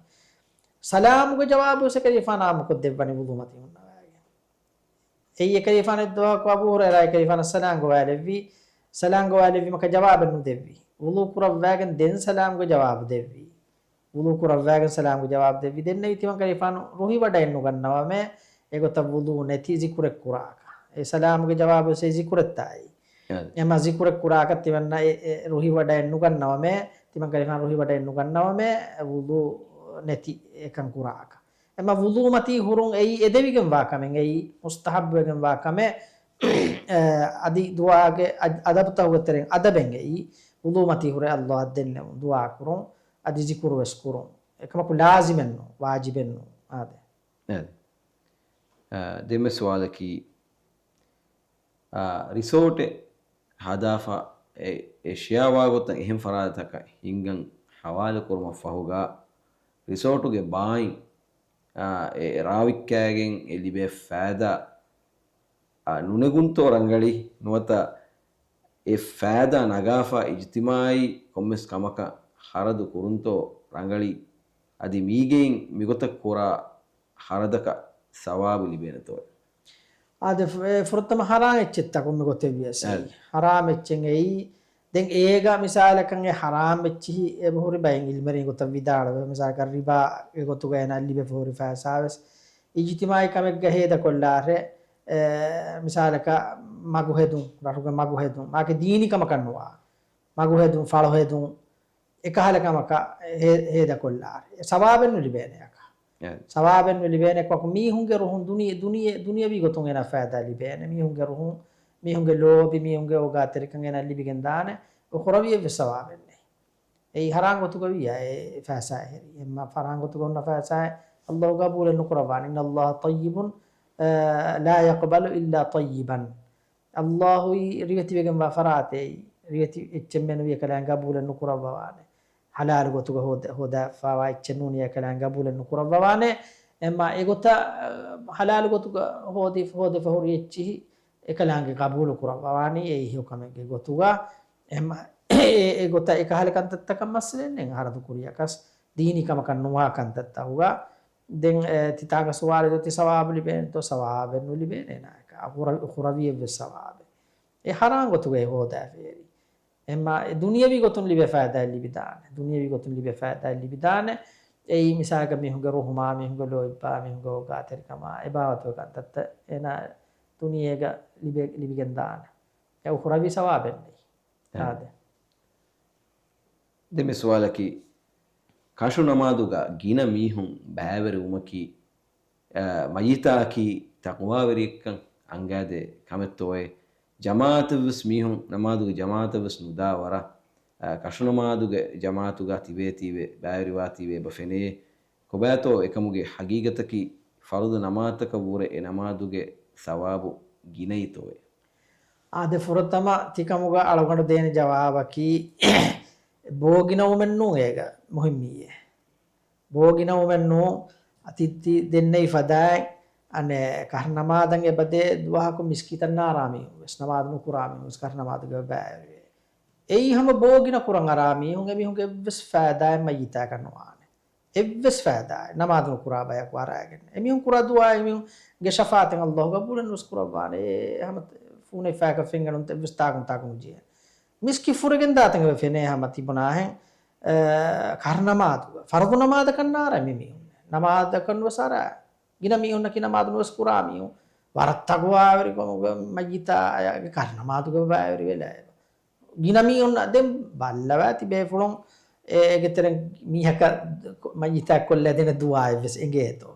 ސަލާމުގެ ޖަވާބު ވެސް އެކަލޭގެފާނު އާއްމުކޮށްދެއްވަނީ ވުޟޫ މަތީ ހުންނަވާގެން. އެއީ އެކަލޭގެފާނު އެއްދުވަހަކު އަބޫ ހުރައިރާ އެކަލޭގެފާނަށް ސަލާމް ގޮވާލެއްވި. ސަލާމް ގޮވާލެއްވީމަކަށް ޖަވާބެއް ނުދެއްވި. ވުޟޫ ކުރައްވާގެން ދެން ސަލާމްގެ ޖަވާބު ދެއްވި. ވުޟޫ ކުރައްވާގެން ސަލާމްގެ ޖަވާބު ދެއްވި. ދެންނެވި ތިމަން ކަލޭގެފާނު ރުހިވަޑައެއް ނުގަންނަވަމޭ، އެގޮތަށް ވުޟޫ ނެތި ޒިކުރެއް ކުރާކަށް. އެ ސަލާމްގެ ޖަވާބު ވެސް އެ ޒިކުރެއްތާއި. އެމަ ޒިކުރެއް ކުރާކަށް ތިމަންނަ އެ، އެ ރުހިވަޑައެއް ނުގަންނަވަމޭ، ތިމަން ކަލޭގެފާނު ރުހިވަޑައެއް ނުގަންނަވަމޭ، ވުޟޫ ނެތި އެކަން ކުރާކަށް. އެމަ ވުޟޫ މަތީ ހުރުން އެއީ އެދެވިގެންވާ ކަމެއް، އެއީ މުސްތަޙައްބުވެގެންވާ ކަމެއް. އަދި ދުޢާގެ އަ-، އަދަބުތަކުގެ ތެރެއިން އަދަބެއް އެއީ، ވުޟޫ މަތީ ހުރެ ﷲ އަށް ދެންނެވުން، ދުޢާ ކުރުން، އަދި ޒިކުރު ވެސް ކުރުން. އެކަމަކު ލާޒިމެއްނު، ވާޖިބެއްނު. އާދެ. އެ. އާ، ދެންމެ ސުވާލަކީ، އާ، ރިސޯޓެއް ހަދާފަ އެ، އެ ޝެއާވާގޮތަށް އެހެން ފަރާތްތަކަށް ހިންގަން ހަވާލު ކުރުމަށް ފަހުގަ ރިސޯޓުގެ ބާއިން، އާ، އެ ރާވިއްކާގެން އެ ލިބޭ ފައިދާ، އާ، ނުނެގުންތޯ ރަނގަޅީ؟ ނުވަތަ އެ ފައިދާ ނަގާފަ އިޖްތިމާޢީ ކޮންމެސް ކަމަކަށް ޚަރަދު ކުރުންތޯ ރަނގަޅީ؟ އަދި މީގެއިން މިގޮތަށް ކުރާ ޚަރަދަކަށް ސަވާބު ލިބޭނެތޯ؟ އާދެ، ފު-، އެ ފުރަތަމަ ޙަރާމް އެއްޗެއްތަކުން މިގޮތެއް ވިޔަސް އެއީ. އެ. ޙަރާމް އެއްޗެއް އެއީ. ދެން އޭގަ މިސާލަކަށް އެ ޙަރާމް އެއްޗިހި އެބަހުރި ބައެއް ޢިލްމުވެރިން ގޮތަށް ވިދާޅުވޭ. މިސާލަކަށް ރިބާ އެގޮތުގަ އޭނާ ލިބެފަ ހުރި ފައިސާވެސް އިޖްތިމާޢީ ކަމެއްގަ ހޭދަކޮށްލާށޭ، އެ، މިސާލަކަށް މަގުހެދުން، ރަށުގެ މަގުހެދުން، މާކެ ދީނީ ކަމަކަށް ނުވާ. މަގުހެދުން، ފަޅުހެދުން، އެކަހަލަ ކަމަކަށް ހޭ-، ހޭދަކޮށްލާށޭ. ސަވާބެއް ނުލިބޭނެ އަކަށް. އެ. ސަވާބެއް ނުލިބޭނެ އެކަމަކު މީހުންގެ ރުހުން ދުނި-، ދުނިޔެ-، ދުނިޔަވީ ގޮތުން އޭނާ ފައިދާ ލިބޭނެ. މީހުންގެ ރުހުން، މީހުންގެ ލޯބި، މީހުންގެ އޯގާތެރިކަން އޭނާ ލިބިގެން ދާނެ. އުޚްރަވީއެއްވެސް ސަވާބެއް ނެތް. އެއީ ޙަރާމް ގޮތުގަ ވިއްޔާ އެ ފައިސާ އެހެރީ. އެއްމަ ޙަރާމް ގޮތުގަ ހުންނަ ފައިސާއެއް ﷲ ޤަބޫލެއް ނުކުރައްވާނެ. إن الله طيب، لا يقبل إلا طيبا. ﷲ އީ ރިވެތިވެގެންވާ ފަރާތެއް. ރިވެތި އެއްޗެއް މެނުވި އެކަލާނގެ ގަބޫލެއް ނުކުރައްވަވާނެ. ޙަލާލު ގޮތުގަ ހޯދ-، ހޯދާފާވާ އެއްޗެއް ނޫނީ އެކަލާނގެ ގަބޫލެއް ނުކުރައްވަވާނެ. އެމާ އެގޮތަށް، އަ، ޙަލާލު ގޮތުގަ ހޯދި-، ހޯދެފަ ހުރި އެއްޗިހި އެކަލާނގެ ގަބޫލު ކުރައްވަވާނީ އެއީ ހެޔޮކަމެއްގެ ގޮތުގަ. އެމާ އެ، އެ ގޮތަށް އެކަހަލަ ކަންތައްތަކަށް މައްސަލައެއް ނެތް އަހަރަދު ކުރިޔަކަސް. ދީނީ ކަމަކަށް ނުވާ ކަންތައްތަކުގަ. ދެން، އެ، ތިތާގަ ސުވާލެއް ދޯ ތި ސަވާބު ލިބޭނެތޯ؟ ސަވާބެއް ނުލިބޭނެ އޭނާއަކަށް. އުޚުރަ-، އުޚުރަވީ އެއްވެސް ސަވާބެއް. އެ ޙަރާން ގޮތުގައި ހޯދާފައި އެރި. އެމާ އެ ދުނިޔަވީ ގޮތުން ލިބޭ ފައިދާއެއް ލިބިދާނެ. ދުނިޔަވީ ގޮތުން ލިބޭ ފައިދާއެއް ލިބިދާނެ. އެއީ މިސާލަކަށް މީހުންގެ ރުހުމާ، މީހުންގެ ލޯތްބާ، މީހުންގެ އޯގާތެރިކަމާ، އެ ބާވަތުގެ ކަންތައްތައް އޭނާ ދުނިޔޭގަ ލިބޭ-، ލިބިގެންދާނެ. އެ އުޚުރަވީ ސަވާބެއް ނެތް. އެ. އާދެ. ދެން މި ސުވާލަކީ، ކަށު ނަމާދުގަ ގިނަ މީހުން ބައިވެރިވުމަކީ، އަ، މައްޔިތާއަކީ ތަޤްވާވެރިއެއްކަން އަންގާދޭ ކަމެއްތޯއޭ؟ ޖަމާޢަތަށްވެސް މީހުން ނަމާދުގެ ޖަމާޢަތަށްވެސް ނުދާ ވަރަށް، އަ، ކަށު ނަމާދުގެ ޖަމާޢަތުގަ ތިބޭތީވެ، ބައިވެރިވާތީވެ އެބަ ފެނޭ. ކޮބާތޯ އެކަމުގެ ޙަޤީޤަތަކީ؟ ފަރުޟު ނަމާދުތަކަށްވުރެ އެ ނަމާދުގެ ޘަވާބު ގިނައީތޯއޭ؟ އާދެ، ފުރަތަމަ ތިކަމުގަ އަޅުގަނޑު ދޭނެ ޖަވާބަކީ، ބޯ ގިނަވުމެއް ނޫން އޭގަ މުހިއްމީއެއް. ބޯ ގިނަވުމެއް ނޫން. އަތި ތި ދެންނެވި ފަދައިން، އަނެއް ކަށު ނަމާދަށް އެބަދޭ ދުވަހަކު މިސްކިތަށް ނާރާ މީހުން ވެސް، ނަމާދު ނުކުރާ މީހުން ވެސް ކަށު ނަމާދުގަ ބައިވެރިވޭ. އެއީ ހަމަ ބޯ ގިނަ ކުރަން އަރާ މީހުން، އެމީހުންގެ އެއްވެސް ފައިދާއެއް މައްޔިތާކަށް ނުވާނެ. އެއްވެސް ފައިދާއެއް ނަމާދު ނުކުރާ ބަޔަކު އަރާގެން. އެމީހުން ކުރާ ދުޢާއެއް އެމީހުންގެ ޝަފާޢަތެއް ﷲ ގަބޫލެއް ނުވެސް ކުރައްވާނެ. އެ ހަމަ ފޫނެއް ފައިކަށް ފެންގަނޑުން އެއްވެސް ތާކުން ތާކު ނުޖެހޭ. މިސްކިތް ފުރެގެން ދާތަން އެބަ ފެނޭ ހަމަ ތިބުނާހެން، އަ، ކަށު ނަމާދުގަ. ފަރުޟު ނަމާދަކަށް ނާރާ މި މީހުން. ނަމާދަކަށް ނުވެސް އަރާ. ގިނަ މީހުންނަކީ ނަމާދު ނުވެސް ކުރާ މީހުން. ވަރަށް ތަޤްވާވެރިކަމުގަ މައްޔިތާ އަޔަށް ކަށު ނަމާދުގަ ބައިވެރިވެލާ އެބަ. ގިނަ މީހުންނަށް ދެން ބައްލަވާ ތިބޭފުޅުން އެ-، އޭގެ ތެރެއިން މީހަކަށް މައްޔިތާ ކޮށްލަދޭނެ ދުޢާއެއްވެސް އެނގޭތޯ؟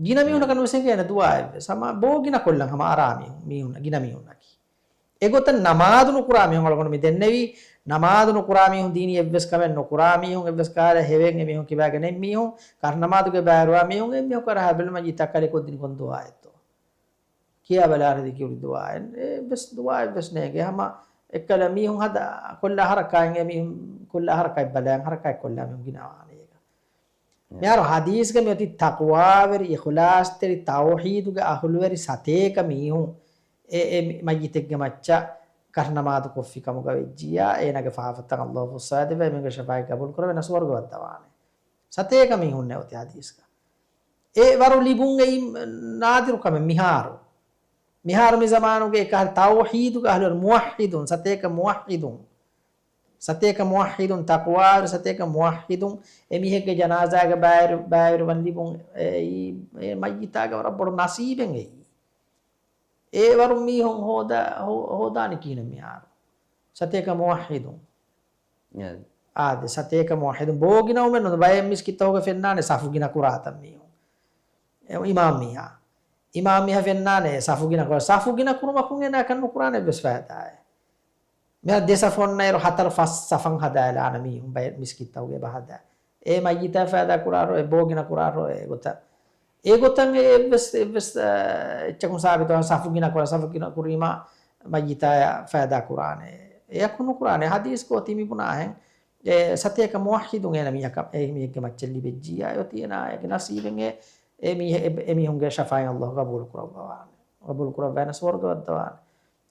ގިނަ މީހުންނަކަށް ނުވެސް އެނގޭނެ ދުޢާއެއްވެސް. ހަމަ ބޯ ގިނަ ކޮށްލަން ހަމަ އަރާ މީހުން، މީހުން، ގިނަ މީހުންނަކީ. އެގޮތަށް ނަމާދު ނުކުރާ މީހުން އަޅުގަނޑު މި ދެންނެވީ، ނަމާދު ނުކުރާ މީހުން ދީނީ އެއްވެސް ކަމެއް ނުކުރާ މީހުން، އެއްވެސް ކަހަލަ ހެވެން އެމީހުން ކިބާގެން ނެތް މީހުން، ކަށު ނަމާދުގަ ބައިވެރިވާ މީހުން، އެމީހުން ކަށަވަރާ ބެލުމަށް އެއީ ތަކަށް ކޮށްދިނީ ކޮން ދުޢާއެއްތޯ؟ ކިޔާބަލާ އަހަރެން ދިކުރި ދުޢާއެއް. އެއްވެސް ދުޢާއެއްވެސް ނޭނގެ. ހަމަ އެއްކަލަ މީހުން ހަދާ ކޮށްލާ ހަރަކާތް އެމީހުން ކޮށްލާ ހަރަކާތް ބަލާ ހަރަކާތް ކޮށްލާ މީހުން ގިނަވާނެ އޭގަ. މިހާރު ހަދީސްގަ މިއޮތީ ތަޤްވާވެރި، އިޚްލާޞްތެރި، ތައުޙީދުގެ އަހުލުވެރި ސަތޭކަ މީހުން އެ، އެ މައްޔިތެއްގެ މައްޗަށް ކަށު ނަމާދު ކޮށްފި ކަމުގަ ވެއްޖިއްޔާ، އޭނާގެ ފާފަތައް ﷲ ފުއްސާދެއްވާ، އެމީހުންގެ ޝަފާޢަތް ގަބޫލު ކުރެވޭ، އޭނާ ސުވަރުގެ ވައްދަވާނެ. ސަތޭކަ މީހުންނޭ އޮތީ ހަދީސްގަ. އެ ވަރު ލިބުން އެއީ ނާދިރު ކަމެއް މިހާރު. މިހާރު މި ޒަމާނުގެ އެކަހަލަ ތައުޙީދުގެ އަހުލުވެރި މުވައްޙިދުން، ސަތޭކަ މުވައްޙިދުން. ސަތޭކަ މުވައްޙިދުން، ތަޤްވާވެރި ސަތޭކަ މުވައްޙިދުން އެމީހެއްގެ ޖަނާޒާގަ ބައިވެރި، ބައިވެރިވަން ލިބުން އެއީ، އެ މައްޔިތާގެ ވަރަށް ބޮޑު ނަސީބެއް އެއީ. އެ ވަރު މީހުން ހޯދާ، ހޯ-، ހޯދާނީ ކިހިނެއް މިހާރު؟ ސަތޭކަ މުވައްޙިދުން. އާދެ، ސަތޭކަ މުވައްޙިދުން ބޯ ގިނަވުމެއް ނޫން. ބައެއް މިސްކިތްތަކުގަ ފެންނާނެ ސަފު ގިނަ ކުރާތަން މީހުން. އެ އިމާމް މީހާ. އިމާމް މީހާ ފެންނާނެ ސަފު ގިނަ ކުރާ. ސަފު ގިނަ ކުރުމަކުން އޭނާ ކަން ނުކުރާނެ އެއްވެސް ފައިދާއެއް. މިހާ ދެ ސަފު އޮންނައިރު ހަތަރު ފަސް ސަފަށް ހަދާލާނެ މީހުން ބައެއް މިސްކިތްތަކުގަ އެބަ ހަދާ. އެ މައްޔިތާ ފައިދާ ކުރާރޯ، އެ ބޯ ގިނަ ކުރާރޯ، އެ ގޮތަށް. އެ ގޮތަށް އެ އެއްވެސް، އެއްވެސް، އަ، އެއްޗަކުން ސާބިތު ސަފު ގިނަ ކުރާ، ސަފު ގިނަ ކުރީމާ މައްޔިތާޔަށް ފައިދާ ކުރާނެ. އެއަކު ނުކުރާނެ. ހަދީސްގަ އޮތީ މި ބުނާހެން. އެ ސަތޭކަ މުވައްޙިދުން އޭނަ މީހަކަށް، އެ މީހެއްގެ މައްޗަށް ލިބެއްޖިއްޔާ އޮތީ އޭނާގެ ނަސީބެއް އެ، އެ މީހެ-، އެ، އެ މީހުންގެ ޝަފާޢަތް ﷲ ގަބޫލު ކުރައްވަވާނެ. ގަބޫލު ކުރައްވާނެ ސުވަރުގެ ވައްދަވާނެ.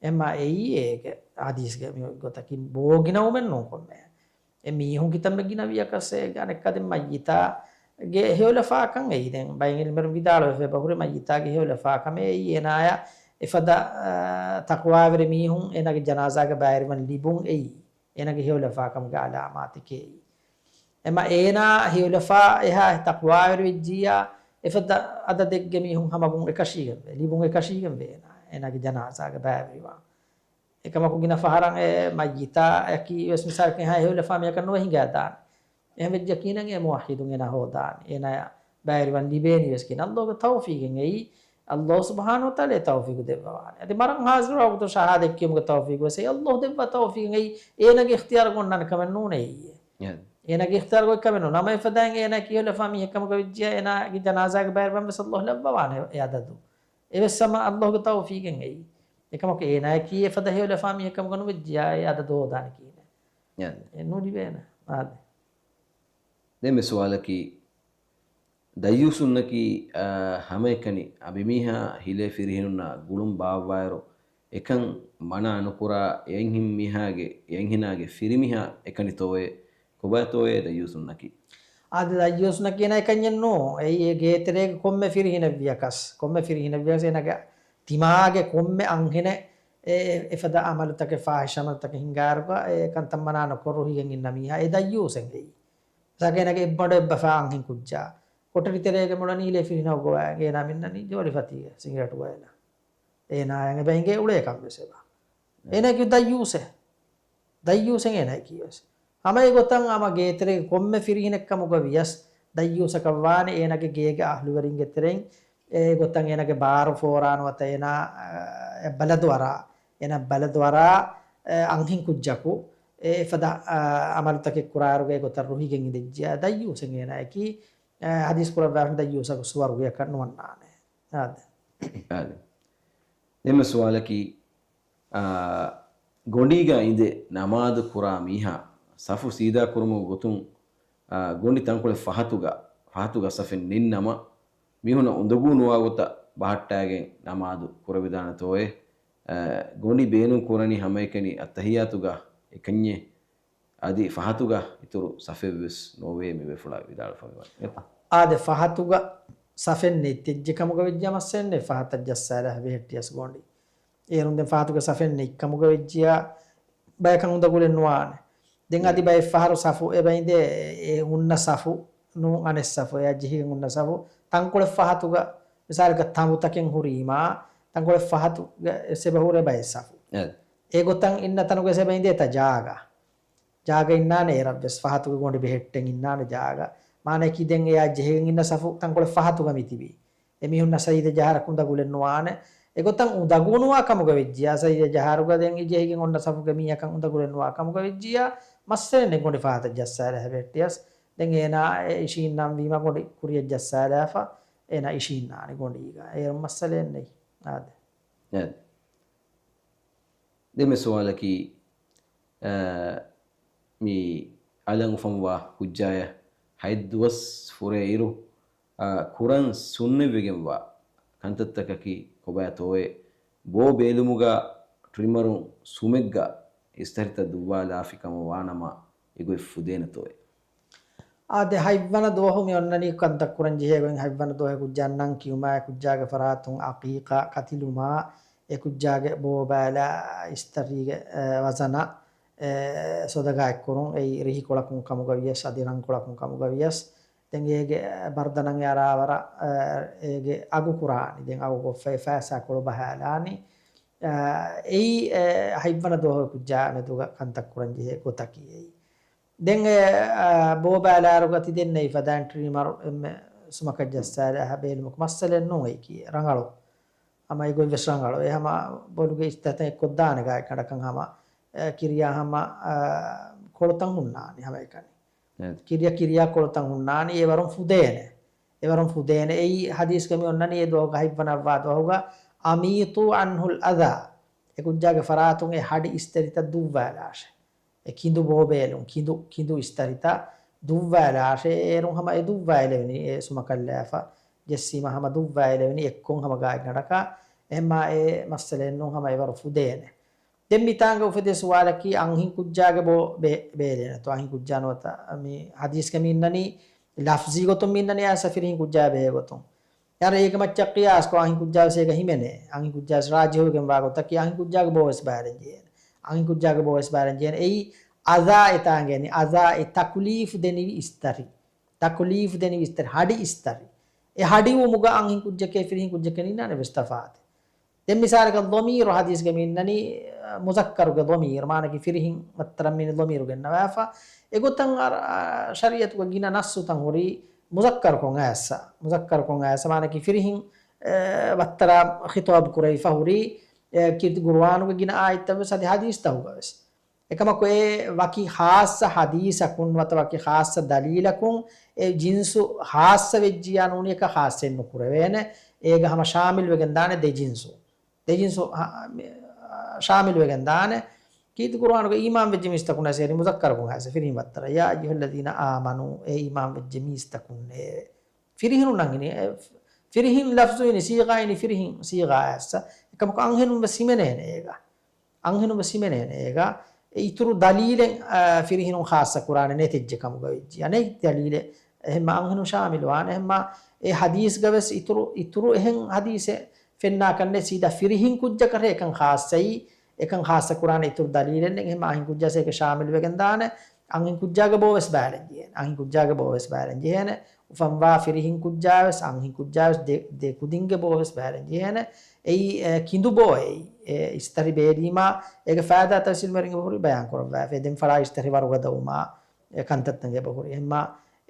އެމާ އެއީ އޭގެ ހަދީސްގެ މި ގޮތަކީ ބޯ ގިނަވުމެއް ނޫން ކޮންމެ. އެ މީހުން ކިތަންމެ ގިނަވިޔަކަސް އެ އަނެއްކާ ދެން މައްޔިތާގެ ހެޔޮލަފާކަން އެއީ. ދެން ބައެއް އިލްމުވެރިން ވިދާޅުވެފަ އެބަހުރި މައްޔިތާގެ ހެޔޮލަފާކަމެއް އެއީ އޭނާޔަށް އެފަދަ، އާ، ތަޤްވާވެރި މީހުން އޭނާގެ ޖަނާޒާގަ ބައިވެރިވަން ލިބުން އެއީ. އޭނާގެ ހެޔޮލަފާކަމުގެ އަލާމާތެކޭ އެއީ. އެމަ އޭނާ ހެޔޮލަފާ އެހާ ތަޤްވާވެރިވެއްޖިއްޔާ އެފަދަ އަދަދެއްގެ މީހުން ހަމަވުން އެކަށީގެންވޭ، ލިބުން އެކަށީގެންވޭ އޭނާ، އޭނާގެ ޖަނާޒާގަ ބައިވެރިވާން. އެކަމަކު ގިނަ ފަހަރަށް އެ މައްޔިތާއަކީ ވެސް މިސާލަކަށް އެހާ ހެޔޮލަފާ މީހަކަށް ނުވެ ހިނގާދާނެ. އެހެން ވެއްޖެ ކިހިނެއް އެ މުވައްޙިދުން އޭނާ ހޯދާނީ؟ އޭނާޔަށް ބައިވެރިވަން ލިބޭނީ ވެސް ކިހިނެއް؟ ﷲގެ ތައުފީގެން އެއީ. ﷲ ސުބްޙާނަހޫ ވަތަޢާލާ ތައުފީގު ދެއްވަވާނެ. އަދި މަރަން ޙާޟިރުވާ ވަގުތު ޝަހާދަތް ކިޔުމުގެ ތައުފީގު ވެސް އެއީ ﷲ ދެއްވާ ތައުފީގެއް އެއީ. އޭނާގެ އިޚްތިޔާރުގަ އޮންނާނެ ކަމެއް ނޫނޭ އެއީ. އެ. އޭނާގެ އިޚްތިޔާރުގަ އޮތް ކަމެއް ނޫން. ނަމަވެފަދައިން އޭނާ ކިހިނެއް ހެޔޮލަފާ މީހެއް ކަމުގަ ވެއްޖިއްޔާ އޭނާގެ ޖަނާޒާގަ ބައިވެރިވަން ވެސް ﷲ ލައްވަވާނެ އެ އަދަދު. އެވެސް ހަމަ ﷲގެ ތައުފީގެއް އެއީ. އެކަމަކު އޭނާއަކީ އެފަދަ ހެޔޮލަފާ މީހެއް ކަމުގަ ނުވެއްޖިއްޔާ އެ އަދަދު ހޯދާނެ ކިހިނެއް؟ އެ ނުލިބޭނެ. އާދެ. ދެން މި ސުވާލަކީ، ދައްޔޫސުންނަކީ، އާ، ހަމައެކަނި އަނބިމީހާ ހިލޭ ފިރިހެނުންނާ ގުޅުން ބާއްވާއިރު، އެކަން މަނާ ނުކުރާ އެއަންހެންމީހާގެ، އެއަންހެނާގެ ފިރިމީހާ އެކަނިތޯއޭ؟ ކޮބާތޯއޭ ދައްޔޫސުންނަކީ؟ އާދެ، ދައްޔޫސުންނަކީ އޭނާ އެކަންޏެއް ނޫން. އެއީ އެ ގޭތެރޭގެ ކޮންމެ ފިރިހެނެއްވިޔަކަސް، ކޮންމެ ފިރިހެނެއްވިޔަކަސް އޭނާގެ ތިމާގެ ކޮންމެ އަންހެނެއް އެ، އެ، އެފަދަ އަމަލުތަކެއް، ފާހިޝް އަމަލުތަކެއް ހިންގާއިރުގަ އެ ކަންތައް މަނާ ނުކޮށް ރުހިގެން އިންނަ މީހާ އެ ދައްޔޫސެއް އެއީ. މިސާލަކަށް އޭނާގެ އެއްބަނޑު އެއްބަފާ އަންހެން ކުއްޖާ. ކޮޓަރި ތެރޭގަ މިއުޅެނީ ހިލޭ ފިރިހެނަކު ގޮވާ އެނގޭ. އޭނާ މިންނަނީ ޖޯލިފަތީގަ ސިނގިރޭޓު ގޮވާ އޭނާ. އޭނާއަށް އެބަ އެނގޭ އުޅޭ ކަން ވެސް އެބަ. އެ. އޭނާއަކީ ދައްޔޫސެއް. ދައްޔޫސެއް އޭނާއަކީ ވެސް. ހަމަ އެގޮތަށް ހަމަ ގޭތެރޭގެ ކޮންމެ ފިރިހެނެއް ކަމުގަ ވިޔަސް ދައްޔޫސަކަށް ވާނެ އޭނާގެ ގޭގެ އަހްލުވެރިންގެ ތެރެއިން. އެގޮތަށް އޭނާގެ ބާރު ފޯރާނުވަތަ އޭނާ، އަ، އެއްބަލަދު އަރާ، އޭނާ ބަލަދު އަރާ، އެ، އަންހެން ކުއްޖަކު އެ އެފަދަ، އަ، އަމަލުތަކެއް ކުރާއިރުގަ އެގޮތަށް ރުހިގެން އިނދެއްޖިޔާ ދައްޔޫސެއް އޭނާއަކީ، އަ، ހަދީސް ކުރައްވާފަ ދައްޔޫސަކު ސުވަރުގެއަކަށް ނުވަންނާނެ. އާދެ. އާދެ. ދެންމެ ސުވާލަކީ، އާ، ގޮނޑީގަ އިނދެ ނަމާދު ކުރާ މީހާ ސަފު ސީދާ ކުރުމުގެ ގޮތުން، އާ، ގޮނޑި ތަންކޮޅެއް ފަހަތުގަ، ފަހަތުގަ ސަފެއް ނެތް ނަމަ، މީހުންނަށް އުނދަގޫ ނުވާ ގޮތަށް ބަހައްޓާގެން ނަމާދު ކުރެވިދާނެތޯއޭ؟ އާ، ގޮނޑި ބޭނުން ކުރަނީ ހަމައެކަނި އައްތަހިއްޔާތުގަ އެކަންޏެއް. އަދި ފަހަތުގަ އިތުރު ސަފެއްވެސް ނޯވޭ މި ބޭފުޅާ ވިދާޅުވެފަ މިވަނީ. އާދެ، ފަހަތުގަ ސަފެއް ނެތިއްޖެ ކަމުގަ ވެއްޖިޔާ މައްސަލައެއް ނެތް، ފަހަތަށް ޖައްސާލާ ބެހެއްޓިޔަސް ގޮނޑި. އޭރުން ދެން ފަހަތުގަ ސަފެއް ނެތް ކަމުގަ ވެއްޖިޔާ ބަޔަކަށް އުނދަގުލެއް ނުވާނެ. ދެން އަދި ބައެއް ފަހަރު ސަފު އެބައިނދޭ، އެ ހުންނަ ސަފު ނޫން އަނެއް ސަފު، އެއާ ޖެހިގެން ހުންނަ ސަފު ތަންކޮޅެއް ފަހަތުގަ، މިސާލަކަށް ތަނބުތަކެއް ހުރީމާ، ތަންކޮޅެއް ފަހަތުގަ އެސް އެބަ ހުރޭ ބައެއް ސަފު. އެ. އެގޮތަށް އިންނަ ތަނުގަ އެސް އެބައިނދޭތަ ޖާގަ. ޖާގަ އިންނާނެ އޭރަށްވެސް ފަހަތުގެ ގޮނޑި ބެހެއްޓެން އިންނާނެ ޖާގަ. މާނައަކީ ދެން އެއާ ޖެހިގެން އިންނަ ސަފު ތަންކޮޅެއް ފަހަތުގަ މިތިބީ. އެމީހުންނަށް ސަޖިދަ ޖަހާއިރަކު އުނދަގުލެއް ނުވާނެ. އެގޮތަށް އުނދަގޫ ނުވާ ކަމުގަ ވެއްޖިޔާ، ސަޖިދަ ޖަހާއިރުގަ ދެން އެ ޖެހިގެން އޮންނަ ސަފުގެ މީހަކަށް އުނދަގުލެއް ނުވާ ކަމުގަ ވެއްޖިޔާ، މައްސަލައެއް ނެތް ގޮނޑި ފަހަތަށް ޖައްސާލާ ބެހެއްޓިޔަސް. ދެން އޭނާ އެ އިށީންނަން ވީމަ ގޮނޑި ކުރިޔަށް ޖައްސާލާފަ އޭނާ އިށީންނާނެ ގޮނޑީގަ. އޭރު މައްސަލައެއް ނެތް. އާދެ. އެ. ދެންމެ ސުވާލަކީ، އަ، މި އަލަށް އުފަންވާ ކުއްޖާޔަށް ހަތް ދުވަސް ފުރޭއިރު، އަ، ކުރަން ސުންނަތްވެގެންވާ ކަންތައްތަކަކީ ކޮބާތޯއޭ؟ ބޯ ބޭލުމުގަ ޓްރިމަރުން ސުމެއްގަ އިސްތަށިތައް ދުއްވާލާފި ކަމަށް ވާނަމަ، އެގޮތް ފުދޭނެތޯއޭ؟ އާދެ، ހަތްވަނަ ދުވަހު މި އޮންނަނީ ކަންތައް ކުރަން ޖެހޭ ގޮތް. ހަތްވަނަ ދުވަހު އެ ކުއްޖާ ނަން ކިޔުމާ، އެ ކުއްޖާގެ ފަރާތުން އަޤީޤާ ކަތިލުމާ، އެ ކުއްޖާގެ ބޯ ބައިލާ އިސްތަށިގެ، އެ، ވަޒަނަށް، އެ، ސޮދަގާތްކުރުން، އެއީ ރިހިކޮޅަކުން ކަމުގަ ވިޔަސް، އަދި ރަންކޮޅަކުން ކަމުގަ ވިޔަސް، ދެން އޭގެ ބަރުދަނަށް އަރާވަރަށް، އެ، އޭގެ އަގު ކުރާނީ. ދެން އަގު ކޮށްފައި ފައިސާ ކޮޅު ބަހާލާނީ. އެ، އެއީ، އެ، ހަތްވަނަ ދުވަހު ކުއްޖާ މެދުގަ ކަންތައް ކުރަން ޖެހޭ ގޮތަކީ އެއީ. ދެން އެ، އާ، ބޯ ބައިލާއިރުގަ ތި ދެންނެވި ފަދައިން ޓްރިމަރު އެންމެ ސުމަކަށް ޖައްސާލާ ބޭލުމަކު މައްސަލައެއް ނޫން އެއީކީ. ރަނގަޅު. ހަމަ އެގޮތްވެސް ރަނގަޅު. އެ ހަމަ ބޮލުގެ އިސްތަށިތައް އެއްކޮށްދާނެ ގާތްގަނޑަކަށް ހަމަ، އެ، ކިރިޔާ ހަމަ، އާ، ކޮޅުތައް ހުންނާނީ ހަމައެކަނި. އެ. ކިރިޔާ، ކިރިޔާ ކޮޅުތައް ހުންނާނީ އެވަރުން ފުދޭނެ. އެވަރުން ފުދޭނެ. އެއީ ހަދީސްގަ މި އޮންނަނީ އެ ދުވަހުގަ ހަތްވަނަ އައްވާ ދުވަހުގަ، "أميطوا عنه الأذى." އެ ކުއްޖާގެ ފަރާތުން އެ ހަޑި އިސްތަށިތައް ދުއްވާލާށޭ. އެ ކިނދު ބޯ ބޭލުން، ކިނދު، ކިނދު އިސްތަށިތައް ދުއްވާލާށޭ. އޭރުން ހަމަ އެ ދުއްވާލެވެނީ، އެ ސުމަކަށްލާފަ ޖެއްސީމަ ހަމަ ދުއްވާލެވެނީ އެއްކޮށް ހަމަ ގާތްގަނޑަކަށް. އެހެންމާ އެ މައްސަލައެއް ނޫން، ހަމަ އެވަރު ފުދޭނެ. ދެން މިތާނގަ އުފެދޭ ސުވާލަކީ އަންހެން ކުއްޖާގެ ބޯ ބޭ-، ބޭލޭނެތޯ؟ އަންހެން ކުއްޖާ ނުވަތަ މި ހަދީސްގަ މި އިންނަނީ ލަފްޒީ ގޮތުން މި އިންނަނީ އައިސް ފިރިހެން ކުއްޖާ ބެހޭ ގޮތުން. ޔާރަ އޭގެ މައްޗަށް ޤިޔާސްކޮށް އަންހެން ކުއްޖާވެސް އޭގަ ހިމެނޭ. އަންހެން ކުއްޖާވެސް ރާޖިހުވެގެން ވާ ގޮތަކީ އަންހެން ކުއްޖާގެ ބޯވެސް ބައިލަން ޖެހޭނެ. އަންހެން ކުއްޖާގެ ބޯވެސް ބައިލަން ޖެހޭނެ. އެއީ އަޒާ އެތާ އިނގޭނީ. އަޒާ އެ ތަކުލީފު ދެނިވި އިސްތަށި. ތަކުލީފު ދެނިވި އިސްތަށި. ހަޑި އިސްތަށި. އެ ހަޑިވުމުގަ އަންހެން ކުއްޖެކޭ ފިރިހެން ކުއްޖެކޭ ނިންނާނެ ވެސް ތަފާތެއް. ދެން މިސާލަކަށް ޟަމީރު ހަދީސްގަ މި އިންނަނީ، އަ، މުޒައްކަރުގެ ޟަމީރު، މާނަކީ ފިރިހެން ވައްތަރަށް މި ޟަމީރު ގެންނަވާފަ. އެގޮތަށް އަ، އަ، ޝަރީއަތުގަ ގިނަ ނައްސުތައް ހުރީ މުޒައްކަރުކޮށް އައިސް، މުޒައްކަރުކޮށް އައިސް، މާނަކީ ފިރިހެން، އަ، ވައްތަރާ ޚިޠާބު ކުރެވިފަ ހުރީ، އަ، ކީރިތި ޤުރުއާނުގެ ގިނަ އާޔަތްތައް ވެސް އަދި ހަދީސްތަކުގަ ވެސް. އެކަމަކު އެ ވަކި ޚާއްޞަ ހަދީސަކުން ނުވަތަ ވަކި ޚާއްޞަ ދަލީލަކުން އެ ޖިންސު ޚާއްޞަވެއްޖިއްޔާ ނޫނީ އެކަށް ޚާއްޞައެއް ނުކުރެވޭނެ. އޭގަ ހަމަ ޝާމިލްވެގެން ދާނެ ދެ ޖިންސު. ދެ ޖިންސު ހަ-، މި-، ޝާމިލު ވެގެން ދާނެ. ކީރިތި ޤުރުއާނުގަ އީމާން ވެއްޖެ މީސްތަކުންނަށް އެ މުޒައްކަރަކުން ހާއްސަ ފިރިހެން ވައްތަރަށް، يا أيها الذين آمنوا، އޭ އީމާން ވެއްޖެ މީސްތަކުންނޭ. ފިރިހެނުން އަންހެނި، އެ، ފިރިހެން ލަފްޒު އިނީ ސީޣާ އިނީ ފިރިހެން ސީޣާ އައްސަ. އެކަމަކު އަންހެނުން ވެސް ހިމެނޭނެ އޭގަ. އަންހެނުން ވެސް ހިމެނޭނެ އޭގަ. އެ އިތުރު ދަލީލެއް، އަ، ފިރިހެނުން ޚާއްޞަ ކުރާނެ ނެތެއްޖެ ކަމުގަ ވެއްޖި. އަނެއް ދަލީލެއް އެހެންމަ އަންހެނުން ޝާމިލުވާނެ. އެހެންމަ އެ ހަދީސްގަ ވެސް އިތުރު، އިތުރު އެހެން ހަދީސެއް ފެންނާކަށް ނެތް، ސީދާ ފިރިހެން ކުއްޖަކަށް އެކަން ޚާއްޞައީ، އެކަން ޚާއްޞަ ކުރާނެ އިތުރު ދަލީލެއް ނެތް. އެހެންމަ އަންހެން ކުއްޖާ އޭގަ ޝާމިލު ވެގެން ދާނެ. އަންހެން ކުއްޖާގެ ބޯ ވެސް ބައިލަން ޖެހޭނެ. އަންހެން ކުއްޖާގެ ބޯ ވެސް ބައިލަން ޖެހޭނެ. އުފަންވާ ފިރިހެން ކުއްޖާ ވެސް އަންހެން ކުއްޖާ ވެސް ދެ، ދެ ކުދިންގެ ބޯ ވެސް ބައިލަން ޖެހޭނެ. އެއީ، އެ، ކިނދު ބޯ އެއީ. އެ، އިސްތަށި ބޭލީމާ އޭގެ ފައިދާ ތަފްސީލް މެރިނގެ ހުރި ބަޔާން ކުރައްވާފަ. ދެން ފަޅާ އިސްތަށި ވަރުގަދަވުމާ، އެ ކަންތައްތައް އެބަ ހުރި. އެހެންމާ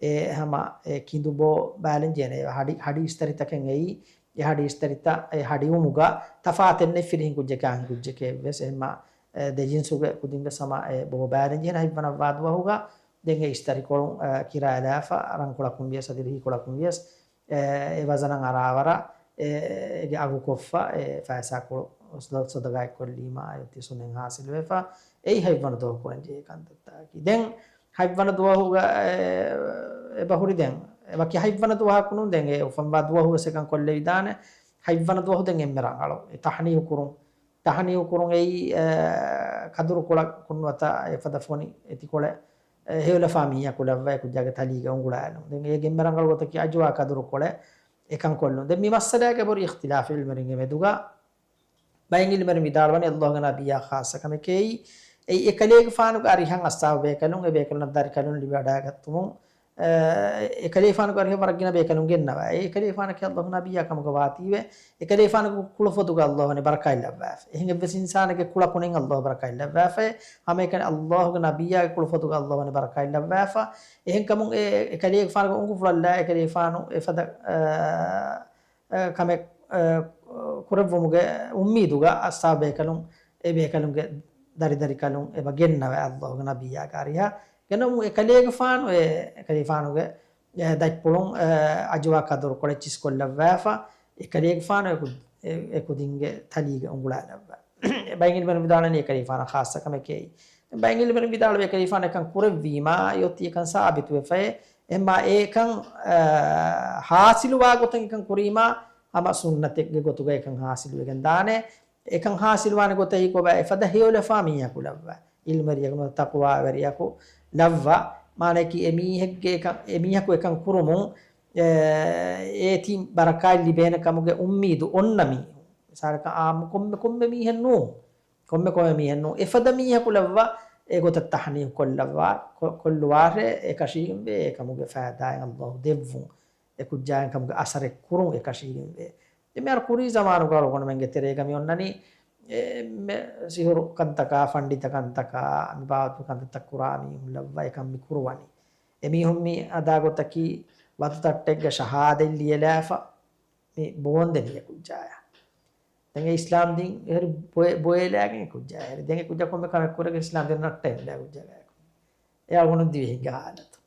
އެ ހަމަ އެ ކިނދު ބޯ ބައިލަން ޖެހޭނެ. އެ ހަޑި، ހަޑި އިސްތަށިތަކެއް އެއީ. އެ ހަޑި އިސްތަށިތައް، އެ ހަޑިވުމުގަ ތަފާތެއް ނެތް ފިރިހެން ކުއްޖެކޭ އަންހެން ކުއްޖެކޭ ވެސް. އެހެންމާ އެ ދެ ޖިންސުގެ ކުދިން ވެސް ހަމަ އެ ބޯ ބައިލަން ޖެހޭނެ ހަތްވަނަ ވާ ދުވަހުގަ. ދެން އެ އިސްތަށިކޮޅުން، އެ، ކިރާލާފަ، ރަންކޮޅަކުން ވިޔަސް، އަދި ރީކޮޅަކުން ވިޔަސް، އެ، އެ ވަޒަނަށް އަރާވަރަށް، އެ، އޭގެ އަގު ކޮށްފަ، އެ ފައިސާކޮޅު ސޮދަ، ސޮދަގާތް ކޮށްލީމާ އެއޮތީ ސުނެން ހާސިލުވެފަ. އެއީ ހަތްވަނަ ދުވަހު ކުރަން ޖެހޭ ކަންތައްތަކަކީ. ދެން ހަތްވަނަ ދުވަހުގަ، އެ، އެބަހުރި ދެން، އެ ވަކި ހަތްވަނަ ދުވަހަކު ނޫން، ދެން އެ އުފަންވާ ދުވަހު ވެސް އެކަން ކޮށްލެވިދާނެ. ހަތްވަނަ ދުވަހު ދެން އެންމެ ރަނގަޅު. އެ ތަހްނީހު ކުރުން، ތަހްނީހު ކުރުން އެއީ، އެ، ކަދުރުކޮޅަކުން ނުވަތަ އެފަދަ ފޮނި އެތިކޮޅެއް، އެ، ހެޔޮލަފާ މީހަކު ލައްވާ އެ ކުއްޖާގެ ތަލީގަ އުނގުޅާލުން. ދެން އޭގެ އެންމެ ރަނގަޅު ގޮތަކީ އަޖުވާ ކަދުރުކޮޅެއް އެކަން ކޮށްލުން. ދެން މި މައްސަލާގެ ބޮޑު އިޚްތިލާފެއް އިލްމުވެރިންގެ މެދުގަ. ބައެއް އިލްމުވެރިން ވިދާޅުވަނީ އައްލާހުގެ ނަބިއްޔާ ޚާއްޞަ ކަމެކޭ އެއީ، އެ އެކަލޭގެފާނުގެ އަރިހަށް އައްސާބު ބޭކަލުން، އެ ބޭކަލުންނަށް ދަރިކަލުން ލިބިވަޑައިގަތުމުން، އެ، އެކަލޭގެފާނުގެ އަރިހަށް ވަރަށް ގިނަ ބޭކަލުން ގެންނަވާ. އެ އެކަލޭގެފާނަކީ އައްލާހު ނަބިއްޔާ ކަމުގަ ވާތީވެ، އެކަލޭގެފާނުގެ ކުޅަފޮދުގަ އައްލާހު ވަނީ ބަރަކާތް ލައްވާފަ. އެހެން އެއްވެސް އިންސާނެއްގެ ކުޅަކު ނެތް އައްލާހު ބަރަކާތް ލައްވާފަ. ހަމައެކަނި އައްލާހުގެ ނަބިއްޔާގެ ކުޅަފޮދުގަ އައްލާހު ވަނީ ބަރަކާތް ލައްވާފަ. އެހެންކަމުން އެ އެކަލޭގެފާނުގެ އުނގުފުޅަށް އެކަލޭގެފާނު އެފަދަ، އަ، އަ، ކަމެއް، އަ، ކުރެއްވުމުގެ އުއްމީދުގަ އައްސާބު ބޭކަލުން، އެ ބޭކަލުންގެ ދަރިދަރިކަލުން އެބަ ގެންނަވާ އައްލާހުގެ ނަބިއްޔާގެ އަރިހަށް. ގެނައުމުން އެކަލޭގެފާނު އެ، އެކަލޭގެފާނުގެ، އެ، ދަތްޕުޅުން، އަ، އަޖުވާ ކަދުރުކޮޅެއް ޗިސްކޮށްލައްވާފަ، އެކަލޭގެފާނު އެ ކު، އެ، އެ ކުދިންގެ ތަލީގަ އުނގުޅާލައްވާ. ބައެއް އިލްމުވެރިން ވިދާޅުވަނީ އެކަލޭގެފާނަށް ޚާއްޞަ ކަމެކޭ. ބައެއް އިލްމުވެރިން ވިދާޅުވޭ އެކަލޭގެފާނު އެކަން ކުރެއްވީމާ އެއޮތީ އެކަން ސާބިތުވެފައޭ. އެހެންމާ އެކަން، އަ، ހާސިލުވާ ގޮތަށް އެކަން ކުރީމާ، ހަމަ ސުންނަތެއްގެ ގޮތުގަ އެކަން ހާސިލުވެގެން ދާނެ. އެކަން ހާސިލުވާނެ ގޮތަކީ ކޮބާ؟ އެފަދަ ހެޔޮލަފާ މީހަކު ލައްވާ. އިލްމުވެރިޔަކު ނުވަތަ ތަޤްވާވެރިޔަކު ލައްވާ. މާނައަކީ އެ މީހެއްގެ އެކަން، އެ މީހަކު އެކަން ކުރުމުން، އެ، އޭތި ބަރަކާތް ލިބޭނެ ކަމުގެ އުއްމީދު އޮންނަ މީހުން. މިސާލަކަށް އާއްމު ކޮންމެ، ކޮންމެ މީހެއް ނޫން. ކޮންމެ ކޮންމެ މީހެއް ނޫން. އެފަދަ މީހަކު ލައްވާ އެގޮތަށް ތަހްނީހު ކޮށްލައްވާ، ކޮ، ކޮށްލުވާށޭ އެކަށީގެންވޭ އެކަމުގެ ފައިދާއެއް އައްލާހު ދެއްވުން. އެ ކުއްޖާއިން ކަމުގެ އަސަރެއް ކުރުން އެކަށީގެންވޭ. ދެން މިހާރު ކުރީ ޒަމާނުގަ އަޅުގަނޑުމެންގެ ތެރޭގަ މި އޮންނަނީ، އެ، މެ، ސިހުރު ކަންތަކާ، ފަންޑިތަ ކަންތަކާ، މި ބާވަތު ކަންތައްތައް ކުރާ މީހުން ލައްވާ އެކަން މި ކުރުވަނީ. އެމީހުން މި އަދާ ގޮތަކީ ވަތުތައްޓެއްގަ ޝަހާދަތް ލިޔެލާފަ މި ބޯންދެނީ އެ ކުއްޖާޔަށް. ދެން އެ އިސްލާމް ދީން އެހެރި ބޮއެ، ބޮއެލާގެން އެ ކުއްޖާ އެހެރި. ދެން އެ ކުއްޖާ ކޮންމެ ކަމެއް ކުރޭ އިސްލާމް ދީން ނައްޓައެއް ނުލާ ކުއްޖާގާ. އެ އަޅުގަނޑު ދިވެހިންގެ ހާލަތު.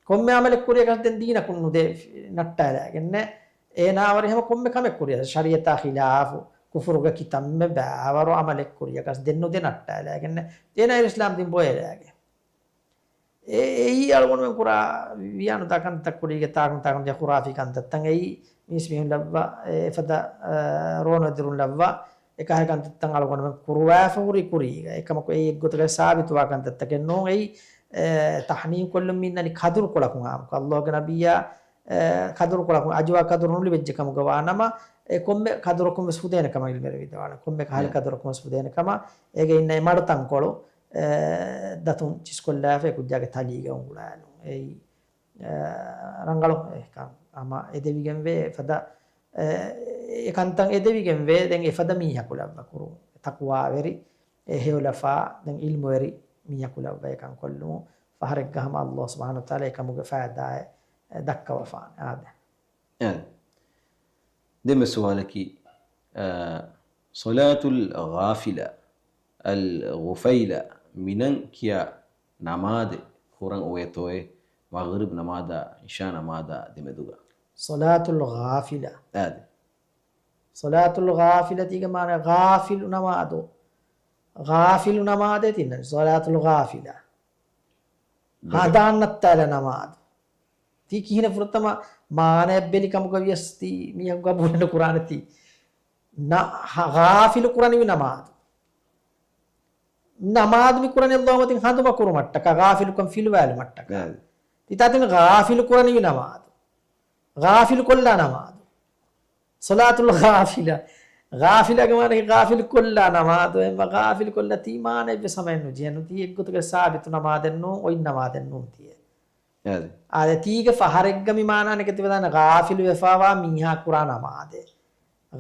ކޮންމެ އަމަލެއް ކުރިޔަކަސް ދެން ދީނަކުން ނުދޭ ނައްޓާލާގެންނެ. އޭނާ ވަރި ހަމަ ކޮންމެ ކަމެއް ކުރިޔަސް ޝަރީއަތާ ޚިލާފު، ކުފުރުގެ ކިތަންމެ ބާވަރު އަމަލެއް ކުރިޔަކަސް ދެން ނުދޭ ނައްޓާލާގެންނެ. އޭނާ އިސްލާމް ދީން ބޮއެލާގެ. އެ، އެއީ އަޅުގަނޑުމެން ކުރާ ވިޔާނުދާ ކަންތައް ކުރީގެ ތާކުން ތާކުން ދިޔަ ޚުރާފީ ކަންތައްތައް އެއީ މީސްމީހުން ލައްވާ، އެ، އެފަދަ، އަ، ރޯނު އެދުރުން ލައްވާ، އެކަހަލަ ކަންތައްތައް އަޅުގަނޑުމެން ކުރުވާފަ ހުރި ކުރީގަ. އެކަމަކު އެއީ އެއްގޮތަކަށް ސާބިތުވާ ކަންތައްތަކެއް ނޫން. އެއީ، އެ، ތަހްނީހު ކޮށްލުން މިންނަނީ ކަދުރުކޮޅަކުން އާއްމުކޮށް. އައްލާހުގެ ނަބިއްޔާ، އެ، ކަދުރުކޮޅަކުން، އަޖުވާ ކަދުރު ނުލިބިއްޖެ ކަމުގަ ވާނަމަ، އެ ކޮންމެ ކަދުރަކުން ވެސް ފުދޭނެ ކަމަށް އިލްމުވެރިން ވިދާޅުވާނެ. ކޮންމެ ކަހަލަ ކަދުރަކުން ވެސް ފުދޭނެ ކަމަށް. އޭގެ އިންނަ އެ މަޑު ތަންކޮޅު، އެ، ދަތުން ޗިސްކޮށްލާފަ އެ ކުއްޖާގެ ތަލީގަ އުނގުޅާލުން. އެއީ އަ، ރަނގަޅު އެކަން ހަމަ އެދެވިގެންވޭ އެފަދަ، އެ، އެކަންތައް އެދެވިގެންވޭ. ދެން އެފަދަ މީހަކު ލައްވާ ކުރުން. ތަޤްވާވެރި، އެ، ހެޔޮލަފާ، ދެން އިލްމުވެރި މީހަކު ލައްވާ އެކަން ކޮށްލުމުން. ފަހަރެއްގަ ހަމަ އައްލާހު ސުބްޙާނަހޫ ވަތަޢާލާ އެކަމުގެ ފައިދާއެއް، އެ، ދައްކަވަފާނެ. އާދެ. އެ. ދެން ސުވާލަކީ، އަ، ޞަލާތުލް ޣާފިލާ، އަލް ޣުފައިލާ މިނަން ކިޔާ ނަމާދެއް ކުރަން އޮވޭތޯއޭ މަޣްރިބް ނަމާދާ އިޝާ ނަމާދާ ދެމެދުގަ؟ ޞަލާތުލް ޣާފިލާ. އާދެ. ޞަލާތުލް ޣާފިލަތީގެ މާނަ ޣާފިލު ނަމާދު. ޣާފިލު ނަމާދޭ ތިންނަނީ، ޞަލާތުލް ޣާފިލާ. ހަނދާން ނައްތާލާ ނަމާދު. ތީ ކިހިނެއް ފުރަތަމަ މާނަޔަށް ބެލި ކަމުގަ ވިޔަސް ތީ މީހަކު ގަބޫލެއް ނުކުރާނެ ތީ. ނަ-، ހަ-، ޣާފިލު ކުރަނިވި ނަމާދު. ނަމާދު މި ކުރަނީ ﷲ މަތިން ހަނދުމަ ކުރުމަށްޓަކާ، ޣާފިލުކަން ފިލުވާލުމަށްޓަކާ. އެ. ތި ތާތިން ޣާފިލު ކުރަނިވި ނަމާދު. ޣާފިލު ކޮށްލާ ނަމާދު. ޞަލާތުލް ޣާފިލާ. ޣާފިލާގެ މާނަ ޣާފިލު ކޮށްލާ ނަމާދު. އެމަ ޣާފިލު ކޮށްލާ ތީ މާނައެއްވެސް ހަމައެއް ނުޖެހޭނު. ތީ އެއްގޮތުގެ ސާބިތު ނަމާދެއް ނޫން، އޮތް ނަމާދެއް ނޫން ތީ. އާދެ. އާދެ، ތީގެ ފަހަރެއްގަ މި މާނާނެ ކެތިވެދާނެ ޣާފިލު ވެފާވާ މީހާ ކުރާ ނަމާދެއް.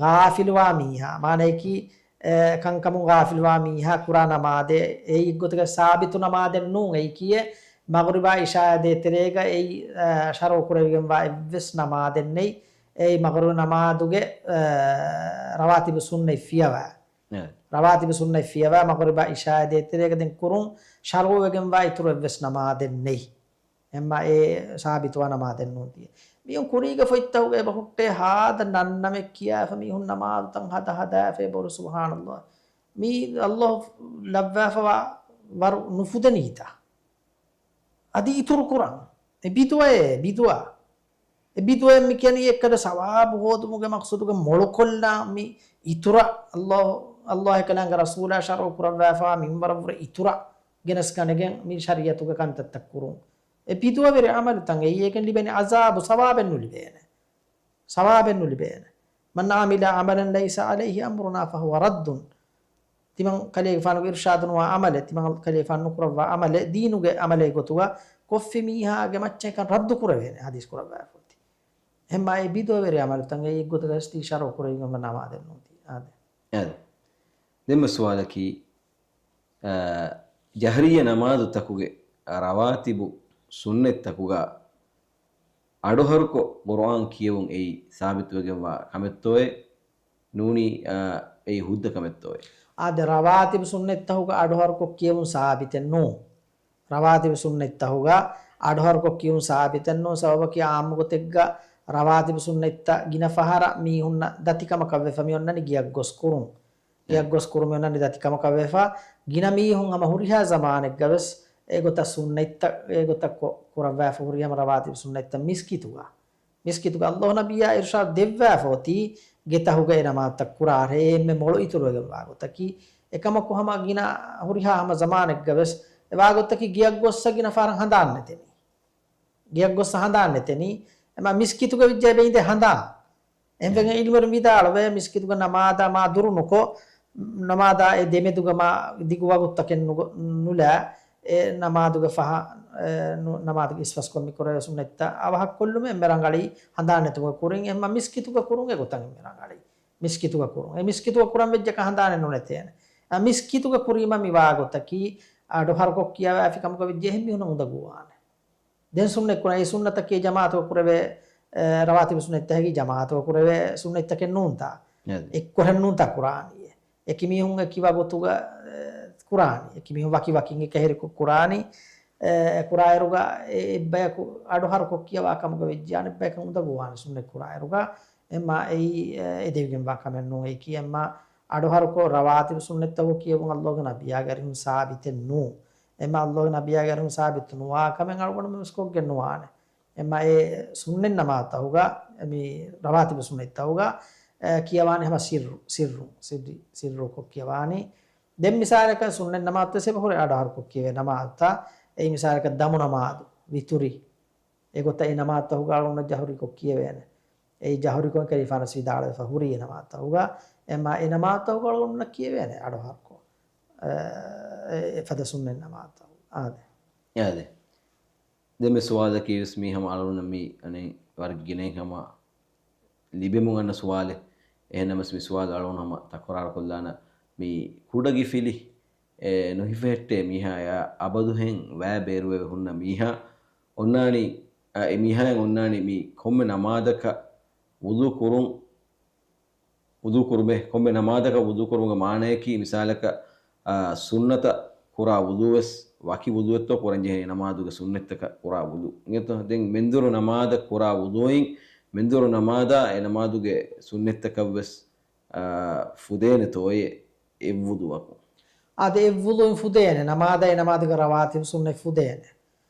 ޣާފިލުވާ މީހާ. މާނަޔަކީ، އެ، ކަންކަމުން ޣާފިލުވާ މީހާ ކުރާ ނަމާދެއް. އެއީ އެއްގޮތުގެ ސާބިތު ނަމާދެއް ނޫން. އެއީ ކިއެއް؟ މަޣުރިބާ އިޝާއާ ދޭތެރޭގަ އެއީ، އެ، ޝަރުޢު ކުރެވިގެންވާ އެއްވެސް ނަމާދެއް ނެތް. އެއީ މަޣުރިބު ނަމާދުގެ، އެ، ރަވާތިބު ސުންނަތް ފިޔަވާ. އެ. ރަވާތިބު ސުންނަތް ފިޔަވާ މަޣުރިބާ އިޝާއާ ދޭތެރޭގަ ދެން ކުރުން ޝަރުޢުވެގެންވާ އިތުރު އެއްވެސް ނަމާދެއް ނެތް. އެމަ އެ ސާބިތުވާ ނަމާދެއް ނޫން ތީ. މީހުން ކުރީގެ ފޮތްތަކުގަ އެބަ ހުއްޓޭ ހާދަ ނަންނަމެއް ކިޔާފަ މީހުން ނަމާދުތައް ހަދަ ހަދާފަ އެބަހުރި ސުބްޙާނައްލާހް. މީ ﷲ ލައްވާފަވާ ވަރު ނުފުދެނީތަ؟ އަދި އިތުރު ކުރަން. އެ ބިދުޢައޭ، ބިދުޢަ. އެ ބިދުޢައެއް މި ކިޔަނީ އެއްކަލަ ސަވާބު ހޯދުމުގެ މަޤްޞަދުގަ މޮޅުކޮށްލާ މި އިތުރަށް ﷲ، ﷲ އެކަލާނގެ ރަސޫލާ ޝަރުޢު ކުރައްވާފަ މިންވަރަށްވުރެ އިތުރަށް ގެނެސްގަނެގެން މި ޝަރީޢަތުގެ ކަންތައްތައް ކުރުން. އެ ބިދުޢަވެރި ޢަމަލުތައް އެއީ އޭގެން ލިބޭނެ ޢަޒާބު ސަވާބެއް ނުލިބޭނެ. ސަވާބެއް ނުލިބޭނެ. مَنْ عَمِلَ عَمَلًا لَيْسَ عَلَيْهِ أَمْرُنَا فَهُوَ رَدٌّ. ތިމަން ކަލޭގެފާނުގެ އިރުޝާދު ނުވާ ޢަމަލެއް، ތިމަން ކަލޭގެފާނު ނުކުރައްވާ ޢަމަލެއް، ދީނުގެ ޢަމަލެއް ގޮތުގަ ކޮށްފި މީހާގެ މައްޗަށް ކަން ރައްދު ކުރެވޭނެ ޙަދީޘް ކުރައްވާފަ އޮތީ. އެހެންމާ އެ ބިދުޢަވެރި ޢަމަލުތައް އެއީ އެއްގޮތަކަށް ތީ ޝަރުޢު ކުރެވިގެންވާ ނަމާދެއް ނޫން ތީ. އާދެ. އާދެ. ދެންމެ ސުވާލަކީ، އާ، ޖަހްރިއްޔަ ނަމާދުތަކުގެ ރަވާތިބު ސުންނަތްތަކުގަ އަޑުހަރުކޮށް ޤުރުއާން ކިޔެވުން އެއީ ސާބިތުވެގެންވާ ކަމެއްތޯއޭ؟ ނޫނީ، އާ، އެއީ ހުއްދަ ކަމެއްތޯއޭ؟ އާދެ، ރަވާތިބު ސުންނަތްތަކުގަ އަޑުހަރުކޮށް ކިޔެވުން ސާބިތެއް ނޫން. ރަވާތިބު ސުންނަތްތަކުގަ އަޑުހަރުކޮށް ކިޔުން ސާބިތެއް ނޫން. ސަބަބަކީ ޢާއްމު ގޮތެއްގަ ރަވާތިބު ސުންނަތްތައް ގިނަ ފަހަރަށް މީހުންނަށް ދަތިކަމަކަށް ވެފަ މި އޮންނަނީ ގެއަށް ގޮސް ކުރުން. ގެއަށް ގޮސް ކުރުމެއް އޮންނަނީ ދަތިކަމަކަށް ވެފަ. ގިނަ މީހުން ހަމަ ހުރިހާ ޒަމާނެއްގަ ވެސް އެގޮތަށް ސުންނަތްތައް، އެގޮތަށް ކޮ-، ކުރައްވާފަ ހުރި ހަމަ ރަވާތިބު ސުންނަތްތައް މިސްކިތުގަ. މިސްކިތުގަ ﷲ ނަބިއްޔާ އިރުޝާދު ދެއްވާފަ އޮތީ ގެތަހުގަ އެ ނަމާދުތައް ކުރާށޭ އެންމެ މޮޅު އިތުރުވެގެންވާ ގޮތަކީ. އެކަމަކު ހަމަ ގިނަ ހުރިހާ ހަމަ ޒަމާނެއްގަ ވެސް އެ ވާގޮތަކީ ގެއަށް ގޮއްސަ ގިނަ ފަހަރަށް ހަނދާން ނެތެނީ. ގެއަށް ގޮއްސަ ހަނދާން ނެތެނީ. އެމަ މިސްކިތުގަ ވިއްޖާ ބެއިންދެ ހަނދާން. އެހެންވެގެން އިލްމުވެރިން ވިދާޅުވޭ، މިސްކިތުގެ ނަމާދާ މާ ދުރު ނުކޮށް، ނަމާދާ އެ ދެމެދުގަ މާ ދިގު ވަގުތުތަކެއް ނުގޮ-، ނުލާ، އެ ނަމާދުގެ ފަހަ-، އެ ނު-، ނަމާދުގެ އިސްފަސްކޮށް މި ކުރެވޭ ސުންނަތްތައް އަވަހަށް ކޮށްލުމެއް އެންމެ ރަނގަޅީ ހަނދާން ނެތުމުގެ ކުރިން. އެހެންމަ މިސްކިތުގަ ކުރުން އެގޮތަށް އެންމެ ރަނގަޅީ. މިސްކިތުގަ ކުރުން. އެ މިސްކިތުގަ ކުރަން ވެއްޖެކަ ހަނދާނެއް ނުނެތޭނެ. އަ، މިސްކިތުގަ ކުރީމަ މި ވާގޮތަކީ، އަޑުހަރުކޮށް ކިޔަވާފި ކަމުގަ ވެއްޖެ އެހެން މީހުންނަށް އުނދަގޫވާނެ. ދެން ސުންނަތް ކުރާ، އެ ސުންނަތަކީ ޖަމާޢަތުގަ ކުރެވޭ، އެ، ރަވާތިބު ސުންނަތްތަކީ ޖަމާޢަތުގަ ކުރެވޭ ސުންނަތްތަކެއް ނޫންތާ؟ އެއްކޮށް ނޫންތާ ކުރާނީ. އެކި މީހުން އެކި ވަގުތުގަ، އެ، ކުރާނީ. އެކި މީހުން ވަކި ވަކިން އެކަހެރިކޮށް ކުރާނީ. އެ، އެ ކުރާއިރުގަ އެ އެއްބަޔަކު އަޑުހަރުކޮށް ކިޔަވާ ކަމުގަ ވެއްޖެ އަނެއްބަޔަކަށް އުނދަގޫވާނެ ސުންނަތް ކުރާއިރުގަ. އެމާ އެއީ، އެ، އެދެވިގެންވާ ކަމެއް ނޫން. އެއީ ކިޔަންމާ އަޑުހަރުކޮށް ރަވާތިބު ސުންނަތްތަކު ކިޔެވުން ﷲގެ ނަބިއްޔާގެ އަރިހުން ސާބިތެއް ނޫން. އެމަ ﷲގެ ނަބިއްޔާގެ އަރިހުން ސާބިތު ނުވާ ކަމެއް އަޅުގަނޑުމެން ވެސް ކޮށްގެން ނުވާނެ. އެމަ އެ ސުންނަތް ނަމާދުތަކުގަ، މި ރަވާތިބު ސުންނަތްތަކުގަ، އެ، ކިޔަވާނެ ހަމަ ސިއްރު، ސިއްރު، ސިއްރި، ސިއްރުކޮށް ކިޔަވާނީ. ދެން މިސާލަކަށް ސުންނަތް ނަމާދު ވެސް އެބަ ހުރި އަޑުހަރުކޮށް ކިޔެވޭ ނަމާދުތައް. އެއީ މިސާލަކަށް ދަމު ނަމާދު، ވިތުރި. އެގޮތަށް އެ ނަމާދުތަކުގަ އަޅުގަނޑު ޖަހުރީކޮށް ކިޔެވޭނެ. އެއީ ޖަހުރީކޮށް ކަލޭގެފާނު ވެސް ވިދާޅުވެފަ ހުރީ އެ ނަމާދުތަކުގަ. އެމާ އެ ނަމާދުތަކުގަ އަޅުގަނޑު ކިޔެވޭނެ އަޑުހަރުކޮށް. އެ، އެ، އެފަދަ ސުންނަތް ނަމާދުތަކު. އާދެ. އާދެ. ދެންމެ ސުވާލަކީ ވެސް މީ ހަމަ އަޅުގަނޑަށް މީ އަނެއް ވަރަށް ގިނައިން ހަމަ ލިބެމުން އަންނަ ސުވާލެއް. އެހެންނަމަވެސް މި ސުވާލު އަޅުގަނޑު ހަމަ ތަކުރާރުކޮށްލާނަ. މި ކުޑަގިފިލި، އެ، ނުހިފެހެއްޓޭ މީހާޔާ އަބަދުހެން ވައި ބޭރުވެވެ ހުންނަ މީހާ އޮންނާނީ، އަ، އެ މީހާޔަށް އޮންނާނީ މި ކޮންމެ ނަމާދަކަށް ވުޟޫ ކުރުން، ވުޟޫ ކުރުމެއް، ކޮންމެ ނަމާދަކަށް ވުޟޫ ކުރުމުގެ މާނަޔަކީ، މިސާލަކަށް، އާ، ސުންނަތަށް ކުރާ ވުޟޫވެސް ވަކި ވުޟޫއެއްތޯ ކުރަންޖެހޭނީ ނަމާދުގެ ސުންނަތްތަކަށް ކުރާ ވުޟޫ. އިނގޭތޯ؟ ދެން މެންދުރު ނަމާދަށް ކުރާ ވުޟޫއިން މެންދުރު ނަމާދާ އެ ނަމާދުގެ ސުންނަތްތަކަށްވެސް، އާ، ފުދޭނެތޯއޭ އެއްވުޟޫއަކުން. އާދެ، އެ ވުޟޫއިން ފުދޭނެ. ނަމާދާއި ނަމާދުގެ ރަވާތިބު ސުންނަތް ފުދޭނެ.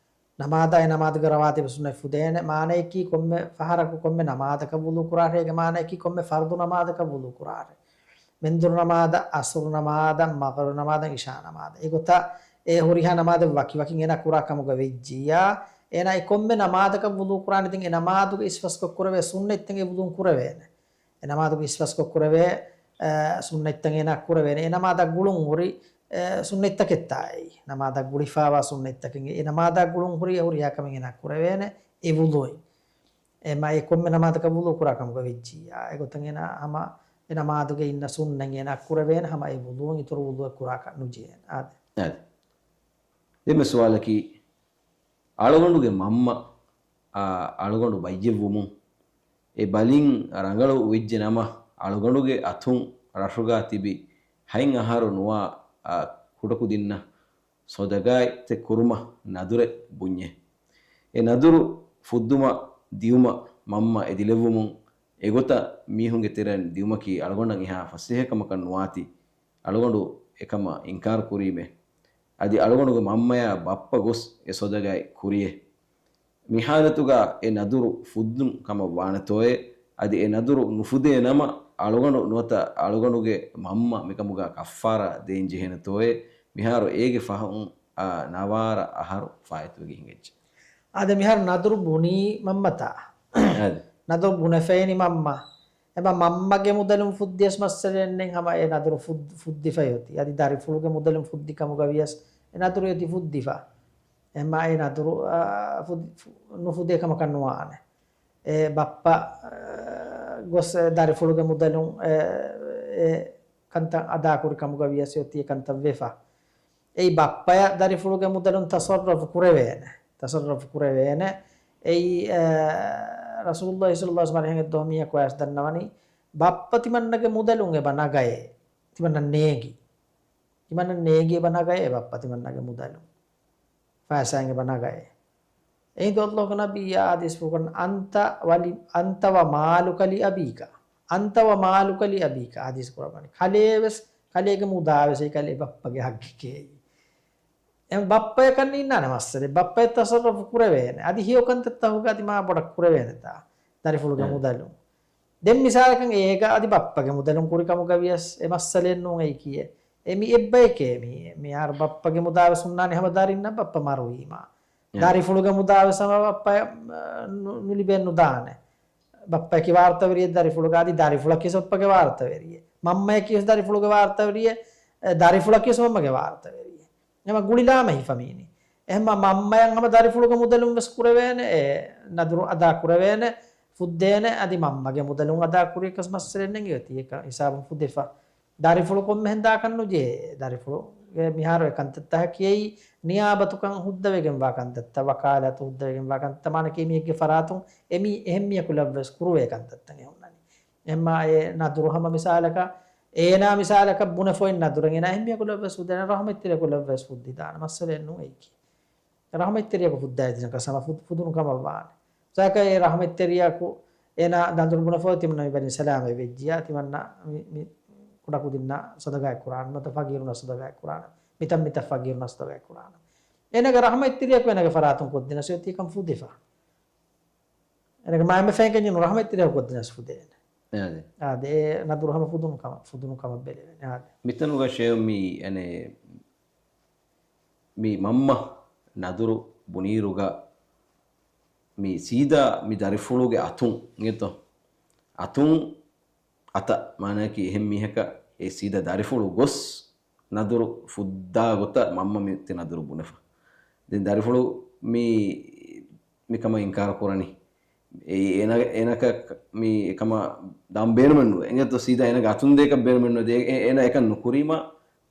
ނަމާދާއި ނަމާދުގެ ރަވާތިބު ސުންނަތް ފުދޭނެ. މާނަޔަކީ ކޮންމެ ފަހަރަކު ކޮންމެ ނަމާދަކަށް ވުޟޫ ކުރާށޭގެ މާނަޔަކީ ކޮންމެ ފަރުޟު ނަމާދަކަށް ވުޟޫ ކުރާށޭ. މެންދުރު ނަމާދަށް، އަސުރު ނަމާދަށް، މަޣްރިބު ނަމާދަށް، އިޝާ ނަމާދަށް. އެގޮތަށް އެ ހުރިހާ ނަމާދެއް ވަކިވަކިން އޭނާ ކުރާ ކަމުގަ ވެއްޖިއްޔާ، އޭނާ އެ ކޮންމެ ނަމާދަކަށް ވުޟޫ ކުރާނެ. ދެން އެ ނަމާދުގެ އިސްފަސްކޮށް ކުރެވޭ ސުންނަތްތައް އެ ވުޟޫން ކުރެވޭނެ. އެ ނަމާދުގެ އިސްފަސްކޮށް ކުރެވޭ، އަ، ސުންނަތްތައް އޭނާ ކުރެވޭނެ. އެ ނަމާދާ ގުޅުން ހުރި، އެ، ސުންނަތްތަކެއްތާ އެއީ. ނަމާދާ ގުޅިފާވާ ސުންނަތްތަކެއް. އެ ނަމާދާ ގުޅުން ހުރި އެ ހުރިހާ ކަމެއް އޭނާ ކުރެވޭނެ އެ ވުޟޫއިން. އެ މަ-، އެ ކޮންމެ ނަމާދަކަށް ވުޟޫ ކުރާ ކަމުގަ ވެއްޖިއްޔާ. އެގޮތަށް އޭނާ ހަމަ އެ ނަމާދުގެ އިންނަ ސުންނަތް އޭނާ ކުރެވޭނެ ހަމަ އެ ވުޟޫއިން އިތުރު ވުޟޫއެއް ކުރާކަށް ނުޖެހޭނެ. އާދެ. އާދެ. ދެންމެ ސުވާލަކީ، އަޅުގަނޑުގެ މަންމަ އާ، އަޅުގަނޑު ބައްޔެއްވުމުން އެ ބަލިން ރަނގަޅު ވެއްޖެ ނަމަ، އަޅުގަނޑުގެ އަތުން ރަށުގާ ތިބި ހަތް އަހަރު ނުވާ، އާ، ކުޑަކުދިންނަށް ޞަދަގާތްތެއް ކުރުމަށް ނަދުރެއް ބުންޏޭ. އެ ނަދުރު ފުއްދުމަށް ދިޔުމަށް މަންމަ އެދިލެއްވުމުން އެގޮތަށް މީހުންގެ ތެރެއިން ދިޔުމަކީ އަޅުގަނޑަށް އެހާ ފަސޭހަކަމަކަށް ނުވާތީ، އަޅުގަނޑު އެކަމަށް އިންކާރު ކުރީމޭ. އަދި އަޅުގަނޑުގެ މަންމަޔާ ބައްޕަ ގޮސް އެ ޞަދަގާތް ކުރިޔޭ. މި ޙާލަތުގަ އެ ނަދުރު ފުއްދުން ކަމަށް ވާނެތޯއޭ؟ އަދި އެ ނަދުރު ނުފުދޭ ނަމަ، އަޅުގަނޑު ނުވަތަ އަޅުގަނޑުގެ މަންމަ މިކަމުގަ ކައްފާރާ ދޭން ޖެހޭނެތޯއޭ؟ މިހާރު އޭގެ ފަހުން، އާ، ނަވާރަ އަހަރު ފާއިތުވެގެން ހިނގައްޖެ. އާދެ، މިހާރު ނަދުރު ބުނީ މަންމަތާ؟ އާދެ. ނަދުރު ބުނެފައިނީ މަންމަ. އެބަ މަންމަގެ މުދަލުން ފުއްދިޔަސް މައްސަލައެއް ނެތް، ހަމަ އެ ނަދުރު ފުއް-، ފުއްދިފައި އޮތީ. އަދި ދަރިފުޅުގެ މުދަލުން ފުއްދި ކަމުގަ ވިޔަސް އެ ނަދުރު އޮތީ ފުއްދިފަ. އެހެންމާ އެ ނަދުރު، އާ، ފު-، ފު-، ނުފުދޭ ކަމަކަށް ނުވާނެ. އެ ބައްޕަ، އާ، ގޮސް އެ ދަރިފުޅުގެ މުދަލުން އެ، އެ ކަންތައް އަދާކުރި ކަމުގަ ވިޔަސް އޮތީ އެ ކަންތައް ވެފަ. އެއީ ބައްޕަޔަށް ދަރިފުޅުގެ މުދަލުން ތަޞައްރަފު ކުރެވޭނެ. ތަޞައްރަފު ކުރެވޭނެ. އެއީ، އާ، ރަސޫލުﷲ ޞައްލަﷲ ޢަލައިހި ވަސައްލަމަ އަރިހަށް އެއްދުވަހު މީހަކު އައިސް ދަންނަވަނީ، ބައްޕަ ތިމަންނަގެ މުދަލުން އެބަ ނަގައޭ. ތިމަންނަ ނޭނގި. ތިމަންނަ ނޭނގި އެބަ ނަގައޭ ބައްޕަ ތިމަންނަގެ މުދަލުން. ފައިސާއިން އެބަ ނަގައޭ. އެހިނދު ﷲގެ ނަބިއްޔާ ޙަދީޘްފުޅު ކުރަން، "أنت ولي، أنت ومالك لأبيك. أنت ومالك لأبيك" ޙަދީޘް ކުރައްވަނީ. ކަލޭވެސް، ކަލޭގެ މުދާވެސް އެއީ ކަލޭ ބައްޕަގެ ޙައްޤެކޭ. އެ ބައްޕަޔަކަށް ނީންނާނެ މައްސަލައެއް. ބައްޕަޔަށް ތަޞައްރަފު ކުރެވޭނެ. އަދި ހެޔޮ ކަންތައްތަކުގަ އަދި މާ ބޮޑަށް ކުރެވޭނެތާ ދަރިފުޅުގެ އެ. މުދަލުން. ދެން މިސާލަކަށް އޭގަ އަދި ބައްޕަގެ މުދަލުން ކުރި ކަމުގަ ވިޔަސް އެ މައްސަލައެއް ނޫން އެއީކީއެއް. އެ މި އެއްބަޔެކޭ މީ. މިހާރު ބައްޕަގެ މުދާވެސް ހުންނާނެ ހަމަ ދަރިންނަށް ބައްޕަ މަރުވީމާ. އެ. ދަރިފުޅުގެ މުދާވެސް ހަމަ ބައްޕަ، އަ، ނު-، ނުލިބޭން ނުދާނެ. ބައްޕައަކީ ވާރުތަވެރިއެއް ދަރިފުޅުގަ، އަދި ދަރިފުޅަކީ ވެސް ބައްޕަގެ ވާރުތަވެރިއެއް. މަންމަޔަކީ ވެސް ދަރިފުޅުގެ ވާރުތަވެރިއެއް، އެ، ދަރިފުޅަކީ ވެސް މަންމަގެ ވާރުތަވެރިއެއް. ހަމަ ގުޅިލާމަ ހިފަމީނީ. އެހެންމަ މަންމަޔަށް ހަމަ ދަރިފުޅުގެ މުދަލުން ވެސް ކުރެވޭނެ، އެ ނަދުރު އަދާ ކުރެވޭނެ، ފުއްދޭނެ، އަދި މަންމަގެ މުދަލުން އަދާ ކުރިޔަކަސް މައްސަލައެއް ނެތް. އޮތީ އެކަ ހިސާބުން ފުދިފަ. ދަރިފުޅު ކޮންމެހެން ދާކަށް ނުޖެހޭ. ދަރިފުޅުގެ މިހާރު އެ ކަންތައްތަކަކީ އެއީ ނިޔާބަތުކަން ހުއްދަވެގެންވާ ކަންތައްތައް، ވަކާލާތު ހުއްދަވެގެންވާ ކަންތައް. މާނައަކީ މީހެއްގެ ފަރާތުން އެމީ-، އެހެން މީހަކު ލައްވަވެސް ކުރުވޭ ކަންތައްތައް އެ ހުންނަނީ. އެހެންމާ އެ ނަދުރު ހަމަ މިސާލަކަށް، އޭނާ މިސާލަކަށް ބުނެފައި ނަދުރެއް އޭނާ އެހެން މީހަކު ލައްވަވެސް ފުއްދޭނެ، ރަޙުމަތްތެރިޔަކު ލައްވަވެސް ފުއްދިދާނެ. މައްސަލައެއް ނޫން އެއީކީ. ރަޙުމަތްތެރިޔަކު ފުއްދައިދިނަކަސް ހަމަ ފު-، ފުދުނު ކަމަށް ވާނެ. ސާކަ އެ ރަޙުމަތްތެރިޔަކު އޭނާ ނަދުރު ބުނެފައި ތިމަންނަ މި ބަނީ ސަލާމަތް ވެއްޖިޔާ، ތިމަންނަ މި، މި ކުޑަކުދިންނަށް ސަދަގާތް ކުރާނަން، ނުވަތަ ފަގީރުންނަށް ސަދަގާތް ކުރާނަން، މިތަން މިތަން ފަގީރުންނަށް ސަދަގާތް ކުރާނަން. އޭނާގެ ރަޙުމަތްތެރިޔަކު އޭނާގެ ފަރާތުން ކޮށްދިނަސް އޮތީ ކަން ފުދިފަ. އޭނާގެ މާތް ފައިން ކަންޏެއް ނު ރަޙުމަތްތެރިޔަކު ކޮށްދިނަސް ފުދޭނެ. އާދެ. އާދެ، އެ ނަދުރު ހަމަ ފުދުނު ކަމަށް، ފުދުނު ކަމަށް ބެލެވޭނެ. އާދެ. މިތަނުގަ ޝޭހް މީ، އަނެއް، މި މަންމަ ނަދުރު ބުނީރުގަ މި ސީދާ މި ދަރިފުޅުގެ އަތުން އިނގޭތޯ؟ އަތުން އަތަށް، މާނައަކީ އެހެން މީހަކަށް އެ ސީދާ ދަރިފުޅު ގޮސް ނަދުރު ފުއްދާ ގޮތަށް މަންމަ މި ތި ނަދުރު ބުނެފަ. ދެން ދަރިފުޅު މި، މިކަމަށް އިންކާރު ކުރަނީ. އެ، އޭނަ، އޭނަކަށް މި އެކަމަށް ދާން ބޭނުމެއް ނުވޭ. އެނގޭތޯ ސީދާ އޭނަގެ އަތުން ދޭކަށް ބޭނުމެއް ނުވޭ. އޭ، އޭ، އޭނަ އެކަން ނުކުރީމަ،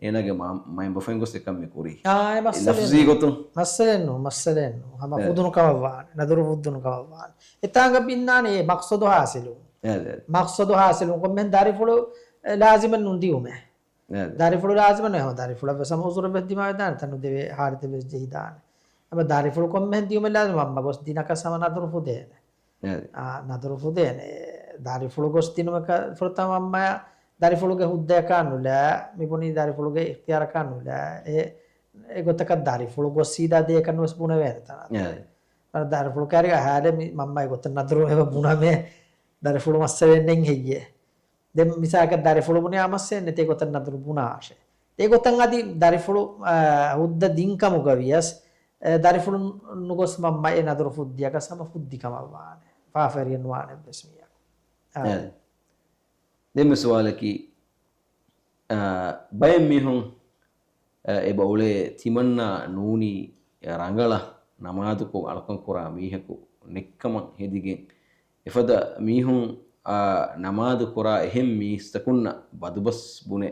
އޭނަގެ މަ-، މައިންބަފައިން ގޮސް އެކަން މި ކުރީ. އާ، އެ މައްސަލައެއް ލަފްޒީ ނޫން. ގޮތުން. މައްސަލައެއް ނޫން، މައްސަލައެއް ނޫން. ހަމަ އެ. ފުދުނު ކަމަށް ވާނެ. ނަދުރު ފުއްދުނު ކަމަށް ވާނެ. އެތާނގަ ބިންނާނެ އެ މަޤްޞަދު ޙާޞިލު. އެ، އެ. މަޤްޞަދު ޙާޞިލު. ކޮންމެހެން ދަރިފުޅު، އެ، ލާޒިމެއް ނޫން ދިއުމެއް. އެ. ދަރިފުޅު ލާޒިމެއް ނޫން. ހަމަ ދަރިފުޅަށް ވެސް ހަމަ އުޒުރެއް ވެސް ދިމާވެދާނެ. ތަނު ދެވޭ ހާލަތެއް ވެސް ޖެހިދާނެ. ހަމަ ދަރިފުޅު ކޮންމެހެން ދިއުމެއް ލާޒިމް މަންމަ ގޮސް ދިނަކަސް ހަމަ ނަދުރު ފުދޭނެ. އެ. އާ، ނަދުރު ފުދޭނެ. ދަރިފުޅު ގޮސް ދިނުމަކަށް ފުރަތަމަ މަންމަޔަށް ދަރިފުޅުގެ ހުއްދަޔަކާ ނުލާ، މިބުނީ ދަރިފުޅުގެ އިޚްތިޔާރަކާ ނުލާ، އެ، އެގޮތަކަށް ދަރިފުޅު ގޮސް ސީދާ ދޭކަށް ނުވެސް ބުނެވޭނެ ތަނާ. އެ. ދަރިފުޅު ކާރިގަ ހާލެ މި މަންމަ އެގޮތަށް ނަދުރު އެބަ ބުނަމޭ، ދަރިފުޅު މައްސަވެންނެން ހެއްޔޭ؟ ދެން މިސާލަކަށް ދަރިފުޅު ބުނި އާ މައްސަވެން ނެތޭ ގޮތަށް ނަދުރު ބުނާށޭ. އެގޮތަށް އަދި ދަރިފުޅު، އާ، ހުއްދަ ދިން ކަމުގަ ވިޔަސް، އެ، ދަރިފުޅު ނުގޮސް މަންމަ އެ ނަދުރު ފުއްދިޔަކަސް ހަމަ ފުއްދި ކަމަށް ވާނެ. ފާފައެރިއެއް ނުވާނެ އެއްވެސް މީހަކު. އާ. އެ. ދެންމެ ސުވާލަކީ، އާ، ބައެއް މީހުން، އާ، އެބަ އުޅޭ ތިމަންނާ ނޫނީ ރަނގަޅަށް ނަމާދުކޮށް އަޅުކަން ކުރާ މީހަކު ނެއްކަމަށް ހެދިގެން، އެފަދަ މީހުން، އާ، ނަމާދު ކުރާ އެހެން މީސްތަކުންނަށް ބަދުބަސް ބުނެ،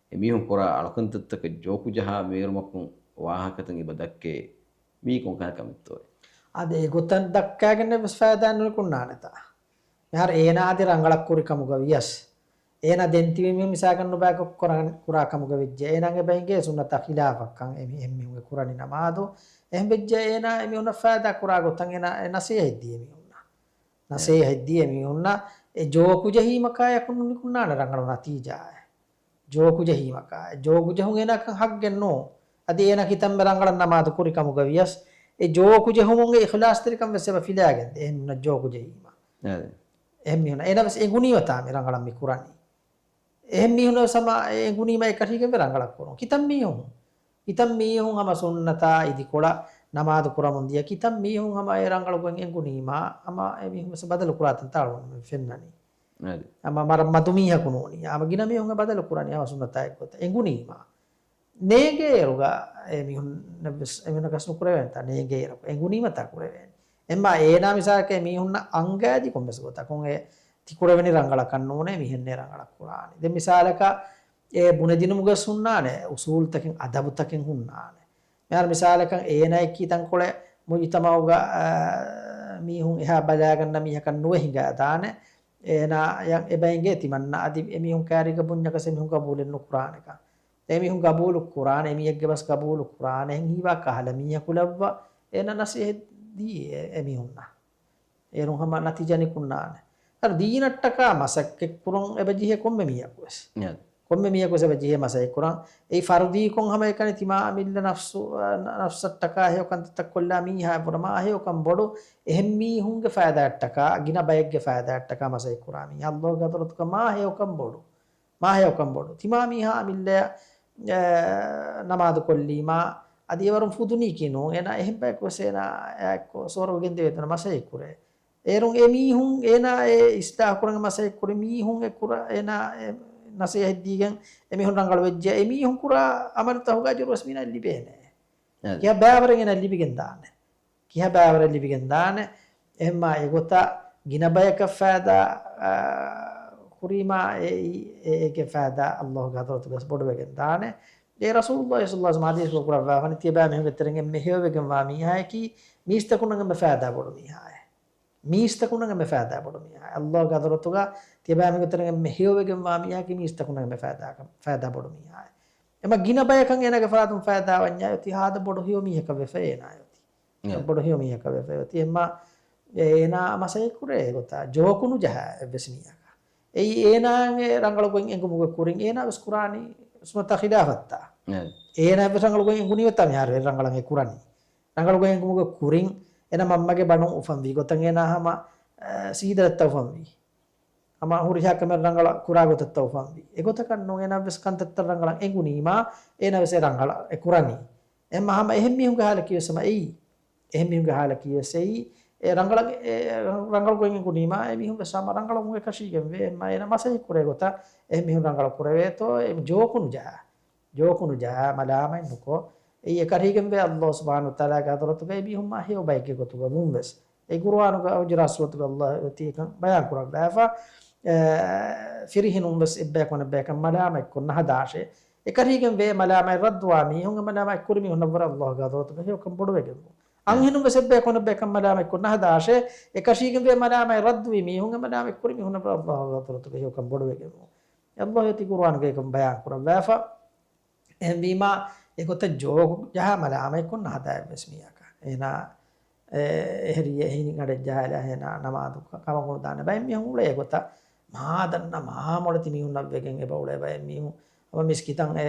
އެ މީހުން ކުރާ އަޅުކަންތައްތަކަށް ޖޯކު ޖަހާ ބޭރުމަކުން ވާހަކަތައް އެބަ ދައްކޭ. މީ ކޮން ކަހަލަ ކަމެއްތޯއޭ؟ އަދި އެގޮތަށް ދައްކާގެން އެއްވެސް ފައިދާއެއް ނުނިކުންނާނެތާ. މިހާރު އޭނާ އަދި ރަނގަޅަށް ކުރި ކަމުގަ ވިޔަސް، އޭނާ ދެން ތިބި މީހުން މިސާލަކަށް ނުބައިކޮށް ކުރާ، ކުރާ ކަމުގަ ވެއްޖެ، އޭނާގެ ބައިންގެ ސުންނަތާ ޚިލާފަށްކަން އެ މީ-، އެހެން މީހުންގެ ކުރަނި ނަމާދު. އެހެން ވެއްޖެ އޭނާ އެ މީހުންނަށް ފައިދާ ކުރާ ގޮތަށް އޭނާ އެ ނަސޭހަތް ދީ އެ މީހުންނަށް. ނަސޭހަތް ދީ އެ މީހުންނަށް އެ ޖޯކު ޖެހީމަކާއެކު ނުނިކުންނާނެ ރަނގަޅު ނަތީޖާއެއް. ޖޯކު ޖެހީމަކާ، ޖޯކު ޖެހުން އޭނާކަށް ހައްގެއް ނޫން. އަދި އޭނާ ކިތަންމެ ރަނގަޅަށް ނަމާދު ކުރި ކަމުގަ ވިޔަސް، އެ ޖޯކު ޖެހުމުންގެ އިޚްލާޞްތެރިކަން ވެސް އެބަ ފިލާގެންދޭ. އެހެން ނޫން ޖޯކު ޖެހީމަ. އެ. އެހެން މީހުން އޭނާ ވެސް އެނގުނީމަތާ މި ރަނގަޅަށް މި ކުރަނީ. އެހެން މީހުން ވެސް ހަމަ އެ އެނގުނީމަ އެކަށީގެން ވެ ރަނގަޅަށް ކުރުން. ކިތަން މީހުން، ކިތަން މީހުން ހަމަ ސުންނަތާ އިދިކޮޅަށް ނަމާދު ކުރަމުން ދިޔަ ކިތަން މީހުން ހަމަ އެ ރަނގަޅު ގޮތް އެނގުނީމާ، ހަމަ އެ މީހުން ވެސް ބަދަލު ކުރާ ތަންތާޅު ފެންނަނީ. އަދި. ހަމަ މަރަށް މަދު މީހަކު ނޫނީ. ހަމަ ގިނަ މީހުން އެ ބަދަލު ކުރަނީ ހަމަ ސުންނަތާ އެއްގޮތަށް އެނގުނީމާ. ނޭނގޭއިރުގަ އެ މީހުންނަށް ވެސް އެ މީހުންނަށް ކަސް ނުކުރެވޭނެތާ ނޭނގޭއިރަކު. އެނގުނީމަތާ ކުރެވޭނެ. އެމާ އޭނާ މިސާލަކަށް އެ މީހުންނަށް އަންގައިދި ކޮންމެސް ގޮތަކުން އެ ތި ކުރެވެނީ ރަނގަޅަކަށް ނޫނޭ، މިހެންނޭ ރަނގަޅަށް ކުރާނީ. ދެން މިސާލަކަށް އެ ބުނެދިނުމުގަ ހުންނާނެ، އުސޫލުތަކެއް އަދަބުތަކެއް ހުންނާނެ. މިހާރު މިސާލަކަށް އޭނާއަކީ ތަންކޮޅެއް މުޖުތަމަޢުގަ، އާ، މީހުން އެހާ ބަލާގަންނަ މީހަކަށް ނުވެ ހިނގާދާނެ. އޭނާ އެބަ އެނގޭ ތިމަންނަ އަދި އެމީހުން ކާރީގަ ބުންޏަކަސް އެމީހުން ގަބޫލެއް ނުކުރާނެކަން. އެމީހުން ގަބޫލު ކުރާނެ، އެމީހެއްގެ ބަސް ގަބޫލު ކުރާނެ. އެހެން ހީވާ ކަހަލަ މީހަކު ލައްވާ އޭނާ ނަސޭހަތް ދީ އެ، އެމީހުންނަށް. އޭރުން ހަމަ ނަތީޖާ ނިކުންނާނެ. އަދި ދީނަށްޓަކާ މަސައްކަތްކުރުން އެބަޖެހޭ ކޮންމެ މީހަކު ވެސް. އެ. ކޮންމެ މީހަކު ވެސް އެބަޖެހޭ މަސައްކަތްކުރަން. އެއީ ފަރުދީކޮށް ހަމައެކަނި ތިމާ އަމިއްލަ ނަފްސު، އަ، ނަ-، ނަފްސަށްޓަކާ ހެޔޮ ކަންތައްތައް ކޮށްލާ މީހާ އެބުރަ މާ ހެޔޮކަން ބޮޑު. އެހެން މީހުންގެ ފައިދާއަށްޓަކާ، ގިނަ ބައެއްގެ ފައިދާއަށްޓަކާ މަސައްކަތްކުރާ މީހާ އައްލާހުގެ ޙަޟްރަތުގަ މާ ހެޔޮކަން ބޮޑު. މާ ހެޔޮކަން ބޮޑު. ތިމާ މީހާ އަމިއްލައަށް، އެ، ނަމާދު ކޮށްލީމާ، އަދި އެވަރުން ފުދުނީކީ ނޫން. އޭނާ އެހެން ބަޔަކު ވެސް އޭނާ އެއާއެއްކޮށް ސުވަރުގެ ގެންދެވޭތޯ މަސައްކަތްކުރޭ. އޭރުން އެ މީހުން އޭނާ އެ އިސްލާހު ކުރަން މަސައްކަތްކުރި މީހުން އެ ކުރާ، އޭނާ އެ ނަސޭހަތް ދީގެން އެ މީހުން ރަނގަޅު ވެއްޖެ، އެ މީހުން ކުރާ އަމަލުތަކުގެ އަޖުރު ވެސް މީނާ ލިބޭނެ. އެ. ކިހާ ބައިވަރެއް އޭނާ ލިބިގެން ދާނެ. ކިހާ ބައިވަރެއް ލިބިގެން ދާނެ. އެހެންމާ އެގޮތަށް ގިނަ ބަޔަކަށް ފައިދާ، އާ، ކުރީމާ އެއީ، އޭގެ ފައިދާ އައްލާހުގެ ޙަޟްރަތުގަސް ބޮޑުވެގެން ދާނެ. އެ ރަސޫލުﷲ ޞައްލަﷲ ޢަލައިހި ވަސައްލަމަ ޙަދީޘް ކުރައްވާފަނި ތިޔަބައިމީހުންގެ ތެރެއިން އެންމެ ހެޔޮވެގެންވާ މީހާއަކީ މީސްތަކުންނަށް އެންމެ ފައިދާ ބޮޑު މީހާއެއް. މީސްތަކުންނަށް އެންމެ ފައިދާ ބޮޑު މީހާ. އައްލާހުގެ ޙަޟްރަތުގަ ތިޔަބައިމީހުންގެ ތެރެއިން އެންމެ ހެޔޮވެގެންވާ މީހާއަކީ މީސްތަކުންނަށް އެންމެ ފައިދާ، ފައިދާ ބޮޑު މީހާއެއް. އެމަ ގިނަ ބަޔަކަށް އޭނާގެ ފަރާތުން ފައިދާ ވަންޏާ އޮތީ ހާދަ ބޮޑު ހެޔޮ މީހަކަށް ވެފަ އޭނާ އޮތީ. އެ. ބޮޑު ހެޔޮ މީހަކަށް ވެފަ އޮތީ. އެމަ އޭނާ މަސައްކަތް ކުރޭ ގޮތަށް ޖޯކު ނުޖަހާ އެއްވެސް މީހަކަށް. އެއީ އޭނާގެ ރަނގަޅު ގޮތް އެނގުމުގެ ކުރިން އޭނާ ވެސް ކުރާނީ ސުންނަތާ ޚިލާފަށްތާ. އެ. އޭނާ ވެސް ރަނގަޅު ގޮތް އެނގުނީމަތާ މިހާރު އެ ރަނގަޅަށް އެ ކުރަނީ. ރަނގަޅު ގޮތް އެނގުމުގެ ކުރިން އޭނާ މަންމަގެ ބަނޑުން އުފަންވީ ގޮތަށް އޭނާ ހަމަ، އަ، ސީދަލަށްތަ އުފަންވީ. ހަމަ ހުރިހާ ކަމެއް ރަނގަޅަށް ކުރާ ގޮތަށްތަ އުފަންވީ. އެގޮތަކަށް ނޫން އޭނާ ވެސް ކަންތައްތައް ރަނގަޅަށް އެނގުނީމާ އޭނާ ވެސް އެ ރަނގަޅަށް އެ ކުރަނީ. އެހެންމަ ހަމަ އެހެން މީހުންގެ ހާލަކީ ވެސް ހަމަ އެއީ. އެހެން މީހުންގެ ހާލަކީ ވެސް އެއީ. އެ ރަނގަޅަށް، އެ ރަނގަޅު ގޮތް އެނގުނީމާ އެ މީހުން ވެސް ހަމަ ރަނގަޅަށް އެކަށީގެންވޭ. އެހެންމަ އޭނާ މަސައްކަތް ކުރޭ ގޮތަށް އެހެން މީހުން ރަނގަޅަށް ކުރެވޭތޯ އެ ޖޯކު ނުޖަހާ. ޖޯކު ނުޖަހާ މަލާމަތް ނުކޮށް، އެއީ އެކަށީގެންވޭ އައްލާހު ސުބްޙާނަހޫ ވަތަޢާލާގެ ޙަޟްރަތުގަ އެ މީހުން މާ ހެޔޮ ބައެއްގެ ގޮތުގަ ވުން ވެސް. އެ ޤުރުއާނުގަ ހުޖުރާ ސޫރަތުގަ އައްލާހު އޮތީ އެކަން ބަޔާން ކުރައްވާފަ، އެ، ފިރިހެނުން ވެސް އެއްބަޔަކު އަނެއްބަޔަކަށް މަލާމަތްކޮށް ނަހަދާށޭ. އެކަށީގެންވޭ މަލާމަތް ރައްދުވާ މީހުން އެ މަލާމަތް ކުރި މީހުންނަށްވުރެ އައްލާހުގެ ޙަޟްރަތުގަ ހެޔޮކަން ބޮޑުވެގެންވުން. އަންހެނުން ވެސް އެއްބަޔަކު އަނެއްބަޔަކަށް މަލާމަތްކޮށް ނަހަދާށޭ. އެކަށީގެންވޭ މަލާމަތް ރައްދުވި މީހުން އެ މަލާމަތް ކުރި މީހުންނަށްވުރެ އައްލާހުގެ ޙަޟްރަތުގަ ހެޔޮކަން ބޮޑުވެގެންވުން. އެ އައްލާހު އޮތީ ޤުރުއާނުގައި އެކަން ބަޔާން ކުރައްވާފަ. އެހެންވީމާ، އެގޮތަށް ޖޯކު ޖަހާ މަލާމަތްކޮށް ނަހަދާ އެއްވެސް މީހަކަށް. އޭނާ، އެ، އެހެރީ އެހިނި ގަޑެއް ޖަހާލާ އޭނާ ނަމާދު ކަ-، ކަމަކު ނުދާނެ. ބައެއް މީހުން އުޅޭ އެގޮތަށް. މާދަންނަ މާމޮޅެތި މީހުންނަށްވެގެން އެބަ އުޅޭ ބައެއް މީހުން ހަމަ މިސްކިތަށް އެ،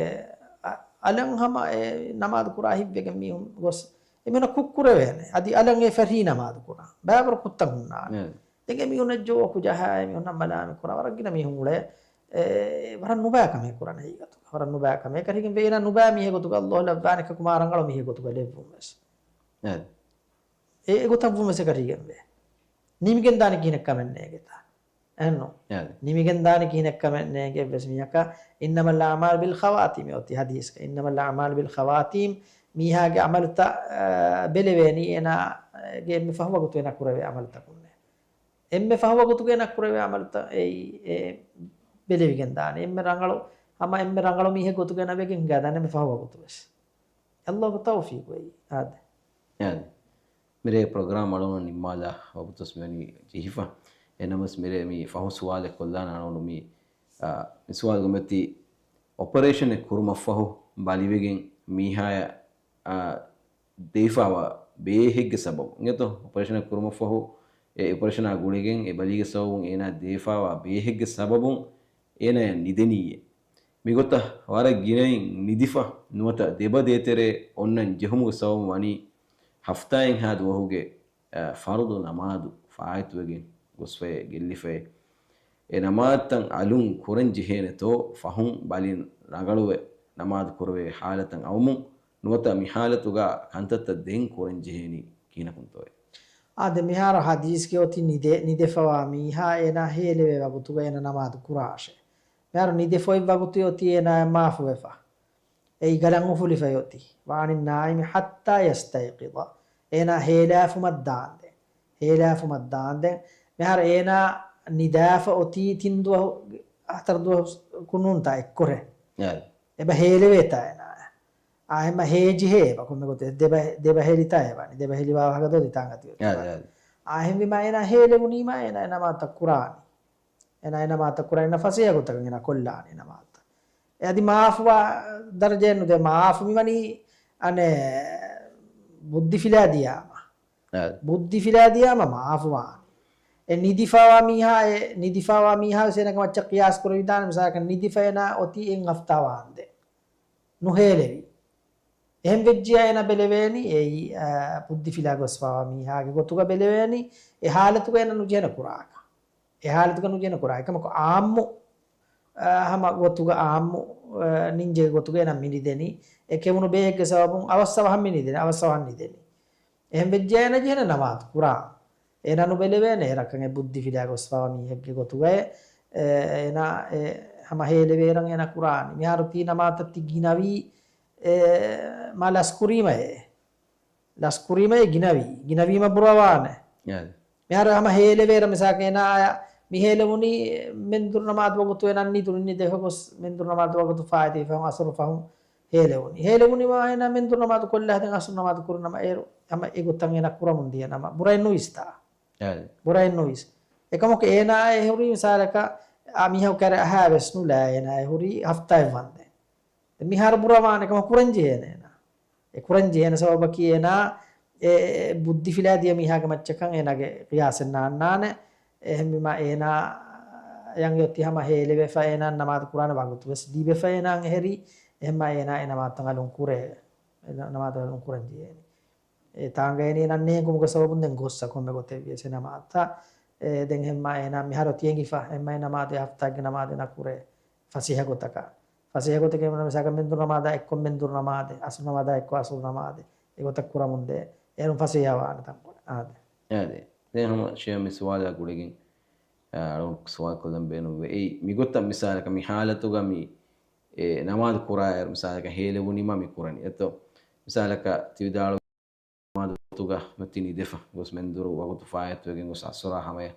އަ، އަލަށް ހަމަ އެ ނަމާދު ކުރާ ހިތްވެގެން މީހުން ގޮސް އެމީހުންނަށް ކުށްކުރެވޭނެ. އަދި އަލަށް އެ ފެށީ ނަމާދު ކުރާ. ބައިވަރު ކުށްތައް ހުންނާނެ. އެ. ދެން އެމީހުންނަށް ޖޯކު ޖަހާ އެމީހުންނަށް މަލާމެއް ކުރާ. ވަރަށް ގިނަ މީހުން އުޅޭ. އެ، ވަރަށް ނުބައި ކަމެއް ކުރާނެ ހަގީގަތުގަ. ވަރަށް ނުބައި ކަމެއް. އެކަށީގެން ވޭ އޭނާ ނުބައި މީހެއް ގޮތުގަ އައްލާހު ލައްވާނެ އެކަކު މާ ރަނގަޅު މީހެއް ގޮތުގަ ލެއްވުން ވެސް. އެ. އެ، އެގޮތަށް ވުން ވެސް އެކަށީގެން ވޭ. ނިމިގެން ދާނެ ކިހިނެއް ކަމެއް ނޭނގެތާ. އެހެންނު؟ އެ. ނިމިގެން ދާނެ ކިހިނެއް ކަމެއް ނޭނގެ އެއްވެސް މީހަކަށް. إنما الأعمال بالخواتيم އޮތީ ހަދީސްގަ. إنما الأعمال بالخواتيم މީހާގެ އަމަލުތައް، އަ، ބެލެވޭނީ އޭނާގެ އެންމެ ފަހު ވަގުތު އޭނާ ކުރެވޭ އަމަލުތަކުންނޭ. އެންމެ ފަހު ވަގުތުގަ އޭނާ ކުރެވޭ އަމަލުތައް އެއީ، އެ، ބެލެވިގެން ދާނެ. އެންމެ ރަނގަޅު، ހަމަ އެންމެ ރަނގަޅު މީހެއް ގޮތުގަ އޭނާ ވެގެން ހިނގާ ދާނެ އެންމެ ފަހު ވަގުތު ވެސް. އައްލާހުގެ ތައުފީޤު އެއީ. އާދެ. އާދެ. މިރޭ ޕްރޮގްރާމް އަޅުގަނޑު ނިންމާލާ ވަގުތުވެސް މިވަނީ ޖެހިފަ. އެހެންނަމަވެސް މިރޭ މި ފަހު ސުވާލެއް ކޮށްލާނަން އަޅުގަނޑު މި، އާ، މި ސުވާލުގެ މަތީ އޮޕަރޭޝަނެއް ކުރުމަށްފަހު ބަލިވެގެން މީހާޔަށް، އާ، ދެވިފާވާ ބޭހެއްގެ ސަބަބުން އިނގޭތޯ؟ އޮޕަރޭޝަނެއް ކުރުމަށްފަހު އެ އޮޕަރޭޝަނާ ގުޅިގެން އެ ބަލީގެ ސަބަބުން އޭނާ ދެވިފާވާ ބޭހެއްގެ ސަބަބުން އޭނާޔަށް ނިދެނީއޭ. މިގޮތަށް ވަރަށް ގިނައިން ނިދިފަ ނުވަތަ ދެބަ ދޭތެރޭ އޮންނަން ޖެހުމުގެ ސަބަބުން ވަނީ ހަފްތާއެއްހާ ދުވަހުގެ، އަ، ފަރުޟު ނަމާދު ފާއިތުވެގެން ގޮސްފައޭ ގެއްލިފައޭ. އެ ނަމާދުތައް އަލުން ކުރަން ޖެހޭނެތޯ ފަހުން ބަލިން ރަނގަޅުވެ ނަމާދު ކުރެވޭ ހާލަތަށް އައުމުން ނުވަތަ މި ހާލަތުގަ ކަންތައްތައް ދެން ކުރަން ޖެހޭނީ ކިހިނަކުންތޯއޭ؟ އާދެ، މިހާރު ހަދީސްގެ އޮތީ ނިދެ-، ނިދެފަވާ މީހާ އޭނާ ހޭލެވޭ ވަގުތުގަ އޭނާ ނަމާދު ކުރާށޭ. މިހާރު ނިދެފަ އޮތް ވަގުތު އޮތީ އޭނާ މާފުވެފަ. އެއީ ގަލަށް އުފުލިފައި އޮތީ. وعن النائم حتى يستيقظ. އޭނާ ހޭލާފުމަށް ދާންދެން. ހޭލާފުމަށް ދާންދެން. މިހާރު އޭނާ ނިދާފަ އޮތީ ތިން ދުވަހު، ހަތަރު ދުވަހު ކުނޫންތާ އެއްކޮށޭ. އާ. އެބަ ހޭލެވޭތާ އޭނާ. އާ، އެހެންމަ ހޭޖެހޭ އެބަ ކޮންމެ ގޮތެއް ދެބަ-، ދެބަހެލިތާ އެބަނީ. ދެބަހެލިވާ ވާހަކަ ދޯ ދިތާނގަތި އޮތީ. އާ، އާ. އާ، އެހެންވީމާ އޭނާ ހޭލެވުނީމާ އޭނާ އެ ނަމާދުތައް ކުރާނީ. އޭނާ އެ ނަމާދުތައް ކުރާ އޭނާ ފަސޭހަ ގޮތަކަށް އޭނާ ކޮށްލާނީ ނަމާދުތައް. އެ އަދި މާފުވާ ދަރަޖައެއް ނުދޭ. މާފު މިވަނީ އަނެއް ބުއްދިފިލާ ދިޔާމަ. އާ. ބުއްދިފިލާ ދިޔާމަ މާފުވާނީ. އެ ނިދިފާވާ މީހާ، އެ ނިދިފާވާ މީހާ ވެސް އޭނާގެ މައްޗަށް ޤިޔާސް ކުރެވިދާނެ. މިސާލަކަށް ނިދިފަ އޭނާ އޮތީ އެއް ހަފްތާ ވާންދެން. ނުހޭލެވި. އެހެން ވެއްޖިޔާ އޭނާ ބެލެވޭނީ އެއީ، އާ، ބުއްދިފިލާ ގޮސްފާވާ މީހާގެ ގޮތުގަ ބެލެވޭނީ އެ ހާލަތުގަ އޭނާ ނުޖެހޭނެ ކުރާކަށް. އެ ހާލަތުގަ ނުޖެހޭނެ ކުރާ. އެކަމަކު އާއްމު، އާ، ހަމަ ގޮތުގަ އާއްމު، އާ، ނިންޖޭގެ ގޮތުގަ އޭނާ މި ނިދެނީ. އެ ކެވުނު ބޭހެއްގެ ސަބަބުން އަވަސް އަވަހަށް މި ނިދެނީ. އަވަސް އަވަހަށް ނިދެނީ. އެހެން ވެއްޖެ އޭނަ ޖެހެނެ ނަމާދު ކުރާ. އޭނަ ނުބެލެވޭނެ އެރަކަށް އެ ބުއްދިފިލާ ގޮސްފާވާ މީހެއްގެ ގޮތުގައި، އެ، އޭނަ އެ ހަމަ ހޭލެވޭރަން އޭނަ ކުރާނީ. މިހާރު ތީ ނަމާދުތައް ތި ގިނަވީ، އެ، މާ ލަސްކުރީމައޭ. ލަސްކުރީމައޭ ގިނަވީ. ގިނަވީމަ ބުރަވާނެ. އާ. މިހާރު ހަމަ ހޭލެވޭރަ މިސާކަށް އޭނާ މި ހޭލެވުނީ މެންދުރު ނަމާދު ވަގުތު އޭނަ ނިދުނު ނިދެފަ ގޮސް މެންދުރު ނަމާދު ވަގުތު ފާއިތުވި ފަހުން އަސުރު ފަހުން ހޭލެވުނީ. ހޭލެވުނީމާ އޭނާ މެންދުރު ނަމާދު ކޮށްލާ ދެން އަސުރު ނަމާދު ކުރުނަމަ އޭރު ހަމަ އެގޮތަށް އޭނާ ކުރަމުން ދިޔަ ނަމަ ބުރައެއް ނުވިސްތާ. އާ. ބުރައެއް ނުވިސް. އެކަމަކު އޭނާ އެ ހުރީ މިސާލަކަށް އާ މީހަކު ކައިރި އަހާވެސް ނުލާ އޭނާ އެ ހުރީ ހަފްތާއެއް ވަންދެން. މިހާރު ބުރަވާނެ ކަމަށް ކުރަން ޖެހޭނެ އޭނާ. އެ ކުރަން ޖެހޭނެ ސަބަބަކީ އޭނާ އެ، އެ ބުއްދިފިލާ ދިޔަ މީހާގެ މައްޗަކަށް އޭނާގެ ޤިޔާސެއް ނާންނާނެ. އެހެންވީމާ އޭނާ އަށް އޮތީ ހަމަ ހޭލެވިފަ އޭނާ ނަމާދު ކުރާނެ ވަގުތު ވެސް ލިބިފަ އޭނާ އެހެރީ. އެހެންމާ އޭނާ އެ ނަމާދުތައް އަލުން ކުރޭ. އެ ނަ-، ނަމާދު އަލުން ކުރަން ޖެހޭނެ. އެ ތާނގައިނީ ނަންނޭންކުމުގެ ސަބަބުން ދެން ގޮއްސަ ކޮންމެ ގޮތެއް ވިޔަސް އެ ނަމާދުތައް، އެ ދެން އެހެންމާ އޭނާ މިހާރު ތިޔަނގިފަ، އެހެންމާ އެ ނަމާދު އެ ހަފްތާގެ ނަމާދު އޭނާ ކުރޭ ފަސޭހަ ގޮތަކަށް. ފަސޭހަ ގޮތެއްގެ މިސާލަކަށް މެންދުރު ނަމާދާ އެއްކޮށް މެންދުރު ނަމާދެއް، އަސުރު ނަމާދާ އެއްކޮށް އަސުރު ނަމާދެއް. އެގޮތަށް ކުރަމުންދޭ. އޭރުން ފަސޭހަ ވާނެ ތަންކޮޅެއް. އާދެ. އާދެ. ދެން ހަމަ ޝޭހް މި ސުވާލާ ގުޅިގެން، އަ، އަޅުގަނޑު ސުވާލު ކޮށްލަން ބޭނުންވޭ. އެއީ، މިގޮތަށް މިސާލަކަށް މި ހާލަތުގަ މި، އެ، ނަމާދު ކުރާއިރު މިސާލަކަށް ހޭލެވުނީމަ މި ކުރަނީ. އެތޯ، މިސާލަކަށް ތި ވިދާޅު ނަމާދު ވަގުތުގަ މަތި ނިދެފަ ގޮސް މެންދުރު ވަގުތު ފާއިތުވެގެން ގޮސް އަސުރާ ހަމަޔަށް.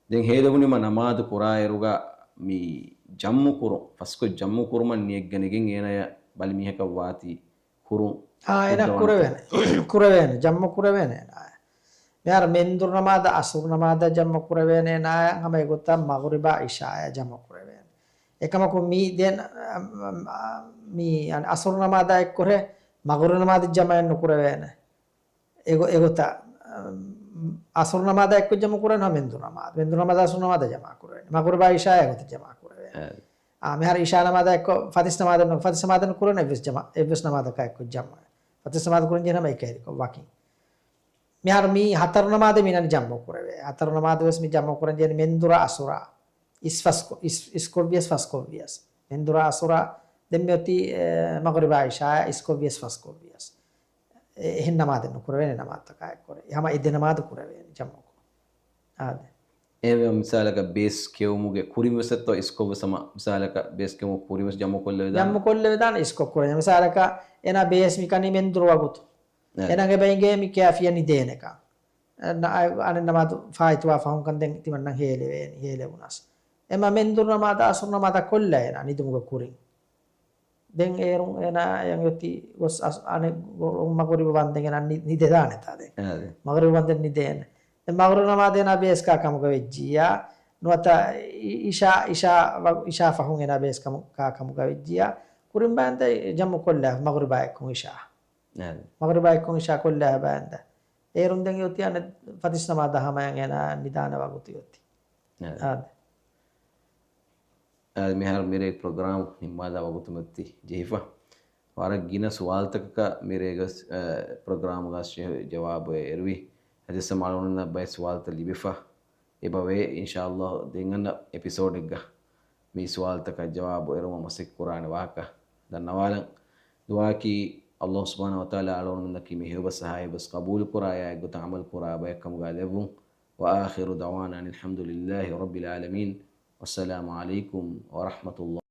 ދެން ހޭލެވުނީމަ ނަމާދު ކުރާއިރުގަ މި ޖަމްއު ކުރުން، ފަސްކޮށް ޖަމްއު ކުރުމަށް ނިޔަތްގަނެގެން އޭނަޔަށް ބަލި މީހަކަށް ވާތީ ކުރުން. އާ، އޭނަ ކުރެވޭނެ. ކުރެވޭނެ. ޖަމްއު ކުރެވޭނެ އޭނާ. މިހާރު މެންދުރު ނަމާދަށް އަސުރު ނަމާދަށް ޖަމްއު ކުރެވޭނެ އޭނާ. ހަމަ އެގޮތަށް މަޣުރިބާ އިޝާޔާ ޖަމްއު ކުރެވޭނެ. އެކަމަކު މި ދެން، މި އަސުރު ނަމާދާ އެއްކޮށް މަޣުރިބު ނަމާދަށް ޖަމްއެއް ނުކުރެވޭނެ. އެގޮ-، އެގޮތަށް، އަ، އަސުރު ނަމާދާ އެއްކޮށް ޖަމްޢު ކުރެވޭނެ މެންދުރު ނަމާދު. މެންދުރު ނަމާދާ އަސުރު ނަމާދާ ޖަމާ ކުރެވޭނެ. މަޣުރިބާ އިޝާ އެގޮތަށް ޖަމާ ކުރެވޭނެ. އާ، މިހާރު އިޝާ ނަމާދާ އެއްކޮށް ފަތިސް ނަމާދެއް ނު، ފަތިސް ނަމާދެއް ނުކުރެވޭނެ އެއްވެސް ޖަމާ، އެއްވެސް ނަމާދަކާ އެއްކޮށް ޖަމްޢު. ފަތިސް ނަމާދު ކުރަން ޖެހޭ ނަމަ އެކަހެރިކޮށް ވަކިން. މިހާރު މި ހަތަރު ނަމާދެއް މިނަން ޖަމްޢު ކުރެވޭ. ހަތަރު ނަމާދު ވެސް މި ޖަމްޢު ކުރަން ޖެހޭ މެންދުރާ އަސުރާ. އިސް ފަސްކޮ-، އިސް، އިސްކޮށްވިޔަސް ފަސްކޮށްވިޔަސް. މެންދުރާ އަސުރާ ދެން މި އޮތީ، އެ، މަޣުރިބާ އިޝާ އިސްކޮށްވިޔަސް ފަސްކޮށްވިޔަސް. އެ، އެހެން ނަމާދެއް ނުކުރެވޭނެ ނަމާދުތަކާ އެއްކޮށް. ހަމަ އެ ދެ ނަމާދު ކުރެވޭނެ ޖަމްޢުކޮށް. އާދެ. އެހެންވެ މިސާލަކަށް ބޭސް ކެއުމުގެ ކުރިން ވެސް އެއްތޯ އިސްކޮށް ވެސް ހަމަ މިސާލަކަށް ބޭސް ކެއުމުގެ ކުރިން ވެސް ޖަމްޢު ކޮށްލެވިދާނެ. ޖަމްޢު ކޮށްލެވިދާނެ އިސްކޮށް ކުރެވޭ. މިސާލަކަށް އޭނާ ބޭސް މި ކަނީ މެންދުރު ވަގުތު. އެ. އޭނާގެ ބައިނގޭ މި ކާފިޔަ ނިދޭނެކަން. އަ، އަނެއް ނަމާދު ފާއިތުވާ ފަހުން ކަން ދެން ތިމަންނަން ހޭލެވޭނެ، ހޭލެވުނަސް. އެމަ މެންދުރު ނަމާދާ އަސުރު ނަމާދާ ކޮށްލާ އޭނާ ނިދުމުގެ ކުރިން. ދެން އޭރުން އޭނާ އެނގި އޮތީ ގޮސް އަސް، އަނެއް ގޮ-، މަޣުރިބު ވަންދެން އޭނާ ނި-، ނިދެދާނެތާ ދެން. އާދެ. މަޣުރިބު ވަންދެން ނިދޭނެ. ދެން މަޣުރިބު ނަމާދު އޭނާ ބޭސް ކާ ކަމުގަ ވެއްޖިއްޔާ. ނުވަތަ އި-، އިޝާ، އިޝާ ވަ-، އިޝާ ފަހުން އޭނާ ބޭސް ކަމު-، ކާ ކަމުގަ ވެއްޖިއްޔާ. ކުރިން ބައިން ދެން ޖަމްޢު ކޮށްލާ މަޣުރިބާ އެއްކޮށް އިޝާ. އާދެ. މަޣުރިބާ އެއްކޮށް އިޝާ ކޮށްލާ ބައިން ދެން. އޭރުން ދެން އޮތީ އަނެއް ފަތިސް ނަމާދާ ހަމަޔަށް އޭނާ ނިދާނެ ވަގުތު އޮތީ. އާދެ. އާދެ. އާދެ، މިހާރު މިރޭ ޕްރޮގްރާމް ނިންމާލާ ވަގުތު މަތި ޖެހިފަ. ވަރަށް ގިނަ ސުވާލުތަކަކަށް މިރޭގަ، އަ، ޕްރޮގްރާމުގަ ޖަވާބު އެރުވި. އަދިސް މަޅުންނަށް ބައެއް ސުވާލުތައް ލިބިފަ. އެބަވޭ، އިންޝާﷲ، ދެން އަންނަ އެޕިސޯޑެއްގަ މި ސުވާލުތަކަށް ޖަވާބު އެރުމަށް މަސައްކަތް ކުރާނެ ވާހަކަ ދަންނަވާލަން. ދުޢާއަކީ، ﷲ ސުބްޙާނަހޫ ވަތަޢާލާ އަޅުގަނޑުމެންނަކީ މި ހެޔޮބަސް ހައިބަސް ޤަބޫލު ކުރާ އެއާއެއްގޮތަށް ޢަމަލު ކުރާ ބައެއް ކަމުގަ ލެއްވުން. وآخر دعوانا أن الحمد لله رب العالمين. والسلام عليكم ورحمة الله.